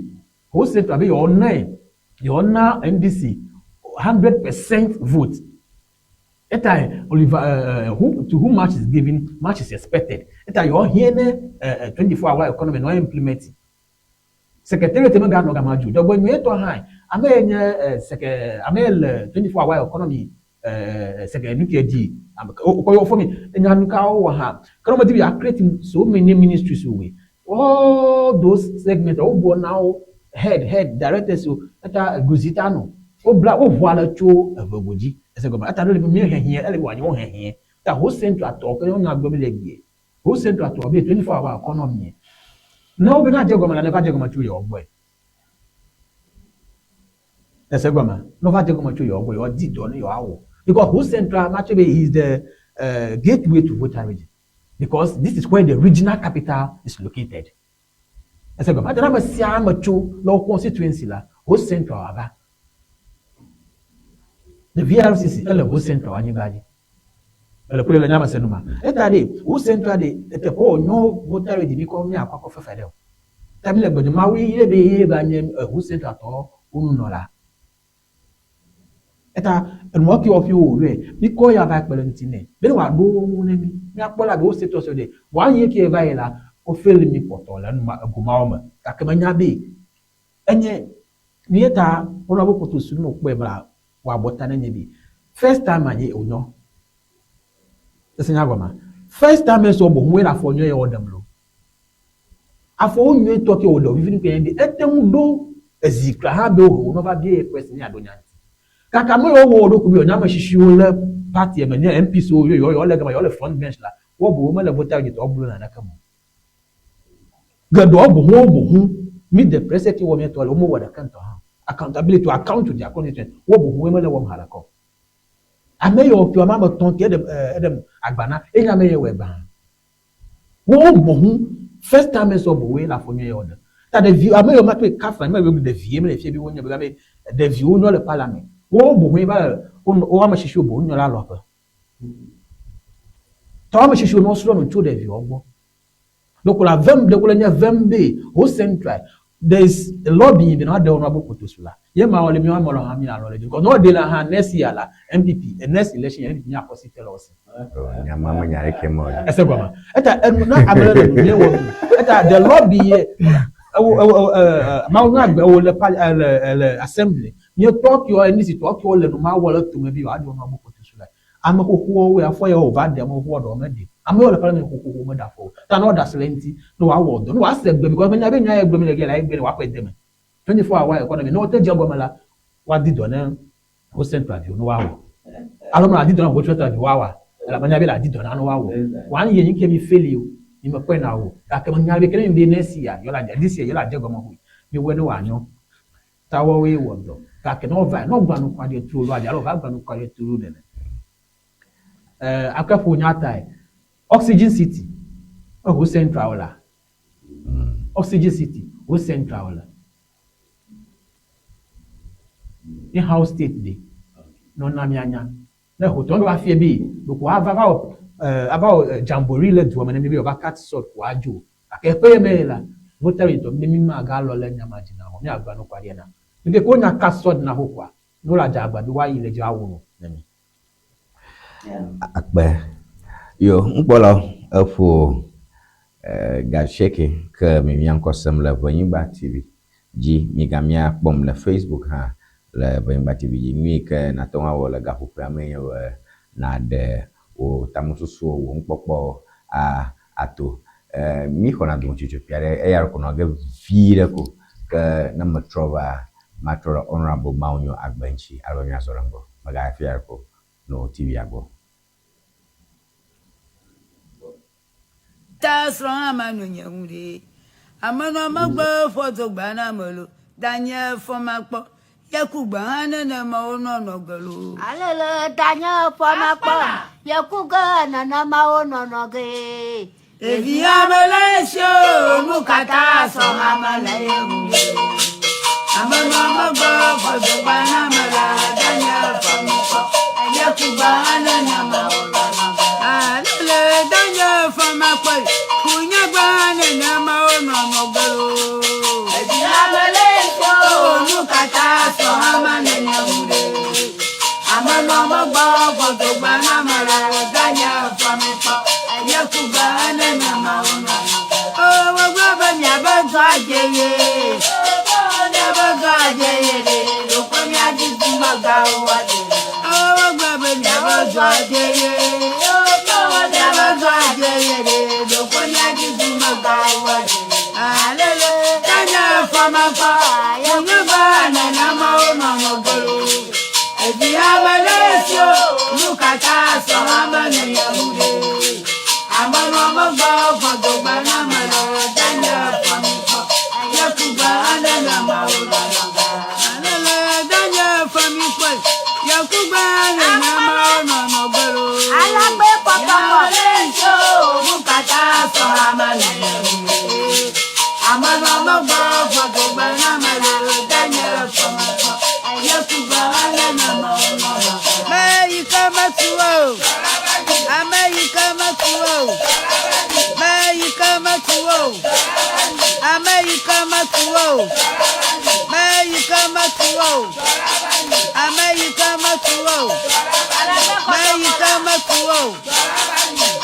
ho central be yewo na yewo na NDC 100% vote. Eta Oliver who, to whom much is given, much is expected. Eta yewo hiã ne 24 hour economy no implement. Secretariat meganɔ gama dzo. Dzɔgbe nyuietɔ hã ame ye nye seke ame ye le 24 hour economy seke nu ke dzi wokɔ yɔ fɔ mi enya nu ka wowɔ hã. Ke ne womedi be yewoa create so many ministries o all those segments wobɔ na wo head head directors o eta gozita no wobla woʋua le tso eve godzi ese gɔme eta ɖo le mi hehiẽ ele be wòanye wo hehiẽ ta ho central tɔ ke nyɔnua gblɔ mi le gbie ho central tɔ be 24 hour economy ne wo be na dze gɔme la ne va dze gɔme tso yewo gbɔe ese gɔme ne va dze gɔme tso yewo gbɔ yewo di dɔ ne yewoawɔ because ho central matse be is the gateway to Volta region because this is where the regional capital is located. Ese gɔme ate ame sia ame tso le wo constituency la ho central ava. The VRCC ele ho central anyigba dzi. Ele kple le nyame se numa. Eta ɖe ho central ɖe eteƒe wònyɔ Volta region mi kɔ mi akɔ akɔ fefe ɖe o. Ta mi le gbedze mawu yi be ye va nye ho central tɔ wo nunɔla. Eta enua ke wɔ fi wo wɔe mi kɔ ya va kpe ɖe ŋuti nɛ. Be ne wòaɖo wo ŋu ne mi. Míakpɔ la be wo status ɖe. One year ke va yi la. Wo fail mi kpɔtɔ le enuma ego mawo me. Gake menya be enye nu ye ta wonɔ be koto su ne wokpɔe be la woabɔ ta ne nye be first time anyi wònyɔ. Ese nya gɔmea? First time sɔ boŋ woe le afɔ nyuie ye woɖem lo. Afɔwo nyuietɔ ke wòɖe wòvivi nukue nye be ete ŋu ɖo ezi kura hã be wohe wonɔ va bia ye question ne yeaɖo nya ŋuti. Gake ame yiwo wɔ wo ɖokui be yewoanye ame tshitsiwo le party me nye MPs wo yewo yewo le gama yewo le front bench la, woabu wo mele vote dzi tɔ blu naneke me o. Geɖewo boŋ wo boŋ mi the press ke wɔ miatɔ le womewɔ ɖeke ŋutɔ hã o. Accountability to account to their constituent wo boŋ woe mele wɔm haɖeke o. Ame yiwo ƒe ame etɔ̃ ke eɖem eɖem agba na enye ame yi wɔe gbã. Wo boŋ first time sɔ boŋ le afɔ nyuie wɔ ɖe. Ta ɖevi ame yiwo ma kple kafa ame yiwo ɖevie mele fie bi wonye be ame ɖeviwo nyɔ le parliament. Wo boŋ va le wo ame tshitsiwo boŋ nyɔ le alɔƒe. Tɔ ame tshitsiwo ne wosrɔ̃ nu tso ɖeviwo gbɔ. Ɖeko la vem ɖeko le nye vem be ho central there is a lobbying be na ɖe wo be koto su la. Ye ma wɔ le mi ame lɔ hã mi alɔ le dzi. Because ne wo ɖe la hã next year la NPP next election NPP mi akɔ si te le wo si. Nya ma me nya ɖeke me o. Ese gɔme. Eta enu na ame le nu nye wɔ nu. Eta the lobby ye ewo ewo mawu nu agbe wo le le le assembly. Nye tɔ kiwo NDC tɔ kiwo le nu ma wɔ le tome bi wa ɖe wo be koto su la. Ame xoxowo afɔ ya wova ɖe ame xoxowo ɖewo meɖe. Ame yiwo le parliament xoxoxo meɖe afɔ o. Ta ne woɖe asi le eŋuti ne woawɔ dɔ, ne woase gbe because menya be nya ye gblɔm le ge la ye gbe ne woaxɔe de eme. 24 hour economy ne wote dze egɔme la, woadi dɔ ne wo central viwo ne woawɔ. Alo me adi dɔ ne wo central viwo woawɔa, elabe menya be le adi dɔ na ne woawɔ. One year yi ke mi fail o, mi mekpɔe na o. Gake menya be ke ne mi be next year yewo la dze, this year yewo la dze egɔme xoe. Mi wɔe ne wòanyo. Ta woawoe wɔ dɔ. Gake ne wova, ne wogblɔ anukwaɖi tro alo alo wova gblɔ anukwaɖi tro nene. Ake ƒo nya tae. Oxygen City, eho Central la. Oxygen City, ho Central la. In-house state de. Nɔna mianya. Ne hotɔ ɖo afie be ɖeko ava va wɔ ava wɔ jamboree le dua me ne mi be yewoava cut sod ko adzo. Gake ƒe ye me la, votari ŋutɔ mi be mi maga lɔ le nya ma dzi na o, mi agba nu kɔaɖia na. Ŋke ke wonya cut sod na xoxoa, ne wole adze agba be woayi le dzi awu nu ne mi. Akpe. Yo, ŋkpɔlawo, eƒo gasheke ke mi mia ŋkɔ sem le Ʋenyigba TV dzi. Mi ga mia kpɔm le Facebook hã le Ʋenyigba TV dzi. Nu yi ke nàte ŋu awɔ le gaƒoƒoea mee nye be nàɖe wò tamesusuwo, wò nukpɔkpɔwo a ato. E míxɔna dometsotso kpui aɖe eya ɖeko nɔ ge viɖe ko ke ne metrɔ va matrɔ ɖe Honourable Mawunyo Agbe ŋuti ale be míazɔ ɖe ŋgɔ. Megayi afi aɖeke o. Nɔ TV-a gbɔ. Ta srɔ̃ hã manɔ nye ŋu ɖe. Amenɔ megbe fɔ dogba na ame lo. Danye fɔ makpɔ. Ye ku gbe hã nenema wonɔ nɔ ge lo. Alele danye fɔ makpɔ. Ye ku ge nenema wonɔ nɔ ge. Ɖevi ame le esi o, nu katã sɔ ame le ye ŋu ɖe. Amenɔ megbe fɔ dogba na ame la. Danye fɔ makpɔ. Ye ku gbe hã nenema wonɔ nɔ ge. Alele danye fɔ makpɔ. Ku nye gbe hã nenema wonɔ nɔ ge lo. Ɖevi ame le esi o, nu katã sɔ ame le ye ŋu ɖe. Amenɔ megbe fɔ dogba na ame la. Danye fɔ makpɔ. Ye ku gbe hã nenema wonɔ nɔ ge. O wogblɔ be miabe dɔ adze ye. Miabe dɔ adze ye ɖe. Ɖokɔ miadi dumegãwo woadze. O wogblɔ be miabe dɔ adze ye. Miabe dɔ adze ye ɖe. Ɖokɔ miadi dumegãwo woadze. Alele tanye fɔmakpɔ. Nye gbe nenema wonɔ nɔ ge lo. Evi ame ɖe si o. Nu katã sɔ ame ne ye ŋu ɖe. Amenɔ megbe fɔ dogba na ame le danye fɔ mi kpɔ. Ye ku gbe nenema wonɔ nɔ ge. Alele danye fɔ mi kpɔ. Ye ku gbe nenema wonɔ nɔ ge lo. Alagbe kpɔkpɔkpɔ. Ame ɖe si o. Nu katã sɔ ame ne ye ŋu ɖe. Amenɔ megbe fɔ dogba na ame le danye fɔ mi kpɔ. Ye ku gbe nenema wonɔ nɔ ge. Me yi ke metu o. Ame yi ke metu o. Me yi ke metu o. Ame yi ke metu o. Me yi ke metu o. Ame yi ke metu o. Me yi ke metu o.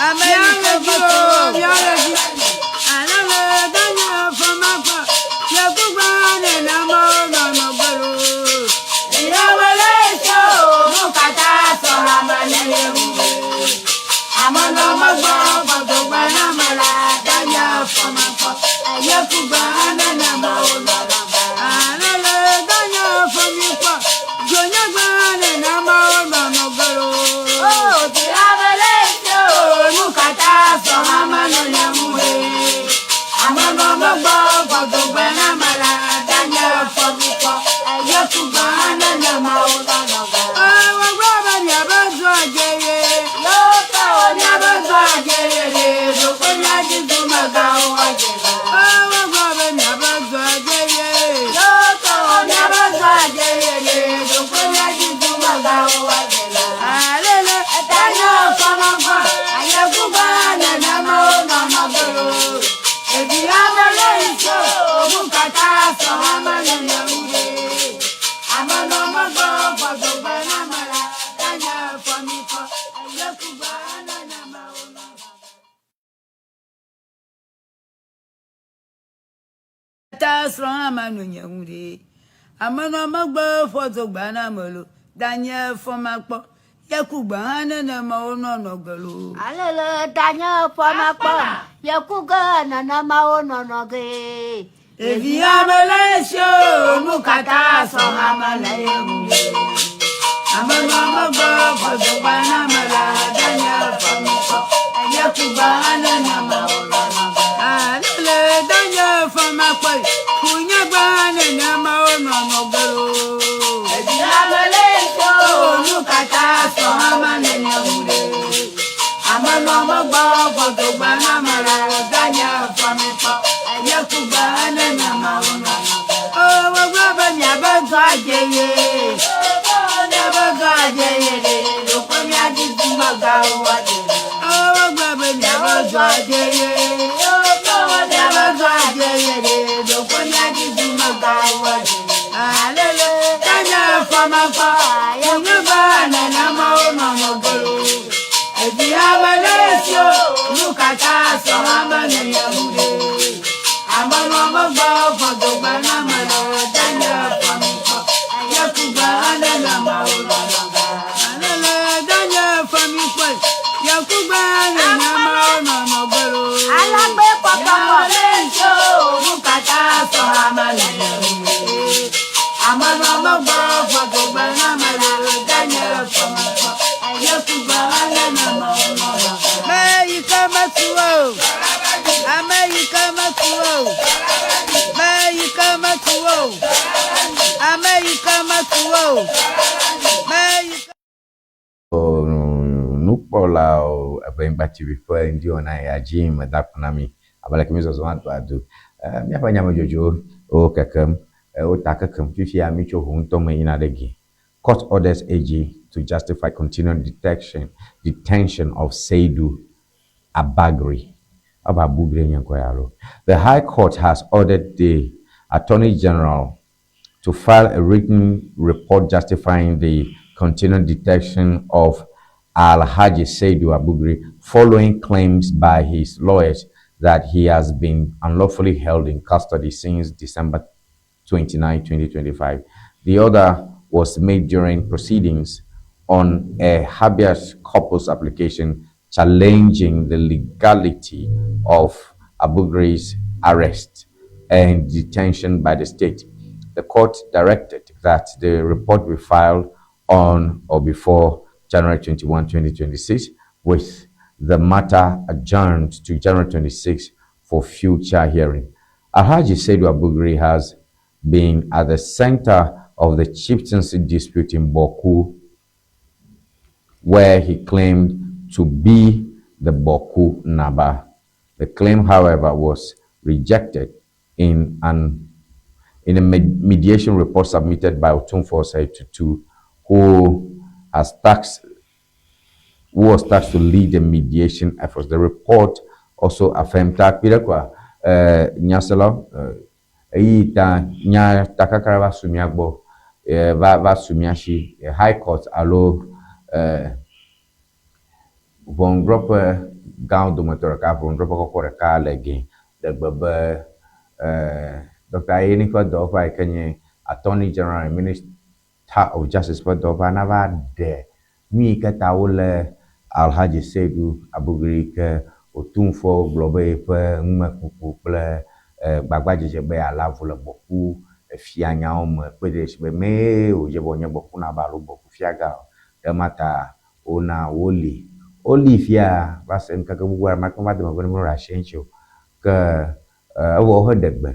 Ame yi ke metu o. hã nene ŋu ɖe. Amenɔ megbɔ fɔdogbe na me la, danye fɔmikɔ, yekugbe nenema wonɔ. Ta srɔ̃ hã manɔ nye ŋu ɖe. Amenɔ megbe fɔdogbe na me lo, danye fɔmakpɔ, yekugbe hã nenema wonɔ nɔgbe lo. Alele danye fɔmakpɔ, yekugbe nenema wonɔ nɔgbe. Ɖevi ame le esi o, nu katã sɔ ame le ye ŋu ɖe. Amenɔ megbe fɔdogbe na me la, danye fɔmikpɔ, yekugbe hã nenema wonɔ nɔgbe. Alele danye fɔmakpɔ, kunyagbe hã nenema wonɔ nɔgbe lo. Ɖevi ame le esi o, nu katã sɔ ame le ye ŋu ɖe. Amenɔ megbe fɔdogbe na me la, danye fɔmikpɔ, yekugbe hã nenema wonɔ nɔgbe. O, wogblɔ be miabe dɔ adze ye. Miabe dɔ adze ye ɖe, ɖokpe miadi dumegãwo adze. O, wogblɔ be miabe dɔ adze ye. Miabe dɔ adze ye ɖe, ɖokpe miadi dumegãwo adze. Alele, danye fɔmakpɔ, kunyagbe nenema wonɔ nɔgbe lo. Evi ame le esi o, nu katã sɔ ame nene ŋu ɖe. Amenɔ megbe fɔdogbe na me la, danye fɔmikpɔ, yekugbe nenema wonɔ nɔgbe. Alele, danye fɔmikpɔ, yekugbe nenema wonɔ nɔgbe lo. Alagbe kpɔkpɔkpɔ. Nu katã sɔ ame nene ŋu ɖe. Amenɔ megbe fɔdogbe na me la, danye fɔmikpɔ, yekugbe nenema wonɔ nɔgbe. Me yi ke metu o, ame yi ke metu o, me yi ke metu o, ame yi ke metu o, me yi ke. Nukpɔlawo Eʋenyigba TV ƒe ŋdiwɔna ya dzi meda akpe na mi abe aleke mízɔzɔm aduadu. Míaƒe nyamedzodzrowo wo kekem, wota kekem. Fifia mítso ʋu ŋutɔ me yina ɖe gi. Court orders AG to justify continued detection, detention of Seidu Abagri. Abagri nye ŋkɔ ya alo. The High Court has ordered the Attorney General to file a written report justifying the continued detention of Al-Haji Seidu Abugri following claims by his lawyers that he has been unlawfully held in custody since December 29, 2025. The order was made during proceedings on a habeas corpus application challenging the legality of Abugri's arrest and detention by the state. The court directed that the report be filed on or before January 21, 2026, with the matter adjourned to January 26 for future hearing. Alhaji Seidu Abugri has been at the center of the chieftaincy dispute in Bawku, where he claimed to be the Bawku Naba. The claim, however, was rejected in a mediation report submitted by Otumfuo Osei Tutu, who was tasked to lead the mediation efforts. The report also affirmed that Pirekwa Nyasela eyi ta nya takaka va su mía gbɔ va su mía si High Court alo ʋɔnudrɔ̃ƒe gãwo dometɔ ɖeka, ʋɔnudrɔ̃ƒe kɔkɔ ɖeka le Gɛ ɖe gbe be Dr. Ayine ƒe dɔwɔƒe yi ke nye Attorney General and Minister of Justice ƒe dɔwɔƒea nava ɖe nu yi ke ta wolé Alhaji Seidu Abugri ke Otumfuo gblɔ be yeƒe numekuku kple gbagbadzedze be yealé avu le Bawku fianyawo me kpe ɖe esi be mee wòdze be wònye Bawku Naba alo Bawku fiagã o. Ɖe ema ta wona woli. Woli fia va se ŋkeke gbogbo aɖe make va de megbe ne menɔ ɖe asi eŋuti o. Ke evɔ wohe ɖe gbe,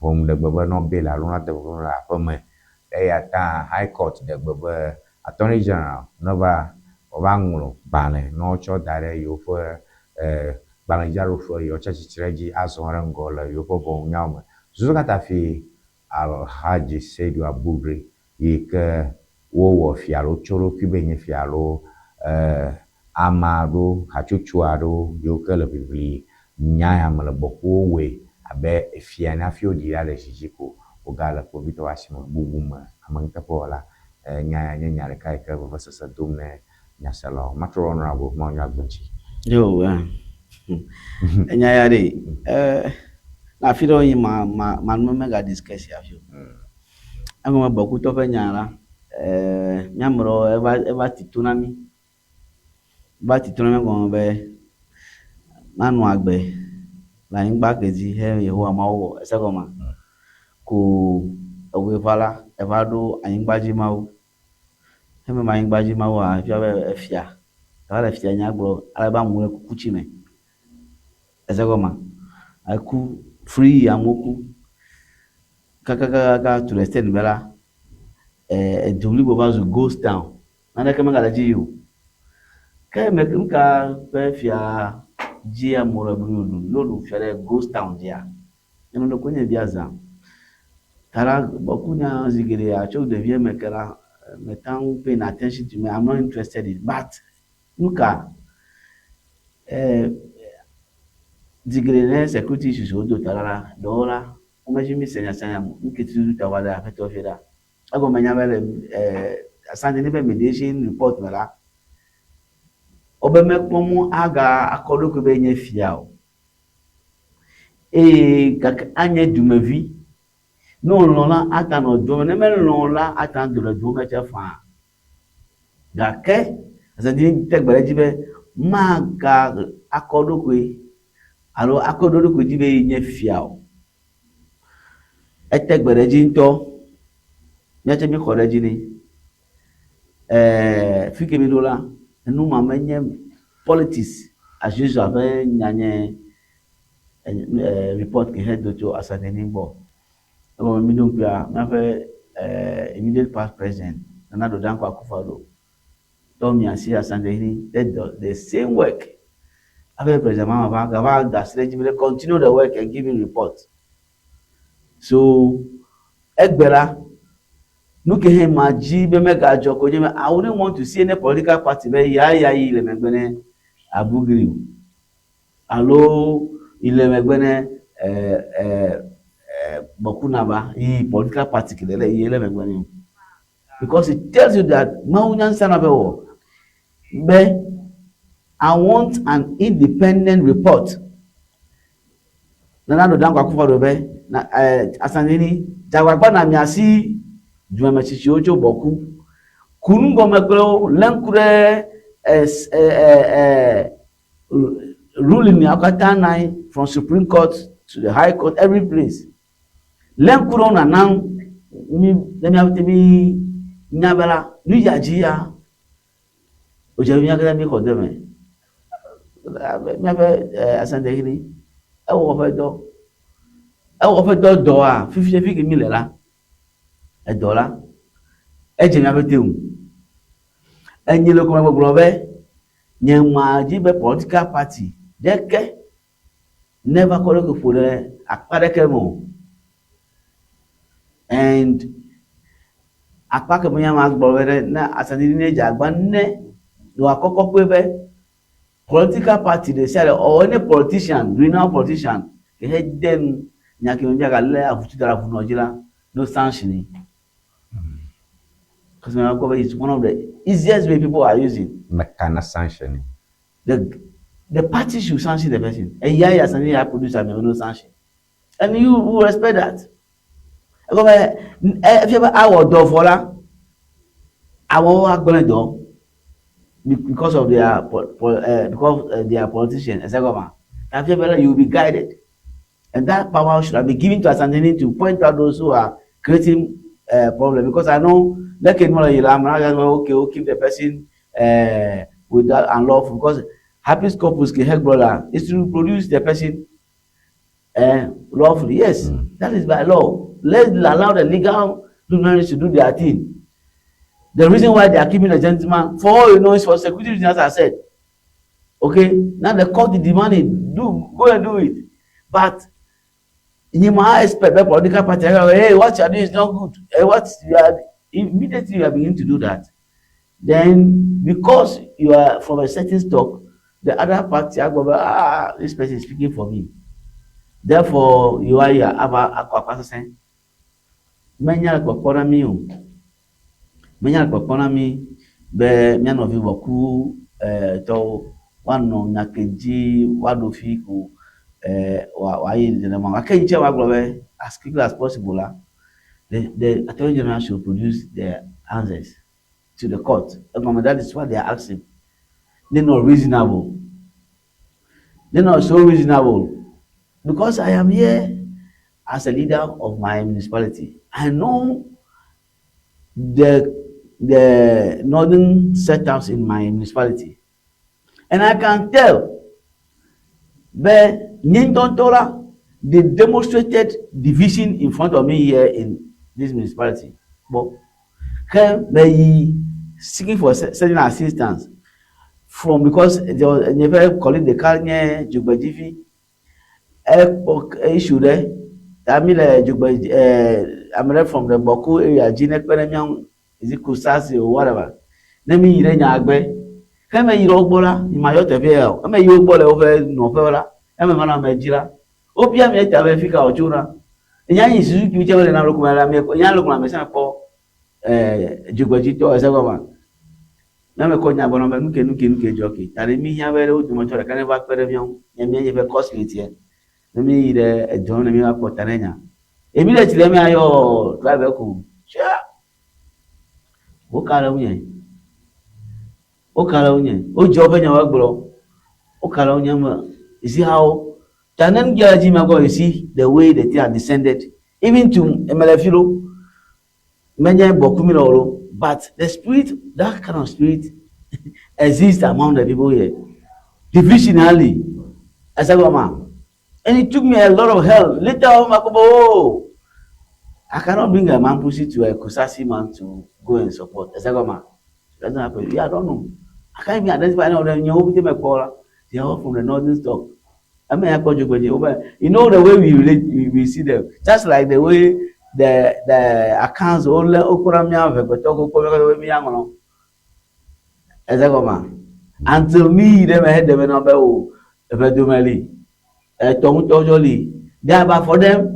ʋɔnu ɖe gbe be ne wobe alo ne woade megbe le aƒeme. Eya ta High Court ɖe gbe be Attorney General neva wòava ŋlɔ gbalẽ ne wotsɔ da ɖe yewoƒe gbalẽdzraɖoƒe yewoatsi atsitre ɖe edzi azɔ ɖe ŋgɔ le yewoƒe ʋɔnunyawo me. Susu katã fi Alhaji Seidu Abugri yi ke wowɔ fia alo tsɔ ɖokui be nye fia alo ame aɖewo, hatsotso aɖewo yiwo ke le ʋiʋli nya ya me le Bawku wowɔe abe efia ene hafi woɖi ɖa le zi dzi ko. Wogale kpovitɔwo asime bubu me amenuteƒewɔla. Nya ya nye nya ɖeka yi ke vevesese dom ne nyaselawo. Matrɔ Honourable Mawu nyɔ agbe ŋuti. Yo, enya ya ɖe, ne afi ɖewo yi ma ma ma nu mega discuss hafi o. Egɔme Bɔkutɔ ƒe nya la, mía ame ɖewo eva eva ti to na mí. Eva ti to na mí gɔme be manɔ agbe le anyigba ke dzi he Yehowa Mawu wɔ. Ese gɔmea? Ko ewɔe va la, eva ɖo anyigba dzi Mawu. Heme be anyigba dzi Mawua, efia be efia. Eva le fia nya gblɔ ale be amewo le kuku tsi me. Ese gɔmea? Eku free amewo ku. Kakakakaka to the extent be la, edu blibo va zu ghost town. Naneke megale edzi yi o. Ke me nu ka ƒe fia dzi amewo le ɖu ɖu ne woɖu fia ɖe ghost town dzia? Nye me ɖeko nye bia zã. Ta la bɔku nya zi geɖea tso ɖevia me ke la meta ŋu paying attention to me. I'm not interested in but nu ka zi geɖe ne security issues wo do ta la ɖewo la womedzi mi se nya sia nya nu ke tututu ta wa ɖe aƒetɔ fi ɖa. Egɔme nya be le Asante ƒe mediation report me la wobe mekpɔ mɔ aga akɔ ɖokui be nye fia o. Eye gake anye dumevi. Ne wòlɔ̃ la, ate anɔ dua me. Ne melɔ̃ o la, ate ado le dua me tse faa. Gake Asante te gbe ɖe edzi be maga akɔ ɖokui alo akɔ ɖokui dzi be yenye fia o. Ete gbe ɖe edzi ŋutɔ. Míatse míxɔ ɖe edzi nɛ. Fi ke míɖo la, enu ma menye politics as usual ƒe nya nye report ke hedo tso Asantehene gbɔ. Egɔme míɖo ŋkuia, míaƒe immediate past president Nana Addo Dankwa Akufo-Addo tɔ miasi Asantehene de dɔ the same work. Hafi president Mahama va gava da asi ɖe edzi be continue the work and give him report. So egbe la, nu ke hã madzi be megadzɔ ko nye be I wouldn't want to see any political party be ya ya yi le megbe ne Abugri o alo yi le megbe ne Bɔkunaba yi political party ke le yi le megbe ne o. Because it tells you that Mawu nyansa na be wɔ be I want an independent report. Nana Addo Dankwa Akufo-Addo be na Asantehene dzagbagba na miasi dumemetsitsiwo tso Bɔku. Ku nugɔme kple wo, lé ŋku ɖe ruling yawo katã na anyi from Supreme Court to the High Court, every place. Lé ŋku ɖe wo nana mi ne míate mi nya be la nu ya dzi ya wòdze be míake míxɔ de eme. Míaƒe Asantehene ewɔ eƒe dɔ. Ewɔ eƒe dɔ dɔa fifia fi ke mí le la edɔ la edze míaƒe te ŋu. Enyi le gɔme gbɔgblɔ be nye madzi be political party ɖeke neva kɔ eɖokui ƒo ɖe akpa ɖeke me o. And akpa ke me nya ma gblɔ be ɖe ne Asantehene ne dze agba ne wòakɔ kɔkɔe be political party ɖe sia ɖe or any politician, renowned politician ke he de nu nya ke me miagalé avu da ɖe avunɔ dzi la, no sanction ni. Because me akpɔ be it's one of the easiest way people are using. Meka na sanction ni. The party should sanction the person. Eya ya sanction ya produce ame no sanction. And you will respect that. Egɔme efia be awɔ dɔ vɔ la, amewo agblẽ dɔ because of their because they are politicians. Ese gɔmea? Efia be you will be guided. And that power should have been given to Asantehene to point out those who are creating problem. Because I know, like in okay, we'll keep the person without unlawful. Because habeas corpus, brother, is to produce the person lawfully. Yes, that is by law. Let's allow the legal luminaries to do their thing. The reason why they are keeping the gentleman, for all you know, is for security reasons, as I said. Okay, now the court is demanding, do go and do it. But you might expect the political party, hey, what you are doing is not good. Hey, what you are, immediately you are beginning to do that. Then, because you are from a certain stock, the other party, I go, this person is speaking for me. Therefore, you are here, have a. Menya le kpɔkpɔ na mí o. Menya le kpɔkpɔ na mí be mía nɔvi Bɔku tɔwo woanɔ nya ke dzi woaɖo fi ko wòayi nenema o. Gake ŋtsɛ woagblɔ be as quickly as possible la, the the Attorney General should produce the answers to the court. Egɔme that is what they are asking. Nenɔ reasonable. Nenɔ so reasonable because I am here as a leader of my municipality. I know the the northern setups in my municipality and I can tell be nye ŋutɔŋutɔ la they demonstrated division in front of me here in this municipality kpɔ ke meyi seeking for certain assistance from because there was nye ƒe colleague ɖeka nye dzogbedzivi Ekpɔ issue ɖe ta mi le dzogbe ame ɖe from the Bawku area dzi ne kpe ɖe mía ŋu is it Kusasi or whatever ne mi yi ɖe nya gbe. Ke me yi ɖe wo gbɔ la, nye ma yɔ teƒe ya o. Eme yi wo gbɔ le woƒe nɔƒe la, eme ma nɔ ame dzi la, wobia mi eta be fika wòtso na. Enya nyi susu ki tse mele na ɖokui me la, mi nya ɖokui ame sia ame kpɔ dzogbedzitɔ ese gɔme. Ne ame kɔ nya gbɔ na be nuke nuke nuke dzɔ ke ta ɖe mi hiã be wo dometɔ ɖeka ne va kpe ɖe mía ŋu ne mía nye ƒe cosmate yɛ. Ne mi yi ɖe edɔ ne mi va kpɔ ta ne nya. E mi le tsi le mía yɔ driver ko. Tsia. Wo ka ɖe ŋunye. Wo ka ɖe ŋunye. Wo dze woƒe nyawo gblɔ. Wo ka ɖe ŋunye me. You see how ta ne nu dze le dzi mia gbɔ you see the way the thing has descended even to emele fi lo. Menye bɔkumi le o but the spirit that kind of spirit exists among the people here. Divisionally. Esegɔma. And it took me a lot of hell. Later on, I go, oh, I cannot bring a Mamprusi to a Kusasi man to go and support. Esegɔma. It doesn't happen. Yeah, I don't know. I can't even identify any of them. You know, they are all from the northern stock. I mean, I call you know the way we relate, we see them. Just like the way the accounts all okura mi ave gbetɔ ko ko mi aŋlɔ. Ezegɔma. Until mi yi ɖe me heɖe me na be o eve dome li. Etɔ ŋutɔ dzɔ li. They are for them.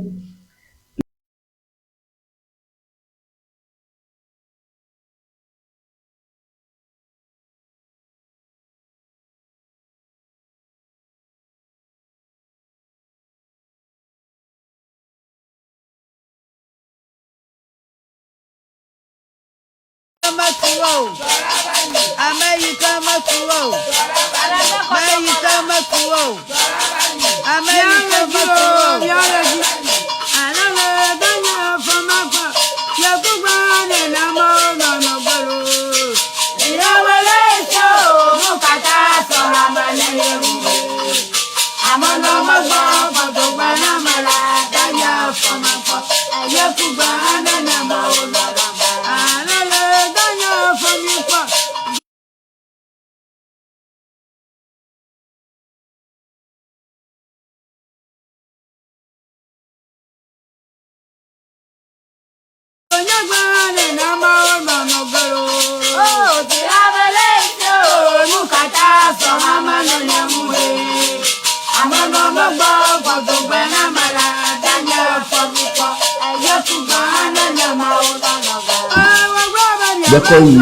Ɖekɔ yi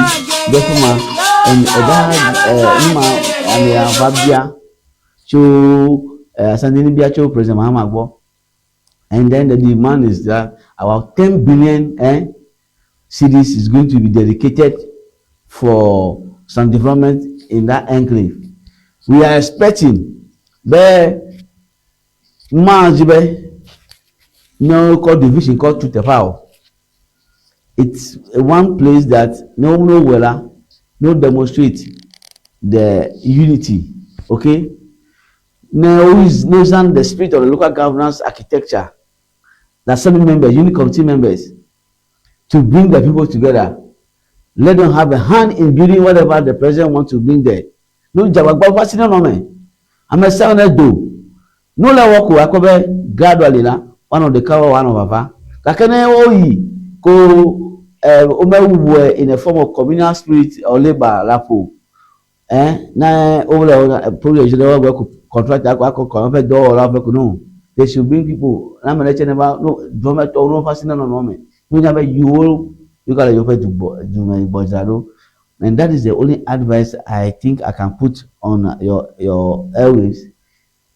ɖe fi ma eva numa amea va bia tso Asantehene bia tso President Mahama gbɔ and then the demand is that about 10 billion cedis is going to be dedicated for some development in that enclave. We are expecting be maa dzi be ne wokɔ division kɔ tu teƒea o. It's one place that ne wowɔe la, ne wo demonstrate the unity, okay? Ne wo use ne wozã the spirit of the local governance architecture, the assembly members, unit committee members to bring the people together. Let them have a hand in building whatever the president wants to bring there. Ne wodze agbagba woƒe asi nenɔ eme. Ame sia ame nedo. Ne wole ewɔ ko akpɔ be gradually la, woanɔ ɖeka wɔwɔ anɔ vava. Gake ne woyi ko womewɔe in a form of communal spirit or labour la ƒo eh, ne wole project ɖe wɔgbe ko contractor akɔ akɔ kɔ eƒe dɔwɔlawo ƒe ko no. They should bring people. Ne ame ɖe tse neva no dɔmetɔwo ne woƒe asi nenɔ nua me. Wonya be yewo yewogale yewoƒe du gbɔ dume gbɔ dzra ɖo. And that is the only advice I think I can put on your your airwaves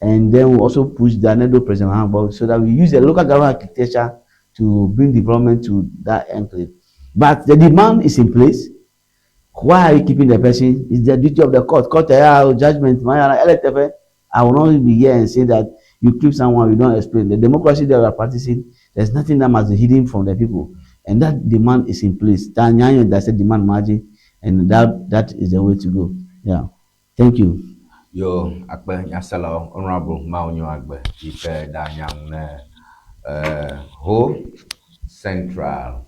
and then we also push that ne ɖo President Mahama gbɔ so that we use the local government architecture to bring development to that enclave. But the demand is in place. Why are you keeping the person? It's the duty of the court. Court ya judgment ma ya ele teƒe. I will not be here and say that you keep someone, you don't explain. The democracy that we are practicing, there's nothing that must be hidden from the people. And that demand is in place. That that's a demand margin, and that that is the way to go. Yeah. Thank you. Yo akpe nyaselawo honorable Mawunyo Agbe yi ke da nya ŋu ne Ho Central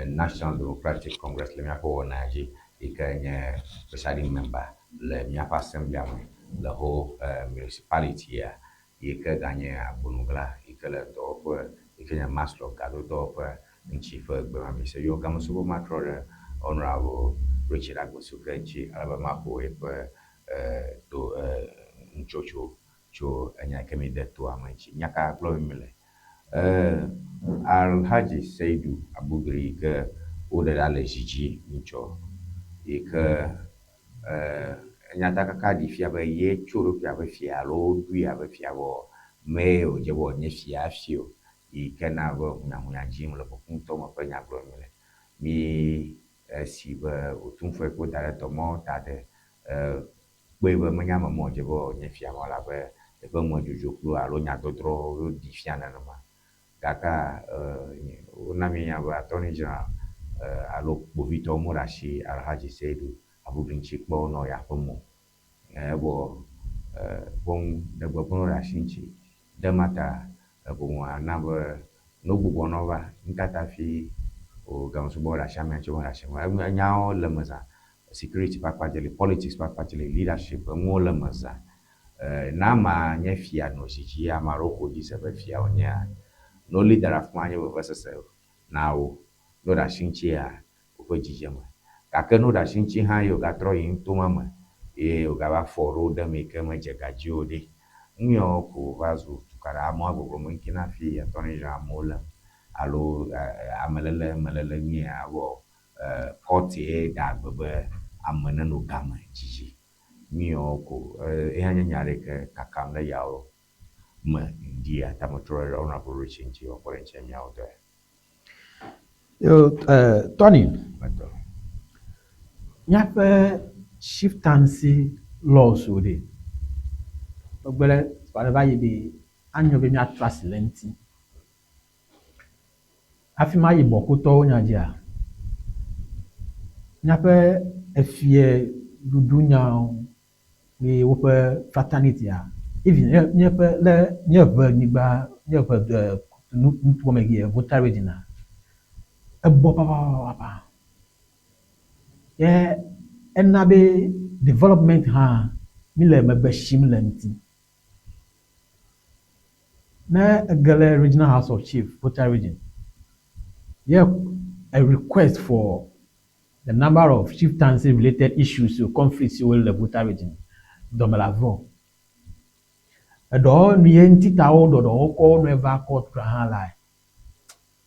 National Democratic Congress le míaƒe wɔna dzi yi ke nye presiding member le míaƒe assembly me le Ho municipality ya yi ke ganye agbonugla yi ke le dɔwɔƒe yi ke nye MASLOC gadodɔwɔƒe ŋuti ƒe gbemami se yo gamesugo matrɔ ɖe honorable Richard Agbosuke ŋuti ale be maƒo eƒe to nutsotso tso enya yi ke mi de toa me ŋuti. Nya ka gblɔm mi le? Alhaji Seidu Abugri yi ke woɖe ɖa le zi dzi ŋutsɔ yi ke nyatakaka ɖi fia be ye tso ɖokui abe fia alo woɖoe abe fia vɔ mee wòdze be wòanye fia hafi o yi ke na be hunyahunya dzim le Bokuŋutɔ me ƒe nya gblɔm mi le. Mi esi be wòtum fɔ yi ke woda ɖe dɔmɔ ta ɖe kpɔe be menye ame ma wòdze be wòanye fia ma o elabe eƒe numedzodzro kplo alo nyadɔdrɔ̃wo ɖi fia nenema. Gake wona mi nya be attorney general alo kpovitɔwo meɖe asi Alhaji Seidu Abugri ŋuti kpɔ nɔ ya ƒe me o. Evɔ boŋ ɖe gbe be woɖe asi ŋuti ɖe mata eʋuŋua na be ne wogbugbɔ nɔ va nukata hafi wo gamesubɔ ɖe asi amea ŋuti womeɖe asi ŋu. Enyawo le eme zã. Security ƒe akpa dzi li, politics ƒe akpa dzi li, leadership enuwo le eme zã. Ne amea nye fia nɔ zi dzi ame aɖewo ƒo dzi se be fia wònyea, ne woli da ɖe afi ma nye vevesese na wo. Ne woɖe asi ŋutia, woƒe dzidzeme. Gake ne woɖe asi ŋuti hã ye wògatrɔ yi nutome me ye wògava fɔ ɖewo ɖem yi ke medze ga dzi o ɖe, nu yawo ko wòva zu tukaɖa. Amewo agbɔgblɔ be ŋke na hafi attorney general amewo lém alo amelele melele nyuia vɔ court ye da gbe be ame nenɔ game dzidzi. Nu yawo ko eya nye nya ɖe ke kakam ɖe yawo me ŋdia ta metrɔ ɖe honorable Richie ŋuti wòakpɔ ɖe ŋuti míawo tɔe. Yo, Tony, Metɔ. míaƒe chieftaincy laws wo ɖe, megbe ɖe va va yi be anyo be míatrɔ asi le eŋuti. Hafi mayi bɔkutɔwo nya dzia, míaƒe efie ɖuɖu nyawo kple woƒe fraternity-a, even míaƒe le míeʋe nyigba míeʋe nutoa me yi Volta region-a, ebɔ papapapa. Ye ena be development hã mi le megbe sim le ŋuti. Ne ege le Regional House of Chief, Volta region, ye a request for the number of chieftaincy related issues or conflicts siwo le Volta region dɔme le avɔ. Eɖewo nu ye ŋuti ta wo ɖɔɖɔwo kɔ wo nɔewo va court kura hã la,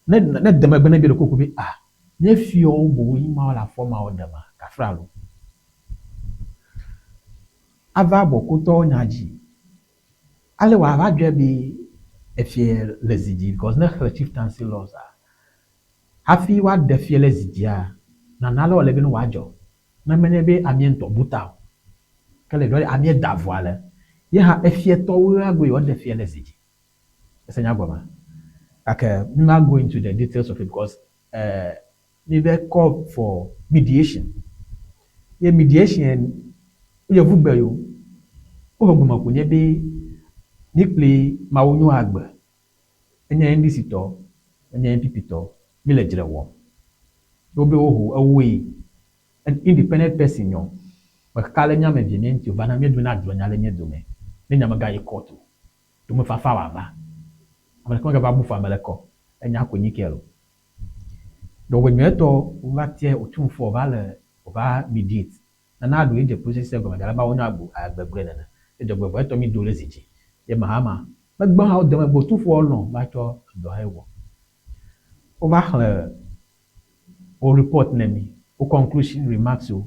ne ne de megbe ne bi ɖe koko be ah nye fiawo boŋ yi ma le afɔ mawo ɖema kafra lo. Ava bɔkutɔwo nya dzi. Ale wòava dzɔe be efie le zi dzi because ne xlẽ chieftaincy laws a, hafi woaɖe fie le zi dzia, nana le wòle be ne wòadzɔ. Ne menye be amea ŋutɔ bu ta o. Ke le ɖɔ amea da voa le. Ye hã efietɔwo agbe yewoaɖe fie le zi dzi. Ese nya gɔmea? Gake mi ma go into the details of it because mi be call for mediation. Ye mediation yevugbe yo. Woƒe gɔme ko nye be mi kple Mawu nyo agbe. Enye NDC tɔ, enye NPP tɔ, mi le dzre wɔm. Wobe woho ewoe an independent person nyɔ. Meka le míame vie mía ŋuti o, va na míeɖo na drɔ nya le mía dome. Ne nya megayi court o. Tomefafa wòava. Ame ɖeke megava bu fɔ ame le kɔ. Enya ko nyi ke lo. Dɔwɔƒe nyuietɔ wova tia Otumfuo va le wòva mediate. Nana ɖo edze process gɔme gake ba wonyo agbo agbegblɔe nene. Edzɔgbevɔetɔ mi do le zi dzi. Ye Mahama megbe hã wo deme gbe Otumfuo lɔ̃ va tsɔ dɔ he wɔ. Wova xlẽ wo report ne mi, wo conclusion remarks o,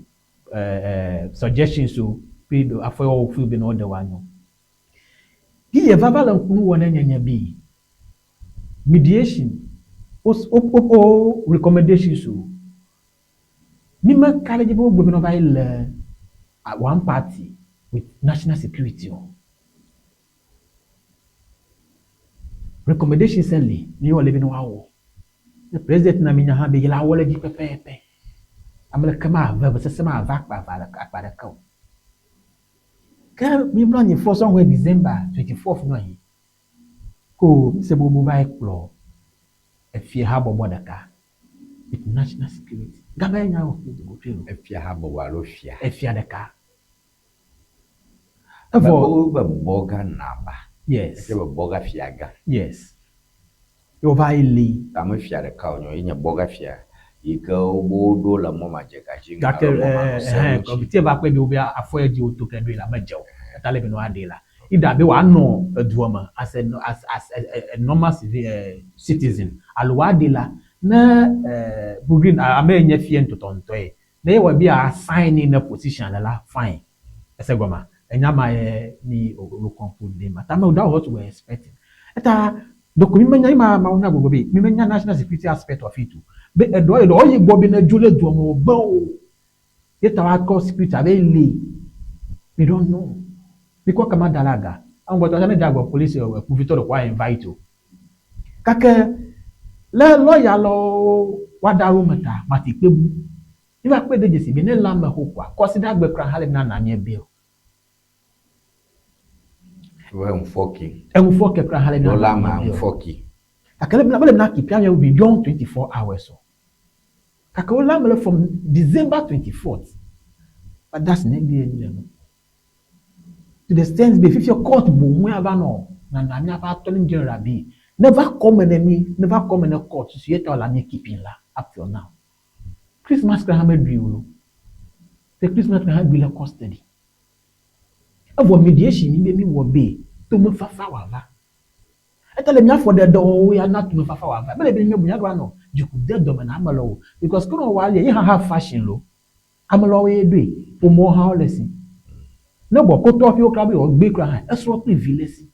suggestions o, kple afɔ yi wo feel be ne woɖe woanyo. Yi va va le ŋkunu wɔ ne nye nye be mediation wo wo wo recommendations o, mi me ka ɖe edzi be wogblɔ be ne wova yi le one party with national security o. Recommendations li mi wɔ le be ne woawɔ. Ne president na mi nya hã be yi la wɔ le edzi pɛpɛpɛ. Ame ɖeke mave vesese mava akpa akpa ɖeke o. Ke mi mlɔ anyi fɔ somewhere December 24th nɔ anyi ko mise bobo va yi kplɔ efia habɔbɔ ɖeka with national security. Gama ye nya wɔ kple go tsoe o. Efia habɔbɔ alo fia? Efia ɖeka. Evɔ. Wo be bɔga naba. Yes. Eke be bɔga fiaga. Yes. Ye wova yi li. Ame fia ɖeka wònye, ye nye bɔga fia yi ke woɖo le mɔ madzega dzi ŋu Gake alo mɔ manɔsenu ɛhɛn dzi. Kɔmitia va kpɔe be wobe afɔ ye dzi woto ke ɖoe la medze o. Eta le be ne woaɖee la, either be wòanɔ edua me as a as as a, a normal civil citizen alo woaɖee la ne Bugri ame yi nye fia ŋutɔŋutɔe ne ye wɔ be assign ne position le la fine. Ese gɔmea? Enya ma ye mi wo conclude ɖe ma. Ta me that was what we were expecting. Eta ɖeko mi menya ema mawu nya gbogbo be mi menya national security aspect of it o. Be eɖɔ yi ɖɔ yi gbɔ be ne dzo le dua me o gbe o. Ye ta woakɔ security abe li. We don't know. Mi kɔ kama da ɖe aga. Ame gbɔtɔ ne dze agɔ police kpovitɔ ɖeko woa invite o. Gake le lawyer lɔwo woada wo me ta mati kpe bu. Mi va kpɔe de dzesi be ne le ame xoxoa, kɔsiɖagbe kura hã le nana mía bail. Be ŋufɔke. Eŋufɔke kura hã le nana Lɔla mía ma bail. ŋufɔke. Gake le mele na keep mía beyond 24 hours o. Gake wo la me le from December 24th. But that's ne gbe nu le nu. To the extent be fifia court boŋue ava nɔ nana míaƒe attorney general be ne va kɔ me ne mí, ne va kɔ me ne court susu ye ta wòle mía keeping la up till now. Christmas kura hã meɖui o lo. Te Christmas kura hã ɖui le custody. Evɔ mediation mi be mi wɔ be tomefafa wòava. Eta le mía fɔɖeɖewo ya na tomefafa wòava. Mele be míabu míaɖo anɔ dziku de dɔme na ame lɔwo because ke ne wòwɔ alia ye hã have fashion lo. Ame lɔwo ye ɖoe. Ƒomewo hã wole esi. Ne bɔkotɔ hafi wokura be yewoagbee kura hã, esrɔ̃ kple vi le esi.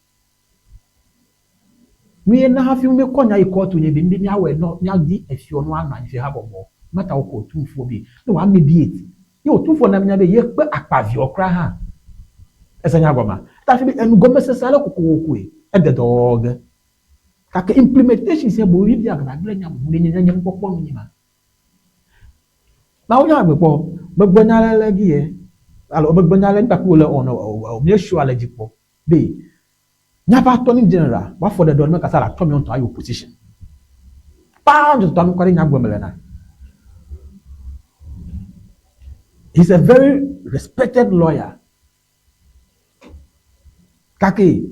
Nu ye na hafi míekɔ nya yi kɔtu nye be mi be míawɔe nɔ míadi efiɔ nua anɔ anyi fi habɔbɔ mata wokɔ otumfuo be ne wòa mediate ye otumfuo na mínya be ye kpe akpaviɔ kura hã. Ese nya gɔmea? Eta hafi be enugɔmesese ale kokokoe ede dɔ wɔwɔ ge. Gake implementation sia boŋ yi bia gagble nya bubu ɖe nye nye nukpɔkpɔ nu nyi ma. Mawu nya gbe kpɔ megbe nya le le gi ye alo megbe nya le nukpakpo le ɔnɔ ɔ míeshow ale dzi kpɔ be míaƒe attorney general woafɔ ɖe ɖɔ ne kasa le atɔ mi ŋutɔ ayi opposition. Paa ŋutɔ anukɔ ɖe nya gblɔm le na. He's a very respected lawyer. Gake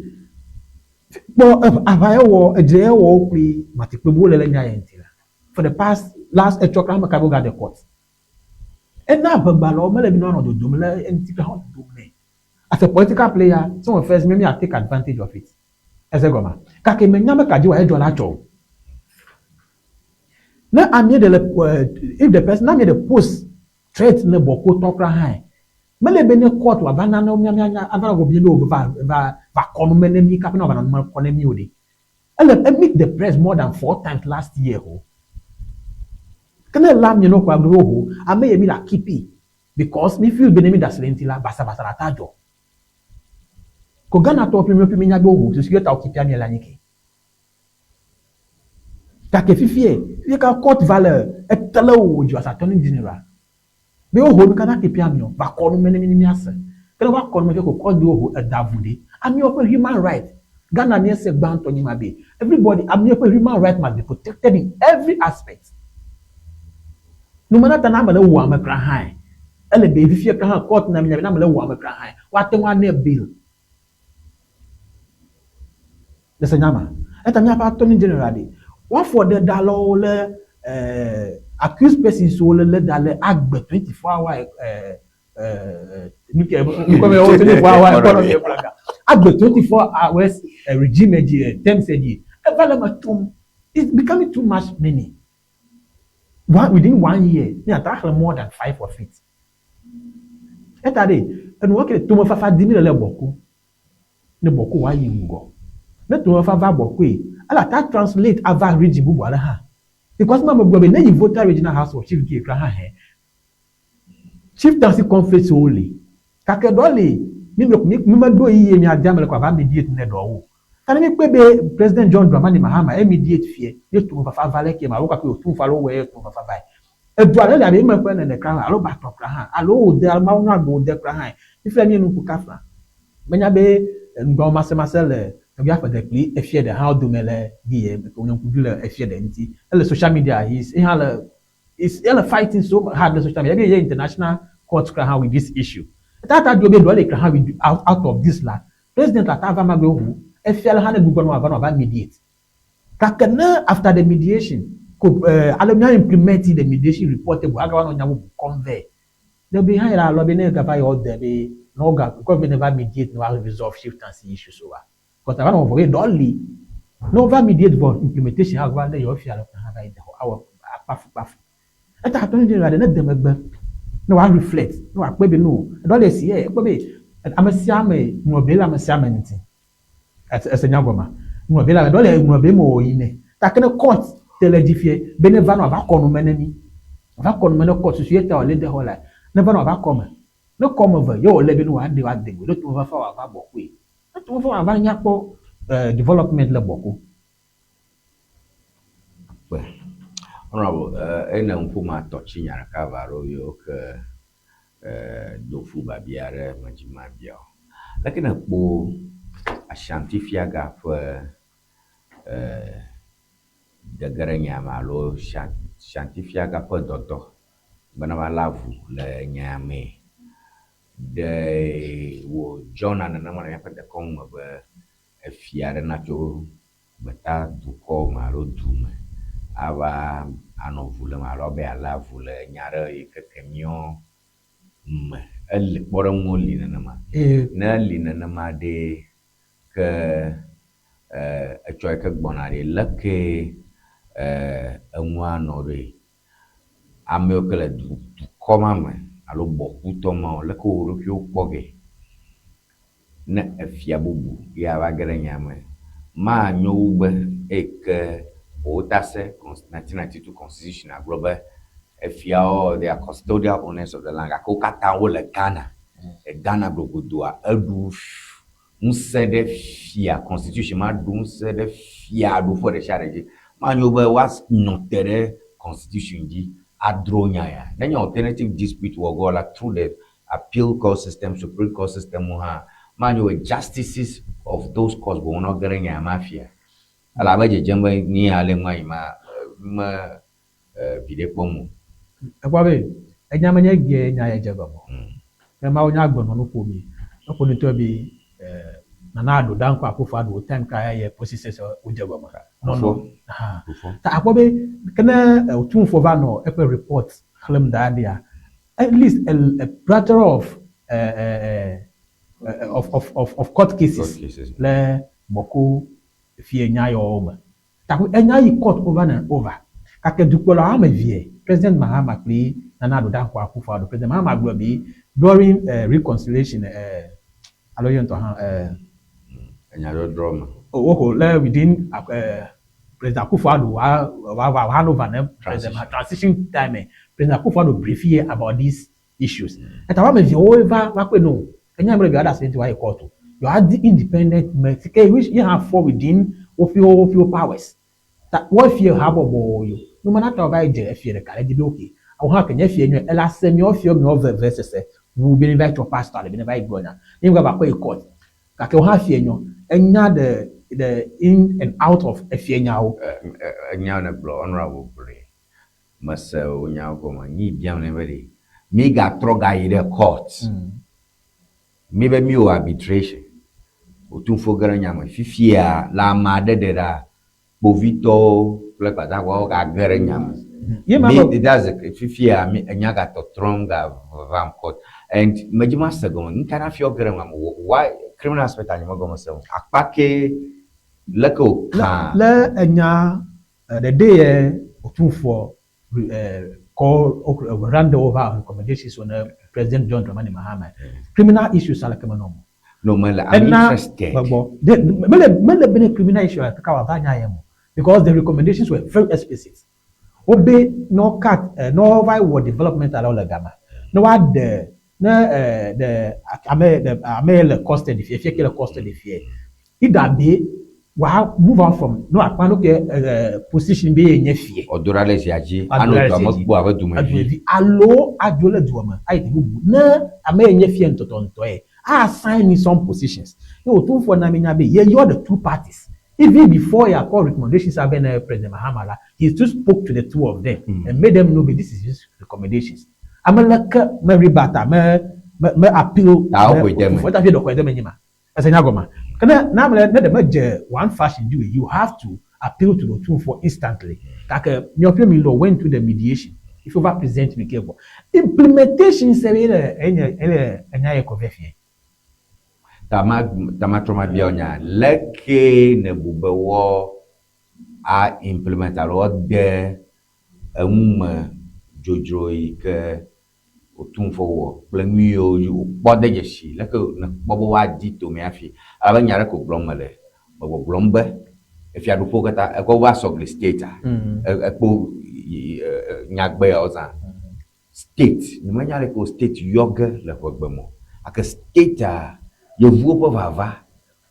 kpɔ aʋa ye wɔ edzre ye wɔ wo kpli matikpebuwo le le nya ye ŋuti la. For the past last etsɔ kura ame ka be woga de court. Ena ʋegbalẽwo mele bi ne woanɔ dodom le eŋuti kura hã dodom nɛ. As a political player, some of us maybe I take advantage of it. Ese gɔmea? Gake menya be ka dzi wòaye dzɔ la tsɔ o. Ne amea ɖe le if the person ne amea ɖe post threat ne bɔkotɔ kura hã mele be ne court wòava na ne mía míanya ava nɔ gbɔgblɔm be wo va va va kɔ nu me ne mí kafi ne wòava nɔ nu me kɔ ne mí o ɖe. Ele e meet the press more than four times last year o. Ke ne la mi no kɔ agbe wo ho ame ye mi la keep it because mi feel be ne mi da asi le ŋuti la basabasa la ta dzɔ. Ko Ghana tɔwo ƒe mi nya be wo ho susu ye ta wo keep amia le anyi ke. Gake fifie fifie ka court va le etele wo dzi as attorney general be wo ho nu katã keep amiɔ va kɔ nu me ne mi ne miase. Ke ne va kɔ nu me fie ko court be wo ho eda vu ɖe. Amewo ƒe human right Ghana míese gbãtɔ nyi ma be everybody amewo ƒe human right must be protected in every aspect. Numena ta na ame le wu ame kura hã ele be fifie kura hã court na mi nya be ne ame le wu ame kura hã woate ŋu anɛ bail. Le nya ma. Eta míaƒe attorney general ɖe woafɔ ɖe da lɔwo le accused persons wo le lé da le agbe 24 hour nuke nukɔme wo 24 hour economy agbe 24 hours regime dzi terms dzi eva le me tom. It's becoming too much money. One, within one year, mi ata xlẽ more than five of it. Eta ɖe, enuwo ke tomefafa dim mi le le Bawku. Ne Bawku woayi ŋgɔ. Ne tomefafa va Bawkue, ele ata translate ava region bubu aɖe hã. Because ma megblɔ be ne yi Volta Regional House of Chief gate kura hã hɛ, Chieftaincy conflicts wo li. Gake ɖɔ li, mi mi mi meɖo ɣeyiɣi mia de ame le ko ava mediate ne ɖɔwo o. Ta ne mi kpɔe be President John Dramani Mahama e mediate fiɛ ye tomefafa va leke ma alo kpakple otumfo alo wowɔe ye tomefafa vae. Edu aɖe li abe eme ƒe nene kura hã alo batɔ kura hã alo wode alo Mawu nya gbe wode kura hã fifia mi nu ku kafla. Menya be nugɔmemasemase le tɔgbia ƒe de kpli efiɛ ɖe hã wo dome le giye wonye ŋkuvi le efiɛ ɖe ŋuti. Ele social media he's ehã le Is ele fighting so hard le social media ebe ye international court kura hã with this issue. Eta ta dio be ɖɔ le kura hã with out, out of this la, president la ta va magbe ho efia le hã ne gbugbɔ ne wòava ne wòava mediate. Gake ne after the mediation ko eh, ale mía implement the mediation report bo agava nɔ nya bubu kɔm vɛ. Ne be hã yi la lɔ be ne gava yewo de be ne woga government ne va mediate ne woa resolve chieftaincy issues oa. Because ava nɔ vɔvɔ be dɔ li. Ne wova mediate vɔ implementation ava lé yewo fia le hã va yi de xɔ awɔ akpafu kpafu. Eta attorney general ɖe ne de megbe ne wòa reflect ne wòakpɔe be no eɖɔ le esi ye ekpɔ be ame sia ame ŋlɔ be le ame sia ame ŋuti. Ese nya gɔmea? Ŋlɔ be le ame ɖɔ le ŋlɔ be me o yi nɛ. Gake ne court te le dzi fie be ne va ne wòava kɔ nu me ne mí. Wòava kɔ nu me ne court susu ye ta wòle de xɔ la. Ne va ne wòava kɔ me. Ne kɔ me ve ye wòle be ne wòaɖe wòade go ne tomefafa wòava bɔkɔe. Ne tomefafa wòava míakpɔ development le bɔko. Kpe. Honorable, ene ŋku ma tɔ tsi nya ɖeka va ɖo yewo ke do fu babia ɖe me dzi ma bia o. Leke ne kpo Ashanti fiaga ƒe gege ɖe nya me alo Ashanti fiaga ƒe dɔdɔ bena woalé avu le nya mee. Ɖe wòdzɔna nenema le míaƒe dekɔnu me be efia aɖe natso gbeta dukɔ me alo du me ava anɔ vu lém alo be yealé avu le nya aɖe yi ke ke míɔ me. Eli kpɔɖeŋuwo li nenema. Ne eli nenema ɖe ke etsɔ yi ke gbɔna ɖe leke enua nɔ ɖoe? Ame yiwo ke le du dukɔ ma me alo bɔkutɔ mawo leke wo ɖokuiwo kpɔ ge? Ne efia bubu ye ava ge ɖe nya me, manyo wu be eyi ke wota se 1992 constitution gblɔ be efiawo they are custodial owners of the land gake wo katã wole Ghana. Ghana glogodoa eɖu ŋusẽ ɖe fia constitution ma ɖu ŋusẽ ɖe fiaɖuƒe ɖe sia ɖe dzi. Manyo be woanɔ te ɖe constitution dzi adro nya ya. Nenye alternative dispute wɔ ge la through the appeal court system, supreme court system hã manyo be justices of those courts boŋ nɔ ge ɖe nya ma fia. Elabe dzedzem be ni ya le ŋua yi ma me viɖe kpɔm o. Ekpɔ be enya menye egbea nya ya dze gɔme o. Ke Mawu nya gbe nɔ nu ƒom yi. Eƒo nu tɔe be Nana Addo Dankwa Akufo Addo time ka ye processes wodze gɔme. Nɔnɔ. Ta akpɔ be ke ne Otumfuo va nɔ eƒe report xlẽm da ɖia, at least a plethora of of of of court cases le Bawku fie nya yawo me. Gake enya yi court over and over. Gake dukplɔla woame evee, President Mahama kple Nana Addo Dankwa Akufo-Addo. President Mahama gblɔ be during reconciliation alo ye ŋutɔ hã Enyadɔdrɔ̃ me. Woho le within President Akufo-Addo wa wa wa hand over ne President transition time President Akufo-Addo brief ye about these issues. Eta woame evea woe va va kpɔe no enya be yewoaɖe asi le ŋuti woayi court o. Yewoadi independent me si ke which ye hã fall within woƒe woƒe powers. Ta woafie habɔbɔwo yo. Numana ta wova yi dze efie ɖeka ɖe dzi be okay wò hã ke nye fie nyɔe ela se miɔ fiɔ miɔ veve sese wu be ne va yi tsɔ pastor ale be ne va yi gblɔ nya. Ne mi gava kɔe yi court. Gake wò hã fie nyɔ. Enya the the in and out of efie nyawo. Enya ne gblɔ honorable gblɔe. Mese wò nyawo gɔme. Nyi biam ne be ɖe mi gatrɔ gayi ɖe court. Mi be mi wɔ arbitration. Otumfuo ge ɖe nya me. Fifia le ame aɖe ɖe ɖa, kpovitɔwo kple gbadagbawo gage ɖe nya me. Ye ma Mi be that's the fifia mi enya gatɔtrɔm gavam court and medzi ma se gɔme. Nuka na fiɔ ge ɖe eme? Why criminal aspect nye megɔme se o. Akpa ke leke wòka Le enya ɖeɖe ye Otumfuo Kɔ round over recommendations on President John Dramani Mahama. Criminal issues aleke menɔ mo. No, mele, I'm Ena interested. gbɔgbɔ. De mele mele bene criminal issue kaka wòava nya ye mo because the recommendations were very explicit. Wobe ne wokat ne wova wɔ development alewo le gama ne woaɖe ne ɖe ame ɖe ame ye le custody fie fie ke le custody fie either be wòa move on from ne wòakpɔ nu ke position be ye nye fie. Wòado ɖa ɖe zia dzi Wòado anɔ ɖa ɖe dua zia me dzi. kpɔ abe dumevi. Edumevi alo adzo le dua me ayi teƒe bubu. Ne ame ye nye fie ŋutɔtɔŋutɔe a assign some positions. Ye wòto ŋfɔ na mi nya be ye yɔ the two parties. Even before he called recommendations avɛ na President Mahama la, he still spoke to the two of them and made them know be this is his recommendations. Ame leke me rebut me me me appeal Ta woxɔe de eme. Eta fi ɖe xɔe de eme nyi ma. Ese nya gɔma. Ke ne na ame ne ɖe medze one fashion dzi o, you have to appeal to the Otumfuo instantly. Gake miaƒe mi lɔ went through the mediation. If you over present mi ke vɔ. Implementation se be ele enye ele enya ye kɔ vɛ fie. Ta ma ta ma trɔ ma bia wò nya leke nèbu be woa a implement alo woade enu me dzodzro yi ke Otumfuo wɔ kple nu yiwo dzi wòkpɔ de dzesi leke nèkpɔ be woadi tome hafi. Elabe nya ɖe ko gblɔm mele. Megbɔgblɔm be efiaɖuƒewo katã ekɔ va sɔgli state a ekpo nyagbe yawo zã. State, nyemenya aleke wo state yɔ ge le ʋegbe me o. Gake state-a, yevuwo ƒe vava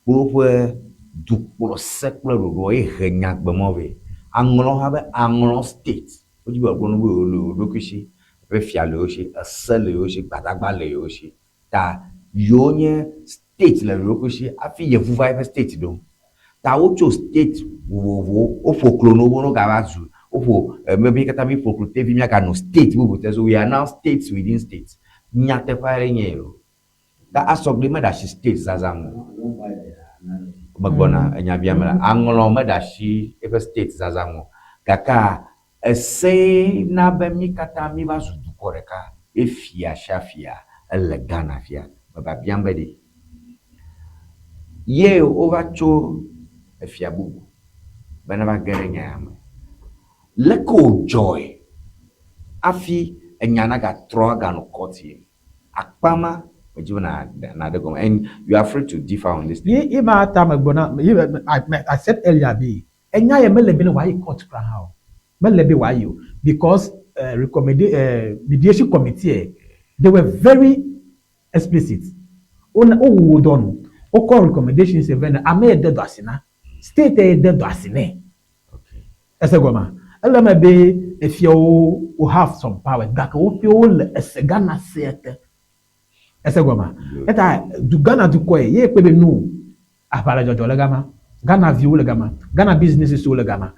kple woƒe dukplɔse kple ɖoɖoa ye he nyagbe ma vɛ. Aŋlɔ hã be aŋlɔ state. Wodzi be yewoagblɔ nu be yewo le yewo ɖokui si, yeƒe fia le yewo si, ese le yewo si, gbadagba le yewo si. Ta yewo nye state le yewo ɖokui si hafi yevu va yeƒe state ɖom. Ta wotso state vovovowo, woƒo klo na wo be ne wogava zu, woƒo eme mí katã míƒo klo tevi míaganɔ state bubu te. So we are now states within states. Nyateƒe aɖe nye loo. Ta asɔgbe meɖe asi state zazã ŋu o. Megbɔna enya biam la, aŋlɔ meɖe asi eƒe state zazã ŋu o. Gakea ese na be mí katã míva zu dukɔ ɖeka ye fia sia fia ele Ghana fia. Meva biam be ɖe ye wova tso efia bubu be neva ge ɖe nya ya me. Leke wòdzɔe hafi enya nagatrɔ aganɔ kɔti yim? Akpa ma medzi be nàɖe gɔme and you are free to differ on this thing. Ye ye ma ta megblɔ na ye I, I said earlier be enya ye mele be ne wòayi court kura hã o. Mele be wòayi o because recommend mediation committee they were very explicit. Wona wowu wo dɔ nu. Wokɔ recommendations vɛ na ame ye de dɔ asi na. State ye de dɔ asi nɛ. Ese gɔmea? Ele eme be efiawo wo have some powers gake woƒe wo le ese Ghana sea te. Ese gɔmea? Eta du Ghana dukɔe ye kpe be no aʋa le dzɔdzɔ le gama. Ghana viwo le gama. Ghana businesses wo le gama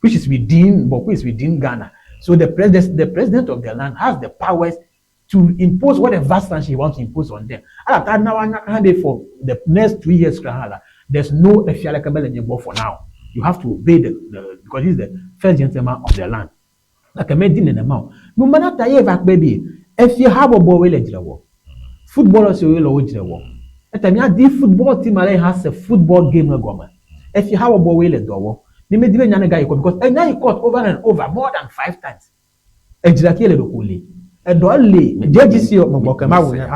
which is within Bawku is within Ghana. So the president the president of the land has the powers to impose whatever sanction he wants to impose on them. Eyata na woanya hã be for the next 2 years kura hã la, there's no efia ɖeke mele nye gbɔ for now. You have to obey the because he's the first gentleman of the land. Gake medi nenema o. Numana ta ye va kpe be efia habɔbɔwoe le dzre wɔ. Footballers woe le wo dzre wɔ. Eta míadi football team aɖe hã se football game gɔme. Efia habɔbɔwoe le dɔ wɔ. Mi medi be nya ne gayi court because enya yi court over and over more than five times. Edzra ke le ɖeko li. Eɖɔ li judges yɔ megbɔ ke mawu nya.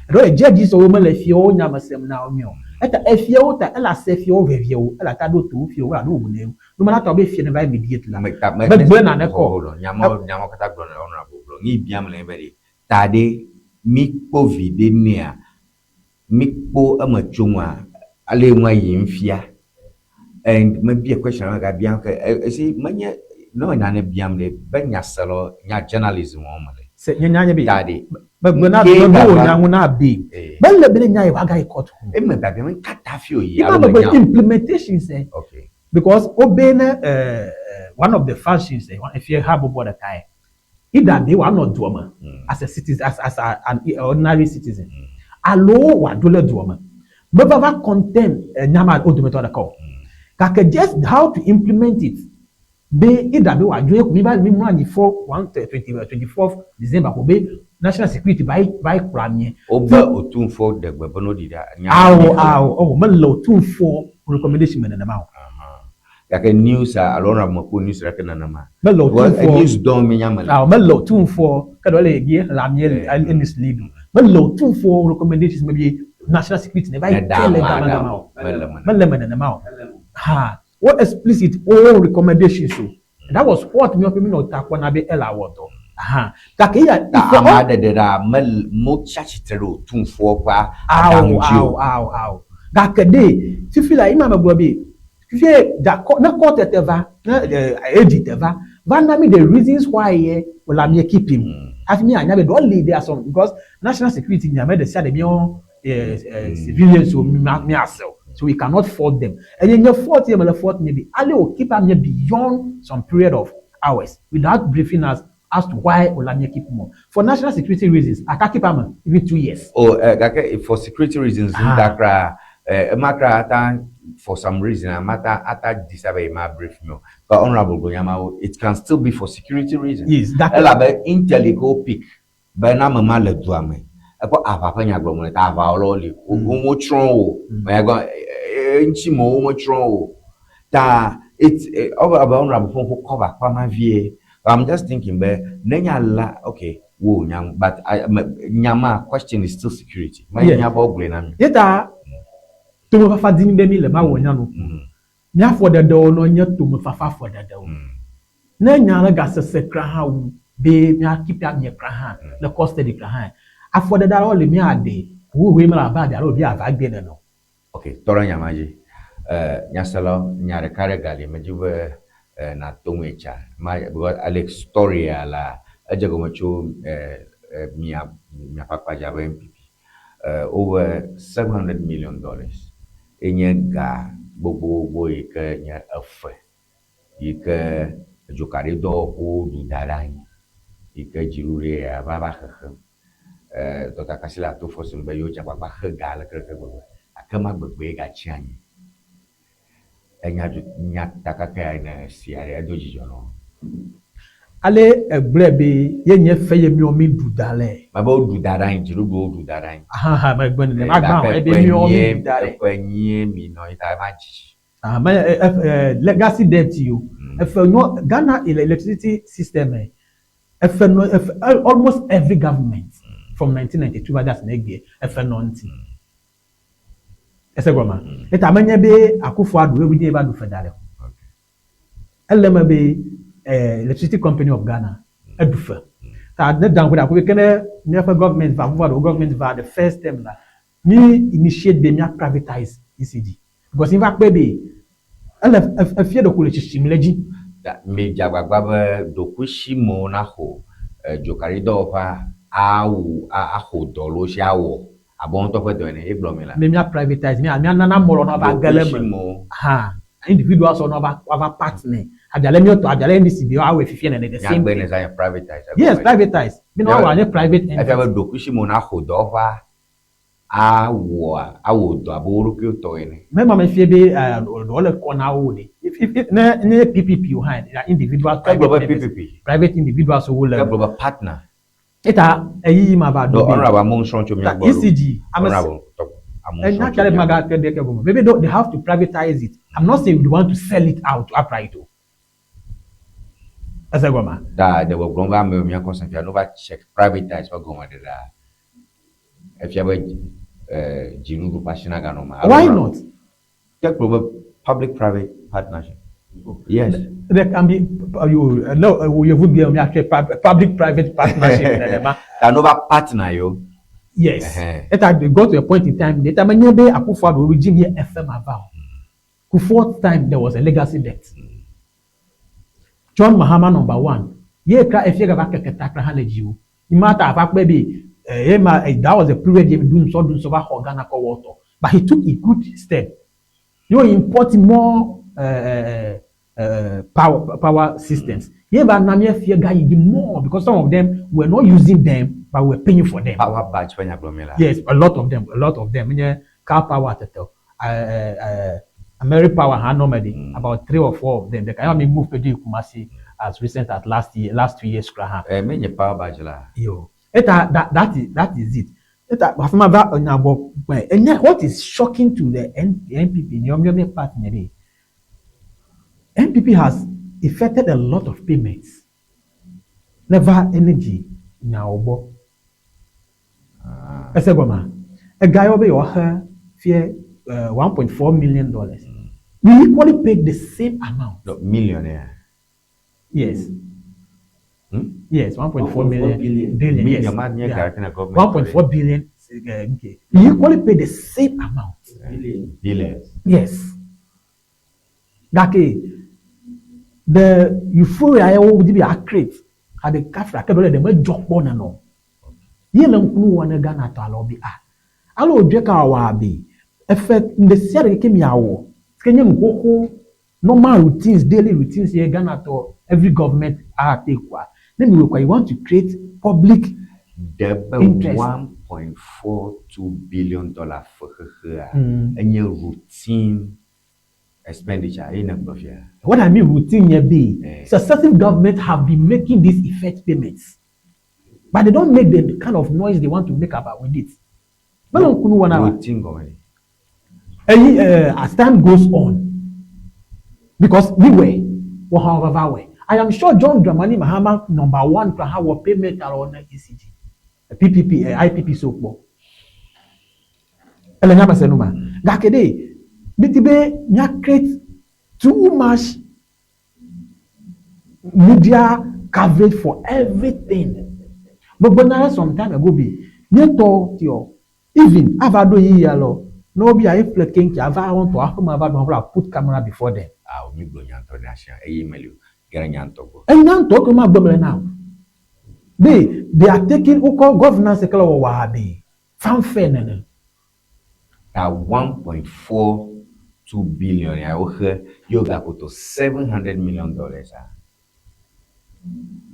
Eɖɔ le judges wo mele fiawo nya me sem na wo nyuie o. Eta efiawo ta ele ase fiawo veviewo, ele ata ɖo to fiawo, ele aɖo bubu ne wo. Numana tɔ be fia ne va yi mediate la. Megblẽ nane kɔ. Hold on, nyamɔ nyamɔ katã gblɔ le honorable gblɔ. Ni biam le be ɖe ta ɖe mi kpɔ viɖe nɛa, mi kpɔ eme tsonua ale nua yim fia. And mebia question me gabia ke esi menye ne me nane biam ɖe be nyaselawo nya journalism wɔm mele. Se nye nya nye be Ta ɖe megblɔ na Nke meɖo wò gava nya ŋu na be Eh. mele be ne nya yi wòagayi court o. Eme biabia me kata fi wòyi Ima alo megbe menya o. implementation se Okay. because wobe ne one of the functions efia habɔbɔ ɖeka ye either be wòanɔ dua me as a citizen as an ordinary citizen alo wòadzo le dua me meva va contain nya ma wo dometɔ ɖeka o. Gake just how to implement it be either be wòadzo ye ko mi va mi mlɔ anyi for one twenty 24th December ko be national security va yi va yi kplɔ amie. Wobe Otumfuo ɖe gbe be no ɖi ɖa. Nya Awo ma mi awo ɔwɔ mele Otumfuo recommendation me nenema o. Aha. Gake news a alo honorable mekpɔ news ɖeke nenema. Mele o Because tumfoɔ. news dɔm mi nya mele. Awo mele o tumfoɔ ke ɖe le ye xlẽ amie Eh. mislead o. Mele o tumfoɔ recommendations me be national security ne va yi Ne ke le da gama ma gama da o. mele me. Mele me nenema o. Ha wo explicit wo recommendations o. That was what mi mi nɔ ta kpɔna be ela wɔ dɔ. Ha gake ya Ta ame aɖe ɖe ɖa mele motsi atsitre ɖe o tumfoɔ ƒe awo aɖaŋu dzi awo o. awo awo gake ɖe fifi la ima megblɔ be fifie da kɔ ne kɔ tete va ne ɛ AG te va va na mi the reasons why ye wòle amie keep him hafi mi anya be ɖɔ li there are some because national security nyame ɖe sia ɖe miɔ ɛ ɛ civilians o mi mi ase o so we cannot fault them eye nye fault ye mele fault nye bi ale o keep am nye beyond some period of hours without briefing us as to why wòle amie keep him for national security reasons I can keep am even 2 years. Oh, gake for security reasons Ah. nta kra ema kra ata for some reason amata ata decide be ma brief me o. But honorable Gonyamawo, it can still be for security reasons. Yes, that Elabe intel yi ke wo pick be na ame ma le dua me ekpɔ aʋa ƒe nyagblɔm le ta aʋawɔlawo li wo wotsrɔ̃ wo mɛgɔ ŋuti me wo metsrɔ̃ wo ta it ɔbe abe honorable ƒe ŋku cover akpa ma vie. I'm just thinking be ne nya la okay wo nya but I, me, nya ma question is still security me nya be wogblɔe na mi. Yeta tomefafa dim be mi le ma wɔ nya nu. Mía afɔɖeɖewo nɔ nye tomefafa afɔɖeɖewo. Ne nya le gasese kra hã wu be mía keep amie kra hã le custody kra hã. Afɔɖeɖe aɖewo le mía ɖe wuwui mele abe aɖe alo vi ava gbe nene o. Ok, tɔ ɖe nya ma dzi. Nyaselawo, nya ɖeka ɖe gali medzi be nàto ŋue tsa ma because ale story ya la edze gɔme tso mia miaƒe akpadza be NPP. Over $700 million enye ga gbogbogbò yi ke nye efe yi ke dzokaɖi dɔwɔƒewo ɖu da ɖe anyi yi ke dziɖuɖu ya va va xexem. Dr. Kasila Ato Forson be yewo dze agbagba xe ga aleke gbegbe gake ma gbegbe gatsi anyi. Enya nyatakaka ya ne sia ɖe edo dzidzɔ na wo. Ale egblɔe be ye nye fe ye miɔ mi ɖu da le. Mabe woɖu da ɖe anyi, dziɖuɖuwo ɖu da ɖe anyi. Aha megbe nene magba Gake ebe miɔ mi ɖu da le. Eƒe nyie mi nɔ anyi ta ema dzi. Ah, me legacy debt yi o. Efe nyɔ Ghana electricity system efe nɔ efe almost every government from 1992 va de asi na egbe efe nɔ ŋuti. Ese gɔma. Eta menye be Akufo Addo ebi nye va ɖu fe da ɖe o. Ele me be Electricity Company of Ghana eɖu fe. Ta ne dan ko ɖe ako be ke ne míaƒe government va Akufo Addo government va the first term la mi initiate be mía privatize ECG because mi va kpɔe be ele efie ɖeko le tsitsim le dzi. Mi dze agbagba be ɖokuisimewo naxɔ dzokaɖi dɔwɔƒea awu axɔ dɔ le wo si awɔ abe wo ŋutɔ ƒe dɔ ene ye gblɔ mi la. Mi mía privatize mía mía nana amewo nɔ va ge le eme. Ɖokuisimewo. Ha individuals nɔ va va partner abi ale míatɔ abi ale NDC bi awɔe fifia nene the same Nyagbe thing. ne zã nye privatize. Yes, privatize. Mi nɔ awɔ anye private Efia be entity. ɖokuisimewo naxɔ dɔwɔƒea awɔ awɔ dɔ abe wo ɖokuiwo tɔ ene. Mɛ ma me fie be ɖewo le kɔ na wo de. If ne ne PPP o hã individual Egblɔ private be members, PPP. private individuals wo le. Egblɔ be partner. Eta eyiyi ma va No, do be. honorable amewo ŋusrɔ̃ tso mía Ta gbɔ. ECG ame si Honorable tɔ amewo enya ŋusrɔ̃ kia tso le mía maga gbɔ. te ɖe ke gɔme. Maybe they have to privatize it. I'm not saying we want to sell it out outright o. Ese gɔma. Ta ɖe gbɔgblɔm be amewo mía kɔsɛn fia no va check privatize ƒe gɔme ɖe ɖa. Efia be dziɖuɖu ƒe asi naganɔ me. Why not? Ke gblɔ be public private partnership. Yes. There can be you no yevu bi mi ahwɛ public private partnership nenema. Ta no va partner yo. Yes. Ɛhɛn. Eta they got to a point in time eta menye be Akufo Addo regime ye FM ava o. Kufuor time there was a legacy debt. John Mahama number one. Ye kra efie gava keke ta kra hã le dzi o. Ima ta ava kpe be ye ma that was a period ye dumsɔ dumsɔ va xɔ Ghana kɔ wɔtɔ. But he took a good step. You import more power systems. Ye va na mía fie ga yi di more because some of them were not using them but were paying for them. Power batch ƒe nyagblɔm mi la. Yes, a lot of them, a lot of them. Nye Karpower tete, Ameri Power hã nɔ me ɖi, about three or four of them. They can even move to Kumasi as recent as last year, last 2 years kura hã. Me nye power batch la. Yo, eta that is it. Eta afi ma va enya gbɔ gbɛ. Enya what is shocking to the NPP ni ɔmiɔmi party nye be NPP has effected a lot of payments. Neva energy nyawo gbɔ. Ese gɔmea? Ega yewo be yewoaxe fie $1.4 million. We equally paid the same amount. No, millionaire. Yes. Yes, 1.4 million. Billion. Billion. Yes. Million ma nye ga na government. 1.4 billion. Okay. We equally paid the same amount. Billion. Billions. Yes. Gake the euphoria ye wo di be a create abe kafra ke do le ɖe medzɔ kpɔ nenɔ. Ye le ŋkunu wɔ ne Ghana tɔ alo be ah alo wòdze ka wɔ abe efe ŋɖe sia ɖe ke miawɔ ke nye nu xoxo, normal routines, daily routines ye Ghana tɔ every government a take kwa ne mi wɔ kwa, you want to create public Ɖe be interest. $1.42 billion fe xexea enye routine expenditure ye ne gblɔ fia. What I mean routine nye be successive governments have been making these effect payments, but they don't make the kind of noise they want to make about with it. Mele ŋkunu wɔna wa. Routine gɔme ɖe? Eyi as time goes on, because we were wɔ hã vava wɛ. I am sure John Dramani Mahama number one kura hã wɔ payment alo ne ECG, PPP, IPP so kpɔ. Ele nya mese nu ma. Gake ɖe mi ti be mia create too much media coverage for everything. Gbogbo na some time ago be míetɔ tiɔ even ava ɖo yi ya lɔ ne wo bi ayi ƒle kenke ava wɔntɔ aƒe me ava ɖo ƒle put camera before them. Ah, mi gblɔ nyantɔ ɖe asia eye meli o gɛrɛ nyantɔ gbɔ. Enya ŋutɔ ke ma gbɔm le na o. They are taking wokɔ governance ke le wɔwɔ abe fanfare nene. Ta 1.42 billion ya woxe yewo gakoto $700 million a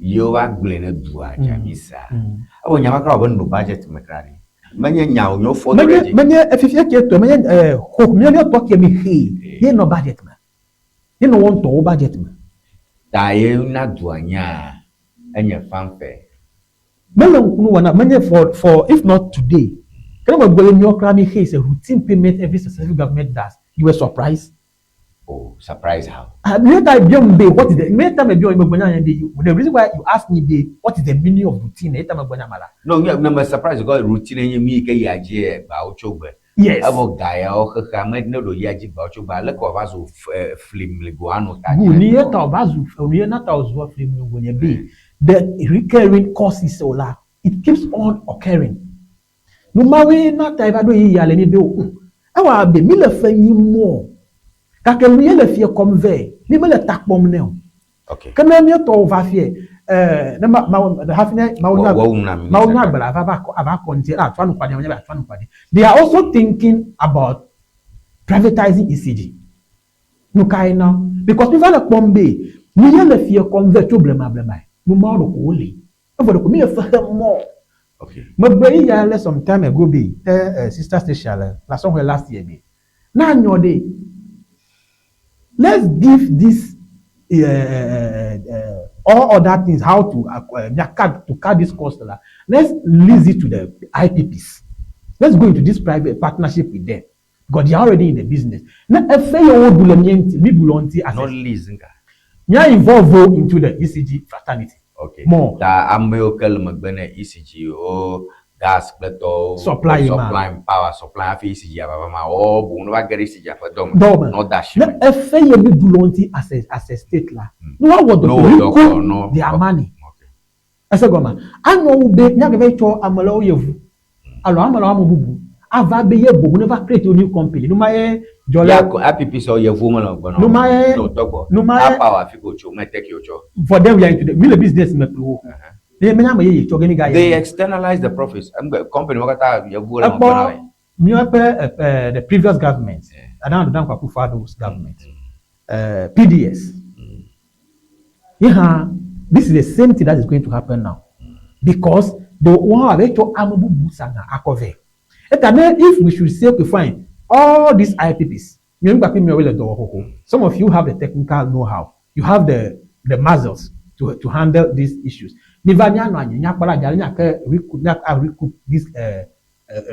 yewo va gblẽ ne dua dzami sa. Ewɔ nya ma kura wɔ be no budget me kura ɖi. Menye nya wònye wofɔ do ɖe Menye dzi. Menye efifia ke tɔ menye xo míawo tɔ ke mi xe ye nɔ budget me. Ye nɔ wɔn tɔwo budget me. Ta ye na dua nya enye fanfare. Mele ŋkunu wɔna menye for if not today. Kele me gbɔ ye míawo kura mi xe is a routine payment every successive government does. You were surprised? Oh, surprise how? Later biom be what is the later me biom me gbɔ nya be the reason why you ask me be what is the meaning of routine, later me gbɔ nya ma la. No, nye ne me surprise because routine nye mi ke yia dzi gbawo tso gbe. Yes. Evɔ ga yawo xexea me ne ɖo yia dzi gbawo tso gbe aleke wòava zu fli mligo anɔ ta dzi Gu ne ni ye dukɔ. Ta o ba zu ni ye na ta o zu afli mi go nye be the recurring causes o la, it keeps on occurring. Nu mawoe na ta eva ɖo yi ya le mi be o ewa be mi le fe nyi mɔ gake nu ye le fie kɔm vɛ mi mele ta kpɔm ne o. Ke ne míetɔwo va fie ne ma ma hafi ne mawu nya Wɔwu na mi. Mawu nya agbe ava va ava kɔ ŋuti atu anukwaɖi ame atu anukwaɖi. They are also thinking about privatizing ECG. Nu kae na? Because mi va le kpɔm be nu ye le fie kɔm vɛ tso blema blema nu mawo ɖeko wole evɔ ɖeko mi le fe xem mɔ. Megbe yi ya le some time ago be sister station le la somewhere last year be na nyɔ ɖe, let's give this all other things, how to cut this cost la, let's lease it to the IPPs. Let's go into this private partnership with them because they are already in the business. Na efe ye wo du le mía ŋuti mi du le ŋuti as No lease nka. Mía involve wo into the ECG fraternity. More. Ta amewo ke le megbe ne ECG o gas kple tɔwo. Supply ma. Supply power supply hafi ECG avava ma wɔ boŋ ne va ge ɖe ECG ƒe dɔ me. Dɔ me. Ne woda asi Ne me. Efe ye mi du le ŋuti as a state la ne woawɔ dɔ Ne to wowɔ dɔ recoup kɔ, no. their money. Ese gɔme anɔ wu be míagava tsɔ ame lewo yevu alo ame lewo ame bubu ava be ye boŋ ne va create new company nu ma ye dzɔ Ya le ko IPP sɔ yevuwo mele megbe na Nu wo. ma ye Ne wotɔ gbɔ. Nu ma ye Power afi ko tso mete ke wòtsɔ. For them, we are into the mi le business me kpli wo ne menya ame yeye tsɔ ge mi ga They ye externalize the profits. Ŋgbe company wo katã yevuwo le ekpɔ megbe na wo. Míaƒe the previous government, Addo Dankwa Akufo-Addo's government, PDS ye hã, this is the same thing that is going to happen now because the one abe tsɔ ame bubu saga akɔ vɛ eta ne if we should say, okay, fine, all these IPPs mi ŋgba kpi miawoe le dɔ wɔ xoxo, some of you have the technical know-how, you have the muscles to handle these issues, mi va mianɔ anyi miakpɔ la dza miake recoup miaka recoup this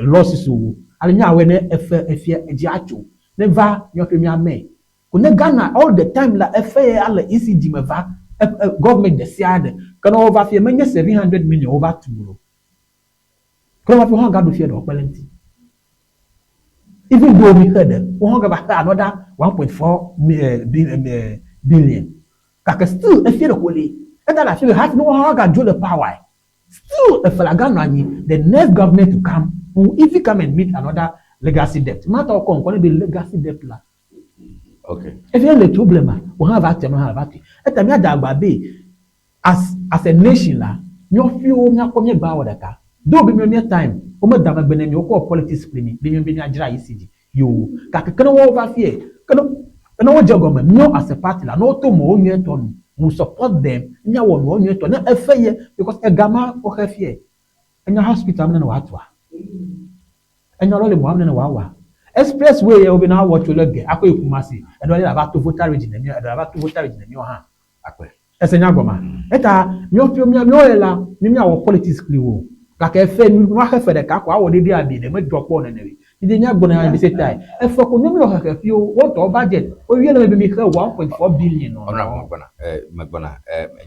losses wo ale miawɔe ne efe efia edzi atso ne va miaƒe miame. Ko ne Ghana all the time la efe ya le ECG me va government ɖe sia ɖe ke ne wova fie menye 700 million wova tu o. Ke ne wova fie wohã gaɖu fie ɖewo kpe ɖe eŋuti. Even though mi xe ɖe, wohã gava xe another 1.4 billion. Gake still efie ɖeko li. Eta le afi be hafi ne wohã gadzo le power still efe la ganɔ anyi. The next government to come will even come and meet another legacy debt. Mata wokɔ ŋkɔ ne be legacy debt la. Okay. Efie le tso blema, wohã va tu, hã va tu. Eta míada agba be as a nation la, míawo míakpɔ míegba wɔ ɖeka. Do be míawo mía time, womeda megbe ne mi, wokɔ politics kpli mi, be míawo be míadzra ECG. Yo, gake ke ne woawo va fie, ke ne wodze gɔme, míawo as a party la, ne woto mɔwo nyuietɔ nu, we support them, míawɔ nuwo nyuietɔ, ne efe ye, because egama woxe fie. Enya hospital ne wòatua. Enya lɔ le mɔ ne wòawa. Expressway ye wo be na wɔ tso le ge akɔ yi Kumasi, eɖɔ le ava to Volta region ne míawo, eɖɔ ava to Volta region ne míawo hã. Akpe. Ese nya gɔma. Eta míawo fio míawo ye la, mi míawɔ politics kpli wo. Gake efe nuaxe fe ɖeka ko awɔ ɖeɖe abi ɖe medzɔ kpɔ nene o. Didi míagblɔ na mi se tae. Efe ko ne míwɔ xexe fio, woŋutɔwo budget, woyɔe le be mi xe 1.4 billion. Honorable megbɔna, megbɔna,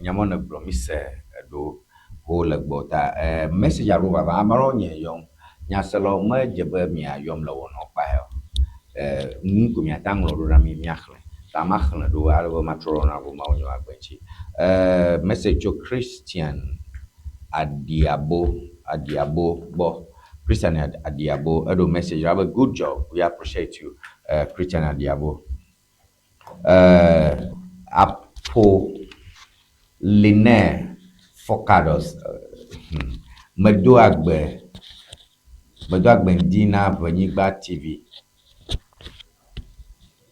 nyamɔ ne gblɔ mi se eɖo ho le gbɔ ta message alo vava ame aɖewo nye yɔm. Nyaselawo medze be miayɔm le wɔnawo kpa ya o. Nu ko miate ŋlɔ ɖo ɖa mi miaxlẽ. Ta maxlẽ ɖo ale be matrɔ ɖe honorable Mawu nye agbe ŋuti. Message tso Christian Adiabo, Adiabo gbɔ. Christian Adiabo eɖo message ɖa be good job, we appreciate you. Christian Adiabo. Apollinaire Focados. Medo agbe medo agbe ŋdi na Ʋenyigba TV.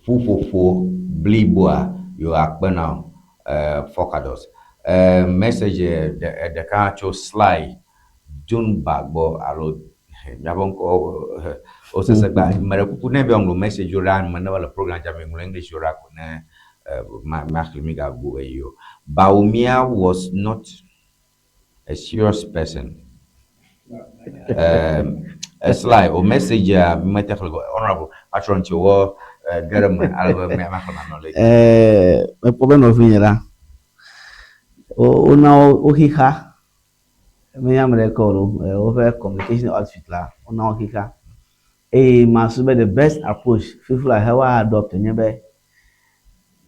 Ƒuƒoƒo bliboa yewo akpe na wo Focados. Message ɖeka tso Sly Dunbar gbɔ alo miaƒe ŋkɔ wosese gba meɖe kuku ne be ŋlɔ message ɖo ɖa me ne le program dza me ŋlɔ English ɖo ɖa ko ne maxlẽ mi gabu ɣeyiɣi o. Bawumia was not a serious person. Sly o message a mete xlẽ go honorable patron tsi wɔ ge ɖe me ale be maxlẽ manɔ le. Mekpɔ be nɔvinye la, wona woxixa menye ame ɖeke o woƒe communication outfit la wona woxixa eye masu be the best approach fifi la he woa adopt nye be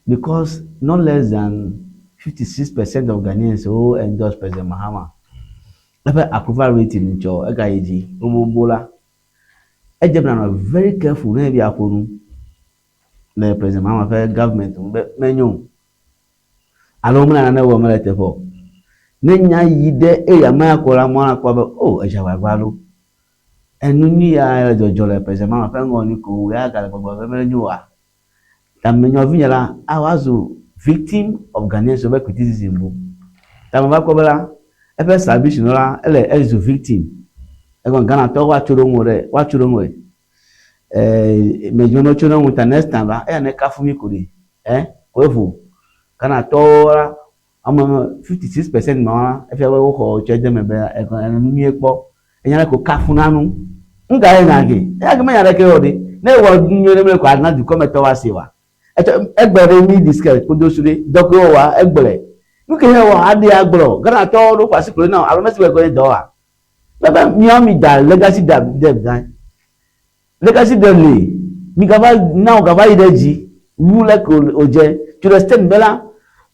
because not less than 56% of Ghanaians who endorse President Mahama eƒe approval rating tsɔ ega yi dzi gbogbo la edze be nanɔ very careful ne ebi aƒo nu le President Mahama ƒe government ŋu be menyo o alo womele nane wɔm le teƒe o. Ne nya yi ɖe area ma ya ko la, amewo akpɔ be o edze agbagba ɖo. Enu nyui ya le dzɔdzɔ le President Mahama ƒe ŋgɔnu ko ya gale gbɔgblɔ be menyo oa. Ta nɔvinye la ava zu victim of Ghanaians ƒe criticism bu. Ta meva kpɔ be la eƒe salvation la ele ezu victim. Egɔme Ghanatɔwo woatso ɖe ŋu ɖe woatso ɖe ŋu. Medzro ne wotso ɖe ŋu ta next time la eya ne kafu mi ko ɖi. Ko evo. Ghanatɔwo la ame 56% ma la efia be woxɔ tsɛ de me be enu nyuie kpɔ. Enya ɖe ko kafu na nu. Ŋka ye nya ke. Eya ke menya ɖeke o ɖe. Ne ewɔ nu nyuie ɖe mele ko ana dukɔmetɔwo ase wa. Etsɔ egbe ɖe mi discuss kodo su ɖe. Dɔ ke wɔwa egblɔe. Nu ke he wɔ aɖe agblɔ. Ghanatɔwo ɖo ƒo asi klo na alo mesi be nye dɔ wa. Bebe miawo mi da legacy debt dan. Legacy debt li. Mi gava na wo gava yi ɖe dzi wu leke wòdze. To the extent be la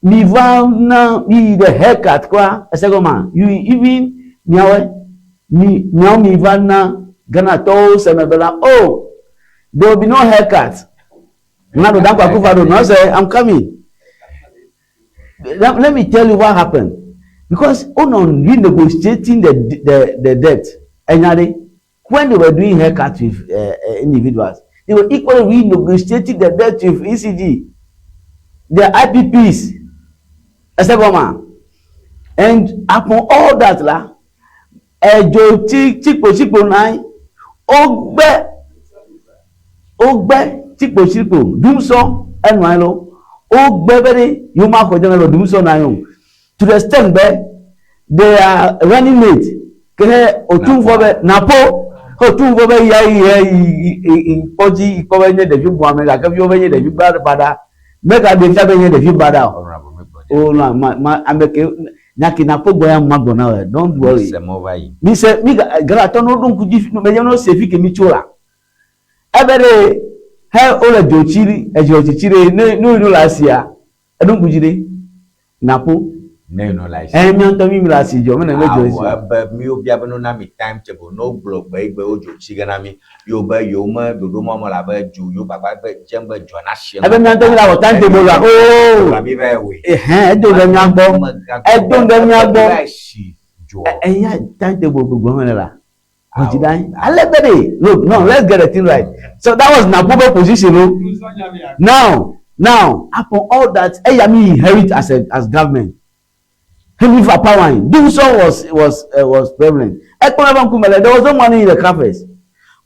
mi va na mi yi ɖe haircut kura ese gɔmea you even miawoe mi miawo mi va na Ghanatɔwo se me be la oh there will be no haircut. Nana Addo Dankwa Akufo-Addo no say I'm coming. Let me tell you what happened. Because on renegotiating the debt, Enyade, when they were doing haircut with individuals, they were equally renegotiating the debt with ECG, the IPPs, Esegoma. And upon all that, la, Ejo Chipo Chipo nine, Ogbe, Ogbe Chipo Chipo, Dumso, Enwailo, Ogbe Bere, Yuma Kojana, Dumso Nayo. To the extent where they are running late. Ke otumfo be Napo. Ho tu ŋgɔ be ya yi yi yi kpɔ dzi yi kpɔ be nye ɖevi bu ame gake viwo be nye ɖevi baɖa. Mega ɖe fia be nye ɖevi baɖa o. O na ma ma ame ke nya ke na kpɔ gbɔ ya ma gbɔ na wɔ. Don't worry. Mi se mi Ghanatɔ no ɖo ŋku dzi me nye no se fi ke mi tso la. Ebe ɖe he wole dzo tsi edzo tsitsi ɖe ne nu yi no le asia eɖo ŋku dzi ɖe. Napo. Ne no la esi. Eh, mía ŋutɔ mi mi le asi dzɔ, mene me dzɔ esi. Awɔ ebe míwo bia be no na mi time table, no gblɔ gbe yi gbe wo dzo tsi ge na mi. Yewo be yewo me ɖoɖo mɔ me la be dzo yewo gbagba be dzem be dzoa na shi. Ebe mía ŋutɔ mi la wɔ time table la. Oo. Mi va wɔe. Ehɛn, edo ɖe mía gbɔ. Edo ɖe mía gbɔ. Eya time table gbogbo me la. Ale be ɖe, look, no, let's get the thing right. So that was Napo position, no? Now, upon all that, eya mi inherit as a as government. Hemi for power, Dumsor was prevalent. There was no money in the coffers.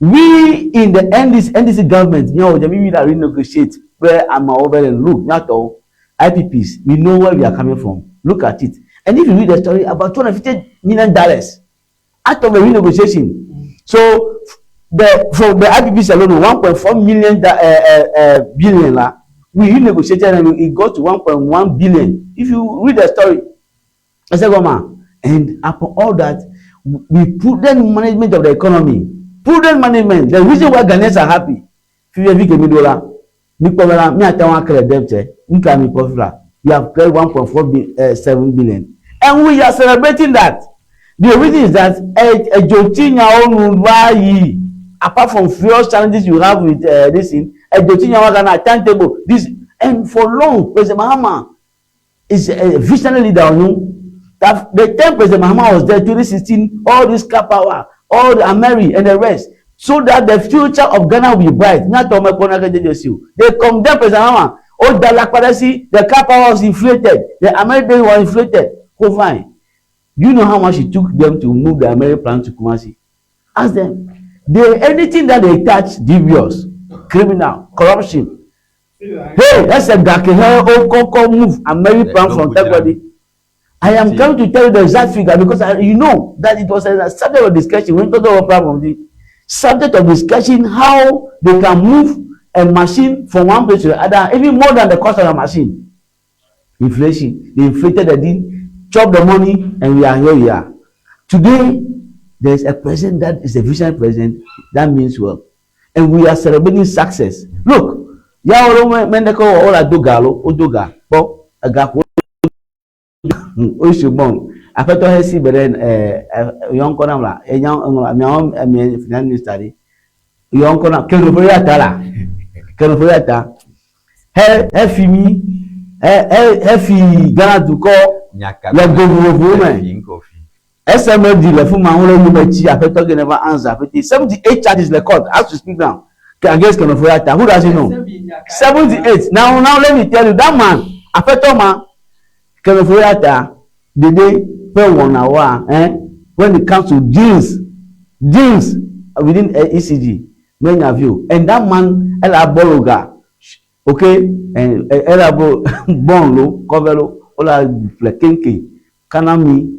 We in the NDC government, you know, we will renegotiate where I'm over and look, not all IPPs. We know where we are coming from. Look at it. And if you read the story, about $250 million out of the renegotiation. So the from the IPPs alone, 1.4 million billion la, we renegotiated and it got to 1.1 billion. If you read the story, I said, man, and upon all that, we prudent management of the economy. Prudent management. The reason why Ghanaians are happy. We have cleared 1.47 billion. And we are celebrating that. The reason is that apart from various challenges you have with this thing, timetable, this, and for long, President Mahama is a visionary leader on you. That the time President Mahama was there, 2016, all this Karpower, all the Ameri and the rest, so that the future of Ghana will be bright. Not They condemn President Mahama. Oh, the Karpower was inflated, the Ameri was inflated. Go fine. Do you know how much it took them to move the Ameri plant to Kumasi? Ask them. They, anything that they touch, dubious, criminal, corruption. Hey, that's a Gakehe Okoko move Ameri plant from Takoradi. I am coming to tell you the exact figure because you know that it was a subject of discussion when talking about problem, the subject of discussion how they can move a machine from one place to the other, even more than the cost of the machine. Inflation. They inflated the deal, chop the money, and we are here. We are. Today, there is a president that is a visionary president that means well. And we are celebrating success. Look, Yaoro Mendeko Ola Dogalo, Odoga, Bo, Agako, Oshubon, Afeto Hesi Beren, Yonkonamla, Enyan, Finance Minister, Yonkona, Kenoforiata, Kenoforiata, He Fimi, He Fi Ghana Duko, Le Govovo, SMD le fún ma ń lọ yí Afeto never answer. Afeto 78 charges le court as we speak now against Ken Ofori-Atta. Who doesn't know? 78. Now let me tell you, that man, Afeto man, Ken Ofori-Atta, did they pay 1 hour? When it comes to deals within ECG, many of you, and that man, Ella Bologa, okay, and Ella Bonlo, Kovelo, Ola Flekenke, Kanami,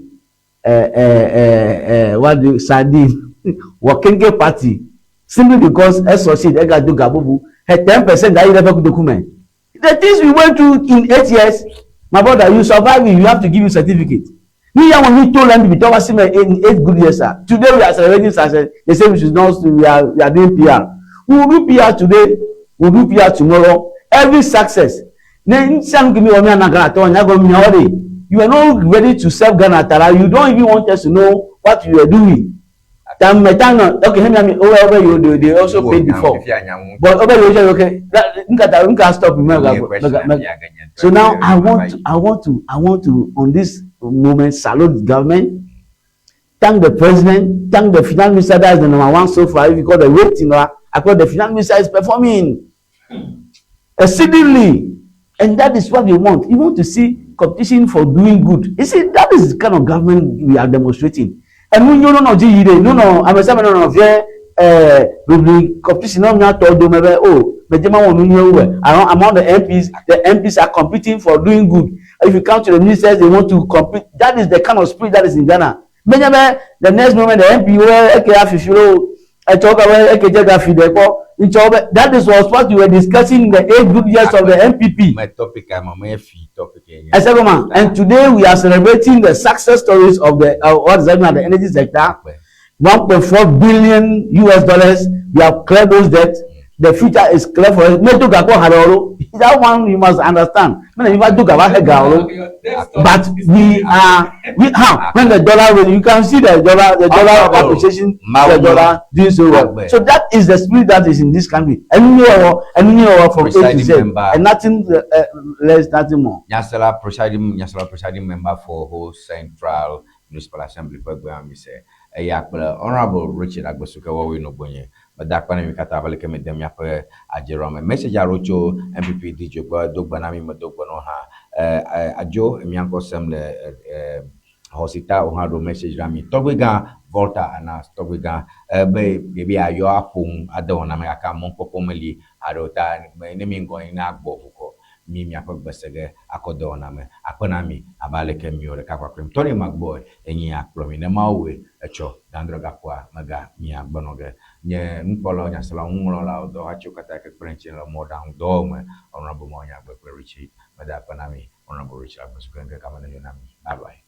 what do sardine, Wakenke party, simply because SOC they got do gabubu, had 10% that you never document. The things we went through in 8 years, my brother, you survive, you have to give you certificate. We are when we told them to be talking in 8 good years, sir. Today we are celebrating success. They say we should not, we are doing PR. We will do PR today, we will do PR tomorrow. Every success. Then some give me one man, you are not ready to serve Ghana. You don't even want us to know what you are doing. Okay, they also paid before. But okay, stop. So now I want to on this moment salute the government, thank the president, thank the finance minister. That is the number one so far. If you call the rating, I call the finance minister is performing exceedingly. And that is what we want. You want to see competition for doing good. You see, that is the kind of government we are demonstrating. And we no no no, I'm a no competition no told them oh, but among the MPs are competing for doing good. If you come to the ministers, they want to compete. That is the kind of spirit that is in Ghana. The next moment, the MP will Etsɔ wo be eke dze gafi ɖe kpɔ. Etsɔ wo be that is was what you were discussing in the eight good years of the NPP. Me topic a me me fi topic ye nye. Ese gɔma. And today we are celebrating the success stories of the what is happening at the energy sector. 1.4 billion US dollars. We have cleared those debts. The future is clear for us. Me do ga kpɔ haɖe o lo. That one you must understand. Me ne mi va do ga va he ga o lo. But we are we how when the dollar rate you can see the dollar appreciation, the dollar doing so well. So that is the spirit that is in this country. Enu from A to Presiding Z member. And nothing less, nothing more. Nyasela presiding member for Ho Central Municipal Assembly ƒe gbe ami se eya kple Honorable Richard Agbesuke wɔwoe nɔ gbɔnye. Meda akpe na mi katã abe leke mede miaƒe adzeɖoa me. Message aɖewo tso NPP DJ gbɔ do gbe na mi medo gbe na wo hã. Adzo mia ŋkɔ sem le xɔsita wo hã ɖo message na mi. Tɔgbigã Volta ana tɔgbigã be ɖevi ayɔ aƒo nu ade wɔna me gake mɔkpɔkpɔ meli aɖewo ta ne mi ŋgɔ yi na gbɔ ʋukɔ mi miaƒe gbe se ge akɔ de wɔna me. Akpe na mi abe aleke miwo ɖeka kpakple mi. Tɔnye magbɔe enyi akplɔ mi ne Mawu wɔe etsɔ gãdrɔ gaƒoa mega mia gbɔnɔ ge. Nye nukpɔlawo, nyaselawo, nuŋlɔlawo, dɔwɔhatsiwo katã ke kpe ɖe ŋutinye le mɔɖaŋu dɔwɔwɔ me. Honorable Mawunyagbe kple Richard. Meda akpe na mi. Honorable Richard Agbesuke ŋkeke me nenyo na mi. Bye bye.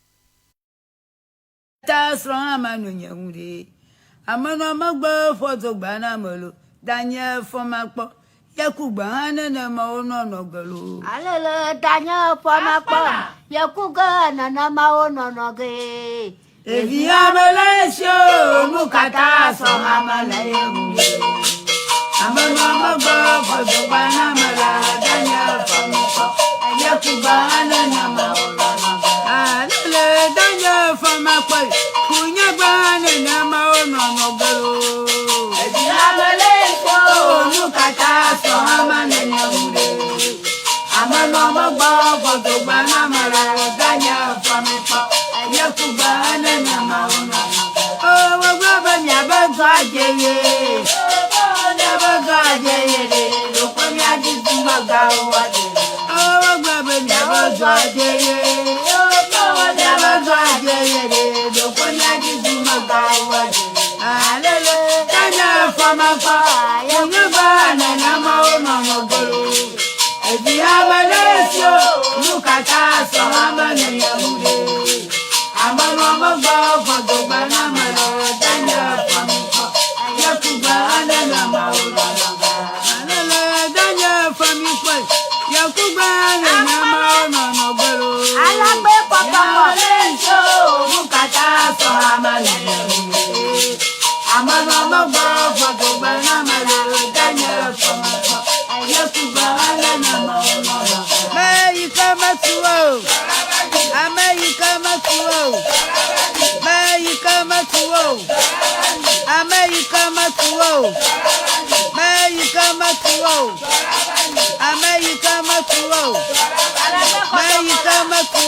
Ta srɔ̃ ame nu nye ŋu ɖe. Amenɔ megbe fɔ dogba na ame lo. Danye fɔ makpɔ. Yeku gbe hã nenema wonɔnɔ ge lo. Alele danye fɔ makpɔ. Yeku ge nenema wonɔnɔ ge. Ɖevi ame le esi o, nu katã sɔ ame le ye ŋu ɖe. Amenɔ megbe fɔ dogba na ame la. Danye fɔ makpɔ. Yeku gbe hã nenema wonɔnɔ ge. Alele danye fɔ makpɔ. Kunye gbe hã nenema wonɔnɔ ge lo. Ɖevi ame le esi o, nu katã sɔ ame le ye ŋu ɖe. Amenɔ megbe fɔ dogba na ame la. Danye fɔ makpɔ. Yeku gbe hã nenema wonɔnɔ ge. O, wogblɔ be miabe zɔ adze ye. Miabe zɔ adze ye ɖe. Ɖokpe miadzi dumegãwo adze. O, wogblɔ be miabe zɔ adze ye. Miabe zɔ adze ye ɖe. Ɖokpe miadzi dumegãwo adze. Alele, danye fɔ makpɔ. Kunye gbe nenema wonɔnɔ ge lo. Evi ame le esi o, nu katã sɔ ame le ye ŋu ɖe. Amenɔ megbe fɔ dogba na ame le danye fɔ mikpɔ. Yeku gbe nenema wonɔnɔ ge. Alele danye fɔ mikpɔ. Yeku gbe nenema wonɔnɔ ge lo. Alagbe kpɔkpɔkpɔ. Ame le esi o, nu katã sɔ ame le ye ŋu ɖe. Amenɔ megbe fɔ dogba na ame le danye fɔ mikpɔ. Yeku gbe nenema wonɔnɔ ge. Meyi ke metu o. Ame yi ke metu o. Meyi ke metu o. Ame yi ke metu o. Meyi ke metu o. Ame yi ke metu o. Meyi ke metu.